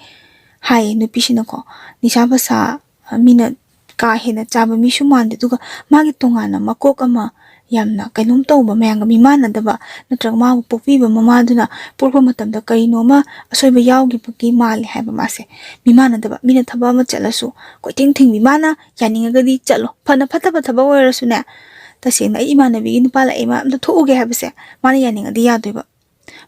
ꯍꯥꯏꯌꯦ ꯅꯨꯄꯤꯁꯤꯅꯀꯣ꯫ ꯅꯤꯁꯥ ꯄꯁꯥ, ꯑ, ꯃꯤꯅ ꯀꯥ ꯍꯦꯟꯅ ꯆꯥꯕ ꯃꯤꯁꯨ ꯃꯥꯟꯗꯦ꯫ ꯑꯗꯨꯒ ꯃꯥꯒꯤ ꯇꯣꯉꯥꯟꯅ ꯃꯀꯣꯛ ꯑꯃ ꯌꯥꯝꯅ ꯀꯩꯅꯣꯝ ꯇꯧꯕ, ꯃꯌꯥꯝꯒ ꯃꯤꯃꯥꯟꯅꯗꯕ, ꯅꯠꯇ꯭ꯔꯒ ꯃꯥꯕꯨ ꯄꯣꯛꯄꯤꯕ ꯃꯃꯥꯗꯨꯅ ꯄꯣꯛꯄ ꯃꯇꯝꯗ ꯀꯔꯤꯅꯣꯃ ꯑꯁꯣꯏꯕ ꯌꯥꯎꯈꯤꯕꯒꯤ ꯃꯥꯜꯂꯦ ꯍꯥꯏꯕ꯫ ꯃꯥꯁꯦ ꯃꯤꯃꯥꯟꯅꯗꯕ, ꯃꯤꯅ ꯊꯕꯛ ꯑꯃ ꯆꯠꯂꯁꯨ ꯀꯣꯏꯊꯤꯡ ꯊꯤꯡꯕꯤ꯫ ꯃꯥꯅ ꯌꯥꯅꯤꯡꯉꯒꯗꯤ ꯆꯠꯂꯣ, ꯐꯅ ꯐꯠꯇꯕ ꯊꯕꯛ ꯑꯣꯏꯔꯁꯨꯅꯦ, ꯇꯁꯦꯡꯅ ꯑꯩ ꯏꯃꯥꯟꯅꯕꯤꯒꯤ ꯅꯨꯄꯥ ꯂꯥꯛꯑꯦ, ꯃꯥ ꯑꯝꯇ ꯊꯣꯛꯎꯒꯦ ꯍꯥꯏꯕꯁꯦ ꯃꯥꯅ ꯌꯥꯅꯤꯡꯉꯗꯤ ꯌꯥꯗꯣꯏꯕ꯫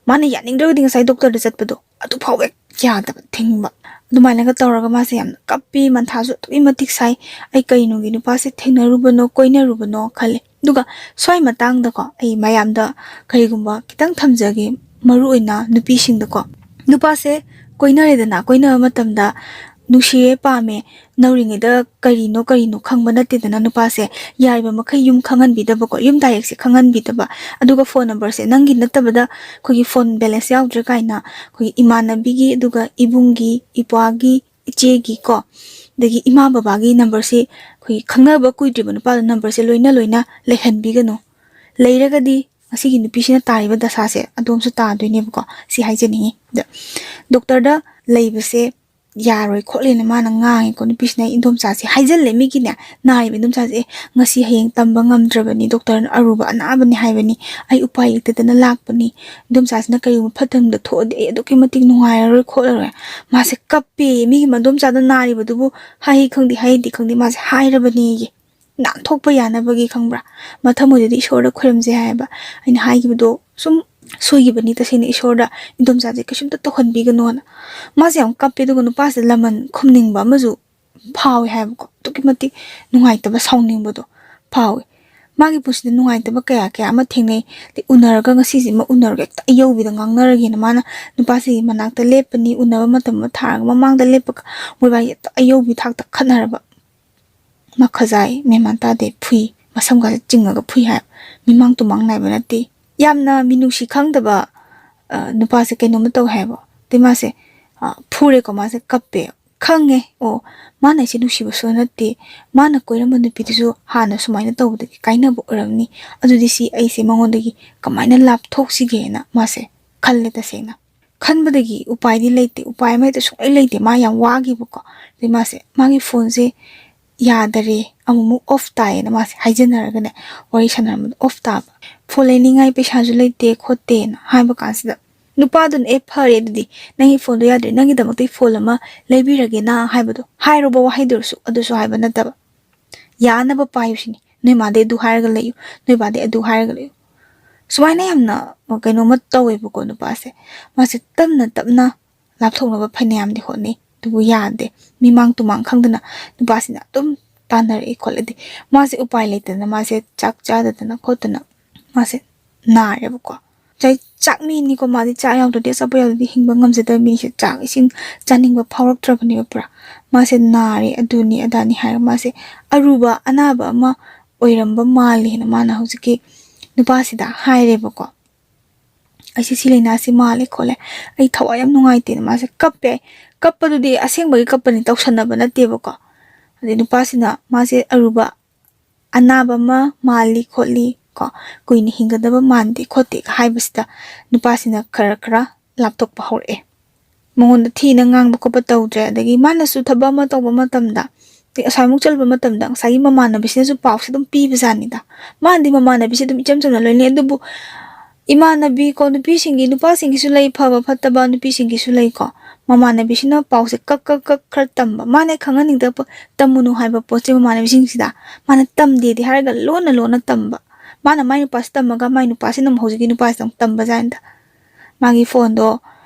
ꯃꯥꯅ ꯌꯥꯅꯤꯡꯗ꯭ꯔꯒꯗꯤ ꯉꯁꯥꯏ ꯗꯣꯛꯇꯔꯗ ꯆꯠꯄꯗꯣ ꯑꯗꯨ ꯐꯥꯎꯕ ꯍꯦꯛ ꯌꯥꯗꯕ, ꯊꯤꯡꯕ꯫ ꯑꯗꯨꯃꯥꯏꯅꯒ ꯇꯧꯔꯒ ꯃꯥꯁꯦ ꯌꯥꯝꯅ ꯀꯞꯄꯤ, ꯃꯟꯊꯥꯁꯨ ꯑꯗꯨꯛꯀꯤ ꯃꯇꯤꯛ ꯁꯥꯏ꯫ ꯑꯩ ꯀꯩꯅꯣꯒꯤ ꯅꯨꯄꯥꯁꯦ ꯊꯦꯡꯅꯔꯨꯕꯅꯣ, ꯀꯣꯏꯅꯔꯨꯕꯅꯣ ꯈꯜꯂꯦ꯫ ꯑꯗꯨꯒ ꯁ꯭ꯋꯥꯏ ꯃꯇꯥꯡꯗꯀꯣ, ꯑꯩ ꯃꯌꯥꯝꯗ ꯀꯔꯤꯒꯨꯝꯕ ꯈꯤꯇꯪ ꯊꯝꯖꯒꯦ, ꯃꯔꯨ ꯑꯣꯏꯅ ꯅꯨꯄꯤꯁꯤꯡꯗꯀꯣ꯫ ꯅꯨꯄꯥꯁꯦ ꯀꯣꯏꯅꯔꯦꯗꯅ, ꯀꯣꯏꯅꯕ ꯃꯇꯝꯗ ꯅꯨꯡꯁꯤꯔꯦ, ꯄꯥꯝꯃꯦ, ꯅꯧꯔꯤꯉꯩꯗ ꯀꯔꯤꯅꯣ ꯀꯔꯤꯅꯣ ꯈꯪꯕ ꯅꯠꯇꯦꯗꯅ ꯅꯨꯄꯥꯁꯦ꯫ ꯌꯥꯔꯤꯕ ꯃꯈꯩ ꯌꯨꯝ ꯈꯪꯍꯟꯕꯤꯗꯕꯀꯣ, ꯌꯨꯝ ꯗꯥꯏꯔꯦꯛꯁꯦ ꯈꯪꯍꯟꯕꯤꯗꯕ꯫ ꯑꯗꯨꯒ ꯐꯣꯟ ꯅꯝꯕꯔꯁꯦ ꯅꯪꯒꯤ ꯅꯠꯇꯕꯗ ꯑꯩꯈꯣꯏꯒꯤ ꯐꯣꯟ ꯕꯦꯂꯦꯟꯁ ꯌꯥꯎꯗ꯭ꯔꯦ ꯀꯥꯏꯅ ꯑꯩꯈꯣꯏꯒꯤ ꯏꯃꯥꯟꯅꯕꯤꯒꯤ, ꯑꯗꯨꯒ ꯏꯕꯨꯡꯒꯤ, ꯏꯄ꯭ꯋꯥꯒꯤ, ꯏꯆꯦꯒꯤ ꯀꯣ, ꯑꯗꯒꯤ ꯏꯃꯥ ꯕꯕꯥꯒꯤ ꯅꯝꯕꯔꯁꯦ, ꯑꯩꯈꯣꯏꯒꯤ ꯈꯪꯅꯕ ꯀꯨꯏꯗ꯭ꯔꯤꯕ ꯅꯨꯄꯥꯗꯣ ꯅꯝꯕꯔꯁꯦ ꯂꯣꯏꯅ ꯂꯣꯏꯅ ꯂꯩꯍꯟꯕꯤꯒꯅꯨ꯫ ꯂꯩꯔꯒꯗꯤ ꯉꯁꯤꯒꯤ ꯅꯨꯄꯤꯁꯤꯅ ꯇꯥꯔꯤꯕ ꯗꯁꯥꯁꯦ ꯑꯗꯣꯝꯁꯨ ꯇꯥꯗꯣꯏꯅꯦꯕꯀꯣ꯫ ꯁꯤ ꯍꯥꯏꯖꯅꯤꯡꯉꯤ꯫ ꯑꯗ ꯗꯣꯛꯇꯔꯗ ꯂꯩꯕꯁꯦ ꯌꯥꯔꯣꯏ ꯈꯣꯠꯂꯦꯅ ꯃꯥꯅ ꯉꯥꯡꯉꯦꯀꯣ꯫ ꯅꯨꯄꯤꯁꯤꯅ ꯏꯟꯗꯣꯝꯆꯥꯁꯦ ꯍꯥꯏꯖꯜꯂꯦ ꯃꯤꯒꯤꯅꯦ, ꯅꯥꯔꯤꯕ ꯏꯟꯗꯣꯝꯆꯥꯁꯦ, "ꯑꯦ, ꯉꯁꯤ ꯍꯌꯦꯡ ꯇꯝꯕ ꯉꯝꯗ꯭ꯔꯕꯅꯤ, ꯗꯣꯛꯇꯔꯅ ꯑꯔꯨꯕ ꯑꯅꯥꯕꯅꯤ ꯍꯥꯏꯕꯅꯤ, ꯑꯩ ꯎꯄꯥꯏ ꯂꯩꯇꯗꯅ ꯂꯥꯛꯄꯅꯤ, ꯏꯟꯗꯣꯝꯆꯥꯁꯤꯅ ꯀꯔꯤꯒꯨꯝꯕ ꯐꯠꯇꯕꯗ ꯊꯣꯛꯑꯗꯤ ꯑꯩ ꯑꯗꯨꯛꯀꯤ ꯃꯇꯤꯛ ꯅꯨꯡꯉꯥꯏꯔꯔꯣꯏ ꯈꯣꯠꯂꯔꯣꯏ"꯫ ꯃꯥꯁꯦ ꯀꯞꯄꯦ, ꯃꯤꯒꯤ ꯃꯗꯣꯝꯆꯥꯗꯣ ꯅꯥꯔꯤꯕꯗꯨꯕꯨ ꯍꯥꯏ ꯈꯪꯗꯦ ꯍꯥꯏꯗꯤ ꯈꯪꯗꯦ, ꯃꯥꯁꯦ ꯍꯥꯏꯔꯕꯅꯦꯌꯦ꯫ ꯅꯥꯟꯊꯣꯛꯄ ꯌꯥꯅꯕꯒꯤ, ꯈꯪꯕ꯭ꯔꯥ? ꯃꯊꯪ ꯑꯣꯏꯗꯗꯤ ꯏꯁꯣꯔꯗ ꯈꯣꯏꯔꯝꯁꯦ ꯍꯥꯏꯌꯦꯕ꯫ ꯑꯩꯅ ꯍꯥꯏꯈꯤꯕꯗꯣ ꯁꯨꯝ ꯁꯣꯏꯈꯤꯕꯅꯤ, ꯇꯁꯦꯡꯅ ꯏꯁꯣꯔꯗ ꯏꯟꯗꯣꯝꯆꯥꯁꯦ ꯀꯩꯁꯨꯝꯇ ꯇꯧꯍꯟꯕꯤꯒꯅꯣꯅ꯫ ꯃꯥꯁꯦ ꯌꯥꯝ ꯀꯞꯄꯦ, ꯑꯗꯨꯒ ꯅꯨꯄꯥꯁꯤꯗ ꯂꯃꯟ ꯈꯨꯝꯅꯤꯡꯕ ꯑꯃꯁꯨ ꯐꯥꯎꯋꯦ ꯍꯥꯏꯕꯀꯣ꯫ ꯑꯗꯨꯛꯀꯤ ꯃꯇꯤꯛ ꯅꯨꯡꯉꯥꯏꯇꯕ, ꯁꯥꯎꯅꯤꯡꯕꯗꯣ ꯐꯥꯎꯋꯦ꯫ ꯃꯥꯒꯤ ꯄꯨꯟꯁꯤꯗ ꯅꯨꯡꯉꯥꯏꯇꯕ ꯀꯌꯥ ꯀꯌꯥ ꯑꯃ ꯊꯦꯡꯅꯩ꯫ ꯑꯗꯩ ꯎꯅꯔꯒ ꯉꯁꯤꯁꯤꯃ ꯎꯅꯔꯒ ꯍꯦꯛꯇ ꯑꯌꯧꯕꯤꯗ ꯉꯥꯡꯅꯔꯒꯦꯅ ꯃꯥꯅ ꯅꯨꯄꯥꯁꯤꯒꯤ ꯃꯅꯥꯛꯇ ꯂꯦꯞꯄꯅꯤ, ꯎꯅꯕ ꯃꯇꯝ ꯑꯃ ꯊꯥꯔꯒ ꯃꯃꯥꯡꯗ ꯂꯦꯞꯄꯒ ꯃꯣꯏꯕꯥꯏ ꯍꯦꯛꯇ ꯑꯌꯧꯕꯤ ꯊꯥꯛꯇ ꯈꯠꯅꯔꯕ꯫ ꯃꯈꯖꯥꯏ ꯃꯦꯟ ꯃꯥꯟ ꯇꯥꯗꯦ, ꯐꯨꯏ, ꯃꯁꯝꯒꯁꯦ ꯆꯤꯡꯉꯒ ꯐꯨꯏ ꯍꯥꯏꯕ꯫ ꯃꯤꯃꯥꯡ ꯇꯨꯃꯥꯡ ꯅꯥꯏꯕ ꯅꯠꯇꯦ꯫ ꯌꯥꯝꯅ ꯃꯤꯅꯨꯡꯁꯤ ꯈꯪꯗꯕ, ꯑ, ꯅꯨꯄꯥꯁꯦ ꯀꯩꯅꯣꯝꯃ ꯇꯧꯋꯦ ꯍꯥꯏꯕ꯫ ꯑꯗꯩ ꯃꯥꯁꯦ, ꯑ, ꯐꯨꯔꯦꯀꯣ, ꯃꯥꯁꯦ ꯀꯞꯄꯦ꯫ ꯈꯪꯉꯦ, ꯑꯣ, ꯃꯥꯅ ꯑꯩꯁꯦ ꯅꯨꯡꯁꯤꯕꯁꯨ ꯅꯠꯇꯦ, ꯃꯥꯅ ꯀꯣꯏꯔꯝꯕ ꯅꯨꯄꯤꯗꯨꯁꯨ ꯍꯥꯟꯅ ꯁꯨꯃꯥꯏꯅ ꯇꯧꯕꯗꯒꯤ ꯀꯥꯏꯅꯕ ꯑꯣꯏꯔꯝꯅꯤ, ꯑꯗꯨꯗꯤ ꯁꯤ ꯑꯩꯁꯦ ꯃꯉꯣꯟꯗꯒꯤ ꯀꯃꯥꯏꯅ ꯂꯥꯞꯊꯣꯛꯁꯤꯒꯦꯅ ꯃꯥꯁꯦ ꯈꯜꯂꯦ ꯇꯁꯦꯡꯅ꯫ ꯈꯟꯕꯗꯒꯤ ꯎꯄꯥꯏꯗꯤ ꯂꯩꯇꯦ, ꯎꯄꯥꯏ ꯑꯃ ꯍꯦꯛꯇ ꯁꯨꯡꯂꯩ ꯂꯩꯇꯦ꯫ ꯃꯥ ꯌꯥꯝ ꯋꯥꯈꯤꯕꯀꯣ꯫ ꯑꯗꯩ ꯃꯥꯁꯦ ꯃꯥꯒꯤ ꯐꯣꯟꯁꯦ ꯌꯥꯗꯔꯦ, ꯑꯃꯨꯛꯃꯨꯛ ꯑꯣꯐ ꯇꯥꯏꯌꯦꯅ ꯃꯥꯁꯦ ꯍꯥꯏꯖꯟꯅꯔꯒꯅꯦ, ꯋꯥꯔꯤ ꯁꯥꯟꯅꯔꯝꯕꯗꯣ ꯑꯣꯐ ꯇꯥꯕ꯫ ꯐꯣꯟ ꯂꯩꯅꯤꯡꯉꯥꯏ ꯄꯩꯁꯥꯁꯨ ꯂꯩꯇꯦ ꯈꯣꯠꯇꯦꯅ ꯍꯥꯏꯕ ꯀꯥꯟꯁꯤꯗ, ꯅꯨꯄꯥꯗꯨꯅ, "ꯑꯦ, ꯐꯔꯦ ꯑꯗꯨꯗꯤ, ꯅꯪꯒꯤ ꯐꯣꯟꯗꯣ ꯌꯥꯗ꯭ꯔꯦ, ꯅꯪꯒꯤꯗꯃꯛꯇ ꯐꯣꯟ ꯑꯃ ꯂꯩꯕꯤꯔꯒꯦꯅ" ꯍꯥꯏꯕꯗꯣ, ꯍꯥꯏꯔꯨꯕ ꯋꯥꯍꯩꯗꯨ ꯑꯣꯏꯔꯁꯨ, ꯑꯗꯨꯁꯨ ꯍꯥꯏꯕ ꯅꯠꯇꯕ, "ꯌꯥꯅꯕ ꯄꯥꯏꯌꯨ" ꯁꯤꯅꯤ꯫ "ꯅꯣꯏ ꯃꯥꯗꯩ ꯑꯗꯨ ꯍꯥꯏꯔꯒ ꯂꯩꯌꯨ, ꯅꯣꯏ ꯕꯥꯗꯩ ꯑꯗꯨ ꯍꯥꯏꯔꯒ ꯂꯩꯌꯨ"꯫ ꯁꯨꯃꯥꯏꯅ ꯌꯥꯝꯅ ꯀꯩꯅꯣꯝꯃ ꯇꯧꯋꯦꯕꯀꯣ ꯅꯨꯄꯥꯁꯦ꯫ ꯃꯥꯁꯦ ꯇꯞꯅ ꯇꯞꯅ ꯂꯥꯞꯊꯣꯛꯅꯕ ꯐꯅꯌꯥꯝꯗꯤ ꯍꯣꯠꯅꯩ, ꯑꯗꯨꯕꯨ ꯌꯥꯗꯦ꯫ ꯃꯤꯃꯥꯡ ꯇꯨꯃꯥꯡ ꯈꯪꯗꯅ ꯅꯨꯄꯥꯁꯤꯅ ꯑꯗꯨꯝ ꯇꯥꯟꯅꯔꯛꯏ ꯈꯣꯠꯂꯗꯤ, ꯃꯥꯁꯦ ꯎꯄꯥꯏ ꯂꯩꯇꯗꯅ ꯃꯥꯁꯦ ꯆꯥꯛ ꯆꯥꯗꯗꯅ ꯈꯣꯠꯇꯅ ꯃꯥꯁꯦ ꯅꯥꯔꯦꯕꯀꯣ꯫ ꯆꯥꯛ ꯃꯤꯅꯤꯀꯣ, ꯃꯥꯗꯤ ꯆꯥꯛ ꯌꯥꯎꯗ꯭ꯔꯗꯤ, ꯑꯆꯥꯄꯣꯠ ꯌꯥꯎꯗ꯭ꯔꯗꯤ ꯍꯤꯡꯕ ꯉꯝꯖꯗꯕ ꯃꯤꯁꯦ꯫ ꯆꯥꯛ ꯏꯁꯤꯡ ꯆꯥꯅꯤꯡꯕ ꯐꯥꯎꯔꯛꯇ꯭ꯔꯕꯅꯦꯕ ꯄꯨꯔꯥ꯫ ꯃꯥꯁꯦ ꯅꯥꯔꯦ, ꯑꯗꯨꯅꯤ ꯑꯗꯥꯅꯤ ꯍꯥꯏꯔꯒ ꯃꯥꯁꯦ ꯑꯔꯨꯕ ꯑꯅꯥꯕ ꯑꯃ ꯑꯣꯏꯔꯝꯕ ꯃꯥꯜꯂꯦꯅ ꯃꯥꯅ ꯍꯧꯖꯤꯛꯀꯤ ꯅꯨꯄꯥꯁꯤꯗ ꯍꯥꯏꯔꯦꯕꯀꯣ꯫ "ꯑꯩꯁꯦ ꯁꯤ ꯂꯥꯏꯅꯥꯁꯤ ꯃꯥꯜꯂꯦ ꯈꯣꯠꯂꯦ, ꯑꯩ ꯊꯋꯥꯏ ꯌꯥꯝ ꯅꯨꯡꯉꯥꯏꯇꯦꯅ" ꯃꯥꯁꯦ ꯀꯞꯄꯦ꯫ ꯀꯞꯄꯗꯨꯗꯤ ꯑꯁꯦꯡꯕꯒꯤ ꯀꯞꯄꯅꯤ, ꯇꯧꯁꯟꯅꯕ ꯅꯠꯇꯦꯕꯀꯣ꯫ ꯑꯗꯩ ꯅꯨꯄꯥꯁꯤꯅ ꯃꯥꯁꯦ ꯑꯔꯨꯕ ꯑꯅꯥꯕ ꯑꯃ ꯃꯥꯜꯂꯤ ꯈꯣꯠꯂꯤ ꯀꯣ, ꯀꯨꯏꯅ ꯍꯤꯡꯒꯗꯕ ꯃꯥꯟꯗꯦ ꯈꯣꯠꯇꯦ ꯍꯥꯏꯕꯁꯤꯗ ꯅꯨꯄꯥꯁꯤꯅ ꯈꯔ ꯈꯔ ꯂꯥꯞꯊꯣꯛꯄ ꯍꯧꯔꯛꯑꯦ꯫ ꯃꯉꯣꯟꯗ ꯊꯤꯅ ꯉꯥꯡꯕ ꯈꯣꯠꯄ ꯇꯧꯗ꯭ꯔꯦ꯫ ꯑꯗꯒꯤ ꯃꯥꯅꯁꯨ ꯊꯕꯛ ꯑꯃ ꯇꯧꯕ ꯃꯇꯝꯗ, ꯑꯁ꯭ꯋꯥꯏꯃꯨꯛ ꯆꯠꯂꯨꯕ ꯃꯇꯝꯗ ꯉꯁꯥꯏꯒꯤ ꯃꯃꯥꯟꯅꯕꯤꯁꯤꯅꯁꯨ ꯄꯥꯎꯁꯦ ꯑꯗꯨꯝ ꯄꯤꯕꯖꯥꯠꯅꯤꯗ꯫ ꯃꯥꯅꯗꯤ ꯃꯃꯥꯟꯅꯕꯤꯁꯦ ꯑꯗꯨꯝ ꯏꯆꯝ ꯆꯝꯅ ꯂꯣꯏꯅꯩ, ꯑꯗꯨꯕꯨ ꯏꯃꯥꯟꯅꯕꯤ ꯀꯣ, ꯅꯨꯄꯤꯁꯤꯡꯒꯤ, ꯅꯨꯄꯥꯁꯤꯡꯒꯤꯁꯨ ꯂꯩ, ꯐꯕ ꯐꯠꯇꯕ ꯅꯨꯄꯤꯁꯤꯡꯒꯤꯁꯨ ꯂꯩꯀꯣ꯫ ꯃꯃꯥꯟꯅꯕꯤꯁꯤꯅ ꯄꯥꯎꯁꯦ ꯀꯛ ꯀꯛ ꯀꯛ ꯈꯔ ꯇꯝꯕ, ꯃꯥꯅ ꯈꯪꯍꯟꯅꯤꯡꯗꯕ ꯄꯣ-, ꯇꯝꯃꯨꯅꯨ ꯍꯥꯏꯕ ꯄꯣꯠꯁꯦ ꯃꯃꯥꯟꯅꯕꯤꯁꯤꯡꯁꯤꯗ ꯃꯥꯅ ꯇꯝꯗꯦꯗꯤ ꯍꯥꯏꯔꯒ ꯂꯣꯟꯅ ꯂꯣꯟꯅ ꯇꯝꯕ꯫ ꯃꯥꯅ ꯃꯥꯏ ꯅꯨꯄꯥꯁꯤ ꯇꯝꯃꯒ ꯃꯥꯏ ꯅꯨꯄꯥꯁꯤꯅ ꯑꯃꯨꯛ ꯍꯧꯖꯤꯛꯀꯤ ꯅꯨꯄꯥꯁꯤꯗ ꯑꯃꯨꯛ ꯇꯝꯕꯖꯥꯠꯅꯤꯗ꯫ ꯃꯥꯒꯤ ꯐꯣꯟꯗꯣ,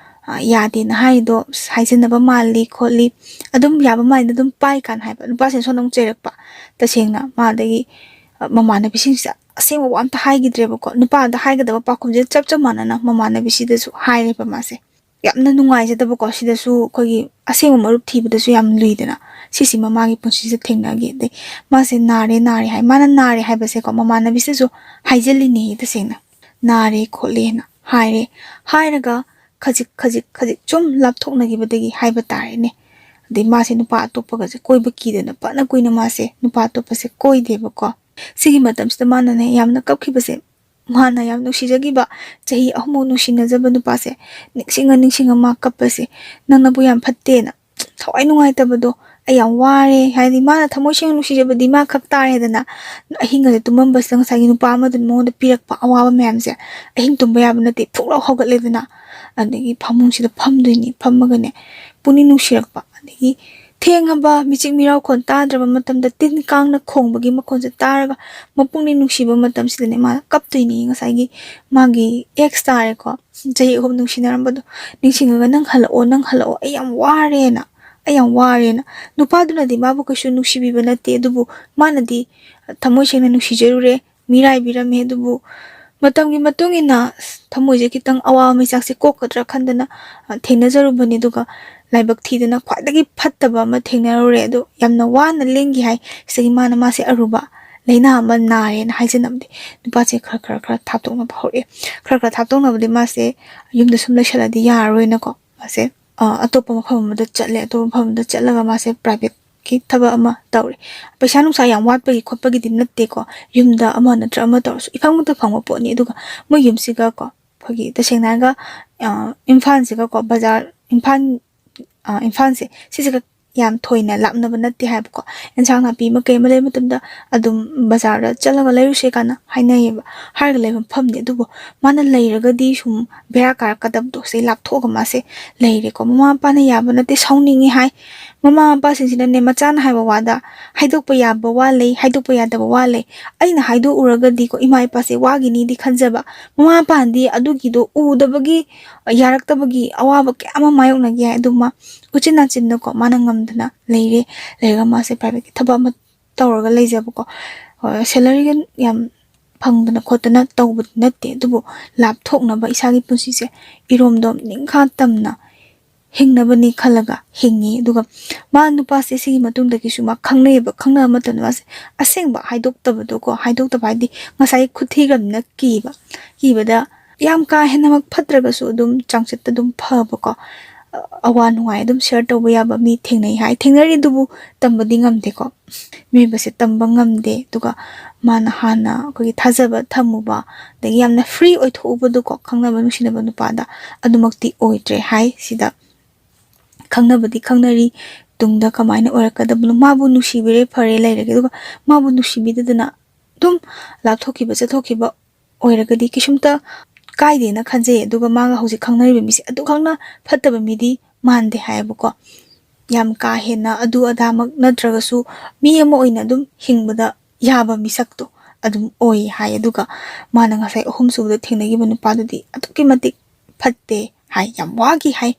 ꯑ, ꯌꯥꯗꯦꯅ ꯍꯥꯏꯔꯤꯗꯣ ꯍꯥꯏꯖꯟꯅꯕ ꯃꯥꯜꯂꯤ ꯈꯣꯠꯂꯤ, ꯑꯗꯨꯝ ꯌꯥꯕ ꯃꯥꯜꯂꯤꯗ ꯑꯗꯨꯝ ꯄꯥꯏ ꯀꯥꯟ ꯍꯥꯏꯕ꯫ ꯅꯨꯄꯥꯁꯤꯅ ꯁꯣꯝꯗ ꯑꯃꯨꯛ ꯆꯩꯔꯛꯄ꯫ ꯇꯁꯦꯡꯅ ꯃꯥꯗꯒꯤ, ꯑ, ꯃꯃꯥꯟꯅꯕꯤꯁꯤꯡꯁꯤꯗ ꯑꯁꯦꯡꯕ ꯋꯥ ꯑꯝꯇ ꯍꯥꯏꯈꯤꯗ꯭ꯔꯦꯕꯀꯣ꯫ ꯅꯨꯄꯥꯗ ꯍꯥꯏꯒꯗꯕ ꯄꯥꯎꯈꯨꯝꯁꯦ ꯆꯞ ꯆꯞ ꯃꯥꯟꯅꯅ ꯃꯃꯥꯟꯅꯕꯤꯁꯤꯗꯁꯨ ꯍꯥꯏꯔꯦꯕ ꯃꯥꯁꯦ꯫ ꯌꯥꯝꯅ ꯅꯨꯡꯉꯥꯏꯖꯗꯕꯀꯣ꯫ ꯁꯤꯗꯁꯨ ꯑꯩꯈꯣꯏꯒꯤ ꯑꯁꯦꯡꯕ ꯃꯔꯨꯞ ꯊꯤꯕꯗꯁꯨ ꯌꯥꯝ ꯂꯨꯏꯗꯅ꯫ ꯁꯤꯁꯤꯃ ꯃꯥꯒꯤ ꯄꯨꯟꯁꯤꯁꯤꯗ ꯊꯦꯡꯅꯈꯤ꯫ ꯑꯗꯩ ꯃꯥꯁꯦ ꯅꯥꯔꯦ, ꯅꯥꯔꯦ ꯍꯥꯏ꯫ ꯃꯥꯅ ꯅꯥꯔꯦ ꯍꯥꯏꯕꯁꯦꯀꯣ, ꯃꯃꯥꯟꯅꯕꯤꯁꯤꯗꯁꯨ ꯍꯥꯏꯖꯤꯜꯂꯤꯅꯦ ꯇꯁꯦꯡꯅ꯫ "ꯅꯥꯔꯦ ꯈꯣꯠꯂꯦꯅ" ꯍꯥꯏꯔꯦ꯫ ꯍꯥꯏꯔꯒ ꯈꯖꯤꯛ, ꯈꯖꯤꯛ, ꯈꯖꯤꯛ ꯁꯨꯝ ꯂꯥꯞꯊꯣꯛꯅꯈꯤꯕꯗꯒꯤ ꯍꯥꯏꯕ ꯇꯥꯔꯦꯅꯦ꯫ ꯑꯗꯩ ꯃꯥꯁꯦ ꯅꯨꯄꯥ ꯑꯇꯣꯞꯄꯒꯁꯦ ꯀꯣꯏꯕ ꯀꯤꯗꯅ ꯐꯅ ꯀꯨꯏꯅ ꯃꯥꯁꯦ ꯅꯨꯄꯥ ꯑꯇꯣꯞꯄꯁꯦ ꯀꯣꯏꯗꯦꯕꯀꯣ꯫ ꯁꯤꯒꯤ ꯃꯇꯝꯁꯤꯗ ꯃꯥꯅꯅꯦ ꯌꯥꯝꯅ ꯀꯞꯈꯤꯕꯁꯦ, ꯃꯥꯅ ꯌꯥꯝ ꯅꯨꯡꯁꯤꯖꯈꯤꯕ, ꯆꯍꯤ ꯑꯍꯨꯝꯃꯨꯛ ꯅꯨꯡꯁꯤꯅꯖꯕ ꯅꯨꯄꯥꯁꯦ ꯅꯤꯡꯁꯤꯡꯉ ꯅꯤꯡꯁꯤꯡꯉ ꯃꯥ ꯀꯞꯄꯁꯦ, "ꯅꯪꯅꯕꯨ ꯌꯥꯝ ꯐꯠꯇꯦꯅ", ꯊꯋꯥꯏ ꯅꯨꯡꯉꯥꯏꯇꯕꯗꯣ, "ꯑꯩ ꯌꯥꯝ ꯋꯥꯔꯦ", ꯍꯥꯏꯗꯤ ꯃꯥꯅ ꯊꯃꯣꯏ ꯁꯦꯡꯅ ꯅꯨꯡꯁꯤꯖꯕꯗꯤ ꯃꯥ ꯈꯛ ꯇꯥꯔꯦꯗꯅ꯫ ꯑꯍꯤꯡꯒꯁꯦ ꯇꯨꯝꯃꯝꯕꯁꯤꯗ ꯉꯁꯥꯏꯒꯤ ꯅꯨꯄꯥ ꯑꯃꯗꯨꯅ ꯃꯉꯣꯟꯗ ꯄꯤꯔꯛꯄ ꯑꯋꯥꯕ ꯃꯌꯥꯝꯁꯦ, ꯑꯍꯤꯡ ꯇꯨꯝꯕ ꯌꯥꯕ ꯅꯠꯇꯦ, ꯐꯨꯛ ꯂꯥꯎ ꯍꯧꯒꯠꯂꯦꯗꯅ꯫ ꯑꯗꯒꯤ ꯐꯃꯨꯡꯁꯤꯗ ꯐꯝꯗꯣꯏꯅꯤ, ꯐꯝꯃꯒꯅꯦ ꯄꯨꯛꯅꯤꯡ ꯅꯨꯡꯁꯤꯔꯛꯄ, ꯑꯗꯒꯤ ꯊꯦꯡꯉꯕ ꯃꯤꯆꯤꯛ ꯃꯤꯔꯥꯎꯈꯣꯟ ꯇꯥꯗ꯭ꯔꯕ ꯃꯇꯝꯗ ꯇꯤꯟ ꯀꯥꯡꯅ ꯈꯣꯡꯕꯒꯤ ꯃꯈꯣꯟꯁꯦ ꯇꯥꯔꯒ ꯃꯄꯨꯛꯅꯤꯡ ꯅꯨꯡꯁꯤꯕ ꯃꯇꯝꯁꯤꯗꯅꯦ ꯃꯥꯅ ꯀꯞꯇꯣꯏꯅꯤ꯫ ꯉꯁꯥꯏꯒꯤ ꯃꯥꯒꯤ ꯑꯦꯛꯁ ꯇꯥꯔꯦꯀꯣ, ꯆꯍꯤ ꯑꯍꯨꯝ ꯅꯨꯡꯁꯤꯅꯔꯝꯕꯗꯣ ꯅꯤꯡꯁꯤꯡꯉꯒ, "ꯅꯪ ꯍꯜꯂꯛꯑꯣ, ꯅꯪ ꯍꯜꯂꯛꯑꯣ, ꯑꯩ ꯌꯥꯝ ꯋꯥꯔꯦꯅ, ꯑꯩ ꯌꯥꯝ ꯋꯥꯔꯦꯅ"꯫ ꯅꯨꯄꯥꯗꯨꯅꯗꯤ ꯃꯥꯕꯨ ꯀꯩꯁꯨ ꯅꯨꯡꯁꯤꯕꯤꯕ ꯅꯠꯇꯦ, ꯑꯗꯨꯕꯨ ꯃꯥꯅꯗꯤ ꯊꯃꯣꯏ ꯁꯦꯡꯅ ꯅꯨꯡꯁꯤꯖꯔꯨꯔꯦ, ꯃꯤꯔꯥꯏꯕꯤꯔꯝꯃꯦ꯫ ꯑꯗꯨꯕꯨ ꯃꯇꯝꯒꯤ ꯃꯇꯨꯡ ꯏꯟꯅ ꯊꯃꯣꯏꯁꯦ ꯈꯤꯇꯪ ꯑꯋꯥꯕ ꯃꯩꯆꯥꯛꯁꯦ ꯀꯣꯛꯀꯗ꯭ꯔꯥ ꯈꯟꯗꯅ, ꯑ, ꯊꯦꯡꯅꯖꯔꯨꯕꯅꯤ꯫ ꯑꯗꯨꯒ ꯂꯥꯏꯕꯛ ꯊꯤꯗꯅ ꯈ꯭ꯋꯥꯏꯗꯒꯤ ꯐꯠꯇꯕ ꯑꯃ ꯊꯦꯡꯅꯔꯨꯔꯦ꯫ ꯑꯗꯣ ꯌꯥꯝꯅ ꯋꯥꯅ ꯂꯦꯟꯈꯤ ꯍꯥꯏ꯫ ꯁꯤꯗꯒꯤ ꯃꯥꯅ, ꯃꯥꯁꯦ ꯑꯔꯨꯕ ꯂꯥꯏꯅꯥ ꯑꯃ ꯅꯥꯔꯦꯅ ꯍꯥꯏꯖꯅꯕꯗꯤ ꯅꯨꯄꯥꯁꯦ ꯈꯔ ꯈꯔ ꯈꯔ ꯊꯥꯞꯇꯣꯛꯅꯕ ꯍꯧꯔꯛꯑꯦ꯫ ꯈꯔ ꯈꯔ ꯊꯥꯞꯇꯣꯛꯅꯕꯗꯤ ꯃꯥꯁꯦ ꯌꯨꯝꯗ ꯁꯨꯝ ꯂꯩꯁꯜꯂꯗꯤ ꯌꯥꯔꯔꯣꯏꯅꯀꯣ꯫ ꯃꯥꯁꯦ, ꯑ, ꯑꯇꯣꯞꯄ ꯃꯐꯝ ꯑꯃꯗ ꯆꯠꯂꯦ꯫ ꯑꯇꯣꯞꯄ ꯃꯐꯝ ꯑꯃꯗ ꯆꯠꯂꯒ ꯃꯥꯁꯦ ꯄ꯭ꯔꯥꯏꯚꯦꯠꯀꯤ ꯊꯕꯛ ꯑꯃ ꯇꯧꯔꯦ꯫ ꯄꯩꯁꯥ ꯅꯨꯡꯁꯥ ꯌꯥꯝ ꯋꯥꯠꯄꯒꯤ ꯈꯣꯠꯄꯒꯤꯗꯤ ꯅꯠꯇꯦꯀꯣ꯫ ꯌꯨꯝꯗ ꯑꯃ ꯅꯠꯇ꯭ꯔ ꯑꯃ ꯇꯧꯔꯁꯨ ꯏꯐꯪ ꯃꯛꯇ ꯐꯪꯕ ꯄꯣꯠꯅꯤ꯫ ꯑꯗꯨꯒ ꯃꯣꯏ ꯌꯨꯝꯁꯤꯒꯀꯣ, ꯑꯩꯈꯣꯏꯒꯤ ꯇꯁꯦꯡꯅ ꯍꯥꯏꯔꯒ, ꯑ, ꯏꯝꯐꯥꯜꯁꯤꯒꯀꯣ, ꯕꯖꯥꯔ, ꯏꯝꯐꯥꯜ, ꯑ, ꯏꯝꯐꯥꯜꯁꯦ ꯁꯤꯁꯤꯒ ꯌꯥꯝ ꯊꯣꯏꯅ ꯂꯥꯞꯅꯕ ꯅꯠꯇꯦ ꯍꯥꯏꯕꯀꯣ꯫ ꯑꯦꯟꯁꯥꯡ ꯅꯥꯄꯤ ꯑꯃ ꯀꯩ ꯑꯃ ꯂꯩꯕ ꯃꯇꯝꯗ ꯑꯗꯨꯝ ꯕꯖꯥꯔꯗ ꯆꯠꯂꯒ ꯂꯩꯔꯨꯁꯦ ꯀꯥꯏꯅ ꯍꯥꯏꯅꯩꯌꯦꯕ꯫ ꯍꯥꯏꯔꯒ ꯂꯩꯕ ꯃꯐꯝꯅꯤ꯫ ꯑꯗꯨꯕꯨ ꯃꯥꯅ ꯂꯩꯔꯒꯗꯤ ꯁꯨꯝ ꯕꯦꯔꯥ ꯀꯥꯔꯛꯀꯗꯕꯗꯣ, ꯁꯤꯗꯩ ꯂꯥꯞꯊꯣꯛꯑꯒ ꯃꯥꯁꯦ ꯂꯩꯔꯦꯀꯣ꯫ ꯃꯃꯥ ꯃꯄꯥꯅ ꯌꯥꯕ ꯅꯠꯇꯦ, ꯁꯥꯎꯅꯤꯡꯉꯤ ꯍꯥꯏ꯫ ꯃꯃꯥ ꯃꯄꯥꯁꯤꯡꯁꯤꯅꯅꯦ ꯃꯆꯥꯅ ꯍꯥꯏꯕ ꯋꯥꯗ ꯍꯥꯏꯗꯣꯛꯄ ꯌꯥꯕ ꯋꯥ ꯂꯩ, ꯍꯥꯏꯗꯣꯛꯄ ꯌꯥꯗꯕ ꯋꯥ ꯂꯩ꯫ ꯑꯩꯅ ꯍꯥꯏꯗꯣꯛꯎꯔꯒꯗꯤꯀꯣ ꯏꯃꯥ ꯏꯄꯥꯁꯦ ꯋꯥꯒꯤꯅꯤꯗꯤ ꯈꯟꯖꯕ, ꯃꯃꯥ ꯃꯄꯥꯅꯗꯤ ꯑꯗꯨꯒꯤꯗꯣ ꯎꯗꯕꯒꯤ, ꯌꯥꯔꯛꯇꯕꯒꯤ ꯑꯋꯥꯕ ꯀꯌꯥ ꯑꯃ ꯃꯥꯌꯣꯛꯅꯒꯦ ꯍꯥꯏ꯫ ꯑꯗꯨ ꯃꯥ ꯎꯆꯤꯟ ꯅꯥꯆꯤꯟꯅꯀꯣ ꯃꯥꯅ ꯉꯝꯗꯅ ꯂꯩꯔꯦ꯫ ꯂꯩꯔꯒ ꯃꯥꯁꯦ ꯄ꯭ꯔꯥꯏꯚꯦꯠꯀꯤ ꯊꯕꯛ ꯑꯃ ꯇꯧꯔꯒ ꯂꯩꯖꯕꯀꯣ꯫ ꯍꯣꯏ, ꯁꯦꯂꯔꯤꯒ ꯌꯥꯝ ꯐꯪꯗꯅ ꯈꯣꯠꯇꯅ ꯇꯧꯕꯗꯤ ꯅꯠꯇꯦ, ꯑꯗꯨꯕꯨ ꯂꯥꯞꯊꯣꯛꯅꯕ ꯏꯁꯥꯒꯤ ꯄꯨꯟꯁꯤꯁꯦ ꯏꯔꯣꯝꯗꯣꯝ ꯅꯤꯡꯈꯥ ꯇꯝꯅ ꯍꯤꯡꯅꯕꯅꯤ ꯈꯜꯂꯒ ꯍꯤꯡꯉꯤ꯫ ꯑꯗꯨꯒ ꯃꯥ ꯅꯨꯄꯥꯁꯦ ꯁꯤꯒꯤ ꯃꯇꯨꯡꯗꯒꯤꯁꯨ ꯃꯥ ꯈꯪꯅꯩꯌꯦꯕ꯫ ꯈꯪꯅꯕ ꯃꯇꯝꯗ ꯃꯥꯁꯦ ꯑꯁꯦꯡꯕ ꯍꯥꯏꯗꯣꯛꯇꯕꯗꯣꯀꯣ, ꯍꯥꯏꯗꯣꯛꯇꯕ ꯍꯥꯏꯗꯤ ꯉꯁꯥꯏ ꯈꯨꯠꯊꯤꯈ꯭ꯔꯕꯅꯤꯅ ꯀꯤꯕ, ꯀꯤꯕꯗ ꯌꯥꯝ ꯀꯥ ꯍꯦꯟꯅꯃꯛ ꯐꯠꯇ꯭ꯔꯒꯁꯨ ꯑꯗꯨꯝ ꯆꯥꯡꯆꯠꯇ ꯑꯗꯨꯝ ꯐꯕꯀꯣ, ꯑ-, ꯑꯋꯥ ꯅꯨꯡꯉꯥꯏ ꯑꯗꯨꯝ ꯁꯤꯌꯔ ꯇꯧꯕ ꯌꯥꯕ ꯃꯤ ꯊꯦꯡꯅꯩ ꯍꯥꯏ꯫ ꯊꯦꯡꯅꯔꯤ ꯑꯗꯨꯕꯨ ꯇꯝꯕꯗꯤ ꯉꯝꯗꯦꯀꯣ꯫ ꯃꯤꯑꯣꯏꯕꯁꯦ ꯇꯝꯕ ꯉꯝꯗꯦ꯫ ꯑꯗꯨꯒ ꯃꯥꯅ ꯍꯥꯟꯅ ꯑꯩꯈꯣꯏꯒꯤ ꯊꯥꯖꯕ ꯊꯝꯃꯨꯕ, ꯑꯗꯒꯤ ꯌꯥꯝꯅ ꯐ꯭ꯔꯤ ꯑꯣꯏꯊꯣꯛꯎꯕꯗꯨꯀꯣ, ꯈꯪꯅꯕ ꯅꯨꯡꯁꯤꯅꯕ ꯅꯨꯄꯥꯗ ꯑꯗꯨꯃꯛꯇꯤ ꯑꯣꯏꯗ꯭ꯔꯦ ꯍꯥꯏ꯫ ꯁꯤꯗ ꯈꯪꯅꯕꯗꯤ ꯈꯪꯅꯔꯤ, ꯇꯨꯡꯗ ꯀꯃꯥꯏꯅ ꯑꯣꯏꯔꯛꯀꯗꯕꯅꯣ? ꯃꯥꯕꯨ ꯅꯨꯡꯁꯤꯕꯤꯔꯦ, ꯐꯔꯦ, ꯂꯩꯔꯒꯦ, ꯑꯗꯨꯒ ꯃꯥꯕꯨ ꯅꯨꯡꯁꯤꯕꯤꯗꯗꯅ ꯑꯗꯨꯝ ꯂꯥꯞꯊꯣꯛꯈꯤꯕ, ꯆꯠꯊꯣꯛꯈꯤꯕ ꯑꯣꯏꯔꯒꯗꯤ ꯀꯩꯁꯨꯝꯇ ꯀꯥꯏꯗꯦꯅ ꯈꯟꯖꯩ꯫ ꯑꯗꯨꯒ ꯃꯥꯒ ꯍꯧꯖꯤꯛ ꯈꯪꯅꯔꯤꯕ ꯃꯤꯁꯦ ꯑꯗꯨꯈꯛꯅ ꯐꯠꯇꯕ ꯃꯤꯗꯤ ꯃꯥꯟꯗꯦ ꯍꯥꯏꯌꯦꯕꯀꯣ꯫ ꯌꯥꯝ ꯀꯥ ꯍꯦꯟꯅ ꯑꯗꯨ ꯑꯗꯥꯃꯛ ꯅꯠꯇ꯭ꯔꯒꯁꯨ, ꯃꯤ ꯑꯃ ꯑꯣꯏꯅ ꯑꯗꯨꯝ ꯍꯤꯡꯕꯗ ꯌꯥꯕ ꯃꯤꯁꯛꯇꯣ ꯑꯗꯨꯝ ꯑꯣꯏ ꯍꯥꯏ꯫ ꯑꯗꯨꯒ ꯃꯥꯅ ꯉꯁꯥꯏ ꯑꯍꯨꯝꯁꯨꯕꯗ ꯊꯦꯡꯅꯈꯤꯕ ꯅꯨꯄꯥꯗꯨꯗꯤ ꯑꯗꯨꯛꯀꯤ ꯃꯇꯤꯛ ꯐꯠꯇꯦ ꯍꯥꯏ, ꯌꯥꯝ ꯋꯥꯈꯤ ꯍꯥꯏ꯫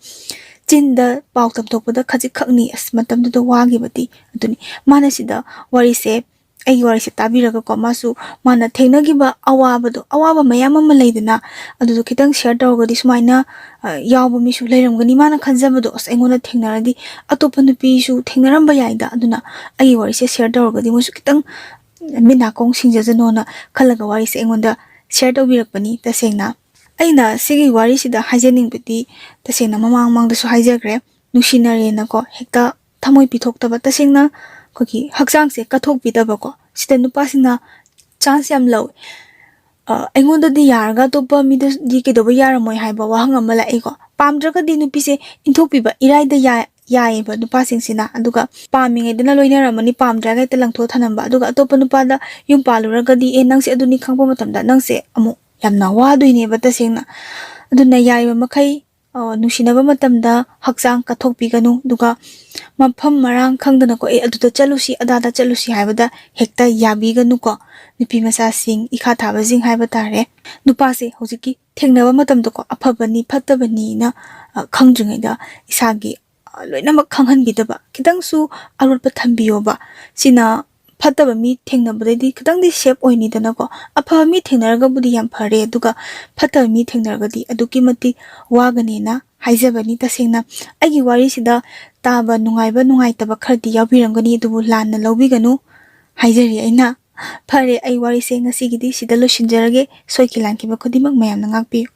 ꯆꯤꯟꯗ ꯄꯥꯎ ꯇꯝꯊꯣꯛꯄꯗ ꯈꯖꯤꯛꯈꯛꯅꯤ, ꯑꯁ, ꯃꯇꯝꯗꯨꯗ ꯋꯥꯈꯤꯕꯗꯤ꯫ ꯑꯗꯨꯅꯤ, ꯃꯥꯅ ꯁꯤꯗ ꯋꯥꯔꯤꯁꯦ, ꯑꯩꯒꯤ ꯋꯥꯔꯤꯁꯦ ꯇꯥꯕꯤꯔꯒꯀꯣ, ꯃꯥꯁꯨ ꯃꯥꯅ ꯊꯦꯡꯅꯈꯤꯕ ꯑꯋꯥꯕꯗꯣ, ꯑꯋꯥꯕ ꯃꯌꯥꯝ ꯑꯃ ꯂꯩꯗꯅ, ꯑꯗꯨꯗꯣ ꯈꯤꯇꯪ ꯁꯤꯌꯔ ꯇꯧꯔꯒꯗꯤ, ꯁꯨꯃꯥꯏꯅ ꯑ, ꯌꯥꯎꯕ ꯃꯤꯁꯨ ꯂꯩꯔꯝꯒꯅꯤ꯫ ꯃꯥꯅ ꯈꯟꯖꯕꯗꯣ, "ꯑꯁ, ꯑꯩꯉꯣꯟꯗ ꯊꯦꯡꯅꯔꯗꯤ ꯑꯇꯣꯞꯄ ꯅꯨꯄꯤꯁꯨ ꯊꯦꯡꯅꯔꯝꯕ ꯌꯥꯏꯗ, ꯑꯗꯨꯅ ꯑꯩꯒꯤ ꯋꯥꯔꯤꯁꯦ ꯁꯤꯌꯔ ꯇꯧꯔꯒꯗꯤ ꯃꯣꯏꯁꯨ ꯈꯤꯇꯪ ꯃꯤꯠ ꯅꯥꯀꯣꯡ ꯁꯤꯡꯖꯁꯅꯣꯅ" ꯈꯜꯂꯒ ꯋꯥꯔꯤꯁꯦ ꯑꯩꯉꯣꯟꯗ ꯁꯤꯌꯔ ꯇꯧꯕꯤꯔꯛꯄꯅꯤ꯫ ꯇꯁꯦꯡꯅ ꯑꯩꯅ ꯁꯤꯒꯤ ꯋꯥꯔꯤꯁꯤꯗ ꯍꯥꯏꯖꯅꯤꯡꯕꯗꯤ, ꯇꯁꯦꯡꯅ ꯃꯃꯥꯡ ꯃꯃꯥꯡꯗꯁꯨ ꯍꯥꯏꯖꯈ꯭ꯔꯦ, ꯅꯨꯡꯁꯤꯅꯔꯦꯅꯀꯣ ꯍꯦꯛꯇ ꯊꯃꯣꯏ ꯄꯤꯊꯣꯛꯇꯕ, ꯇꯁꯦꯡꯅ ꯑꯩꯈꯣꯏꯒꯤ ꯍꯛꯆꯥꯡꯁꯦ ꯀꯠꯊꯣꯛꯄꯤꯗꯕꯀꯣ, ꯁꯤꯗ ꯅꯨꯄꯥꯁꯤꯡꯅ ꯆꯥꯟꯁ ꯌꯥꯝ ꯂꯧꯋꯦ꯫ ꯑ, ꯑꯩꯉꯣꯟꯗꯗꯤ ꯌꯥꯔꯒ ꯑꯇꯣꯞꯄ ꯃꯤꯗꯗꯤ ꯀꯩꯗꯧꯕ ꯌꯥꯔꯝꯃꯣꯏ ꯍꯥꯏꯕ ꯋꯥꯍꯪ ꯑꯃ ꯂꯥꯛꯏꯀꯣ꯫ ꯄꯥꯝꯗ꯭ꯔꯒꯗꯤ ꯅꯨꯄꯤꯁꯦ ꯏꯟꯊꯣꯛꯄꯤꯕ ꯏꯔꯥꯏꯗ ꯌꯥꯏ, ꯌꯥꯏꯌꯦꯕ ꯅꯨꯄꯥꯁꯤꯡꯁꯤꯅ꯫ ꯑꯗꯨꯒ ꯄꯥꯝꯃꯤꯉꯩꯗꯅ ꯂꯣꯏꯅꯔꯝꯃꯅꯤ, ꯄꯥꯝꯗ꯭ꯔꯒ ꯍꯦꯛꯇ ꯂꯪꯊꯣꯛ ꯊꯅꯝꯕ꯫ ꯑꯗꯨꯒ ꯑꯇꯣꯞꯄ ꯅꯨꯄꯥꯗ ꯌꯨꯝ ꯄꯥꯜꯂꯨꯔꯒꯗꯤ, "ꯑꯦ, ꯅꯪꯁꯦ ꯑꯗꯨꯅꯤ" ꯈꯪꯕ ꯃꯇꯝꯗ ꯅꯪꯁꯦ ꯑꯃꯨꯛ ꯌꯥꯝꯅ ꯋꯥꯗꯣꯏꯅꯦꯕ ꯇꯁꯦꯡꯅ꯫ ꯑꯗꯨꯅ ꯌꯥꯔꯤꯕ ꯃꯈꯩ, ꯑ, ꯅꯨꯡꯁꯤꯅꯕ ꯃꯇꯝꯗ ꯍꯛꯆꯥꯡ ꯀꯠꯊꯣꯛꯄꯤꯒꯅꯨ, ꯑꯗꯨꯒ ꯃꯐꯝ ꯃꯔꯥꯡ ꯈꯪꯗꯅꯀꯣ, "ꯑꯦ, ꯑꯗꯨꯗ ꯆꯠꯂꯨꯁꯤ, ꯑꯗꯥꯗ ꯆꯠꯂꯨꯁꯤ" ꯍꯥꯏꯕꯗ ꯍꯦꯛꯇ ꯌꯥꯕꯤꯒꯅꯨꯀꯣ꯫ ꯅꯨꯄꯤ ꯃꯆꯥꯁꯤꯡ, ꯏꯈꯥ ꯊꯥꯕꯁꯤꯡ ꯍꯥꯏꯕ ꯇꯥꯔꯦ, ꯅꯨꯄꯥꯁꯦ ꯍꯧꯖꯤꯛꯀꯤ ꯊꯦꯡꯅꯕ ꯃꯇꯝꯗꯀꯣ, ꯑꯐꯕꯅꯤ ꯐꯠꯇꯕꯅꯤꯅ, ꯑ, ꯈꯪꯗ꯭ꯔꯤꯉꯩꯗ ꯏꯁꯥꯒꯤ, ꯑ, ꯂꯣꯏꯅꯃꯛ ꯈꯪꯍꯟꯕꯤꯗꯕ, ꯈꯤꯇꯪꯁꯨ ꯑꯔꯣꯠꯄ ꯊꯝꯕꯤꯌꯣꯕ꯫ ꯁꯤꯅ ꯐꯠꯇꯕ ꯃꯤ ꯊꯦꯡꯅꯕꯗꯩꯗꯤ ꯈꯤꯇꯪꯗꯤ ꯁꯦꯞ ꯑꯣꯏꯅꯤꯗꯅꯀꯣ꯫ ꯑꯐꯕ ꯃꯤ ꯊꯦꯡꯅꯔꯒꯕꯨꯗꯤ ꯌꯥꯝ ꯐꯔꯦ, ꯑꯗꯨꯒ ꯐꯠꯇꯕ ꯃꯤ ꯊꯦꯡꯅꯔꯒꯗꯤ ꯑꯗꯨꯛꯀꯤ ꯃꯇꯤꯛ ꯋꯥꯒꯅꯦꯅ ꯍꯥꯏꯖꯕꯅꯤ꯫ ꯇꯁꯦꯡꯅ ꯑꯩꯒꯤ ꯋꯥꯔꯤꯁꯤꯗ ꯇꯥꯕ ꯅꯨꯡꯉꯥꯏꯕ ꯅꯨꯡꯉꯥꯏꯇꯕ ꯈꯔꯗꯤ ꯌꯥꯎꯕꯤꯔꯝꯒꯅꯤ, ꯑꯗꯨꯕꯨ ꯂꯥꯟꯅ ꯂꯧꯕꯤꯒꯅꯨ ꯍꯥꯏꯖꯔꯤ ꯑꯩꯅ꯫ ꯐꯔꯦ, ꯑꯩ ꯋꯥꯔꯤꯁꯦ ꯉꯁꯤꯒꯤꯗꯤ ꯁꯤꯗ ꯂꯣꯏꯁꯤꯟꯖꯔꯒꯦ꯫ ꯁꯣꯏꯈꯤ ꯂꯥꯟꯈꯤꯕ ꯈꯨꯗꯤꯡꯃꯛ ꯃꯌꯥꯝꯅ ꯉꯥꯛꯄꯤꯌꯨ꯫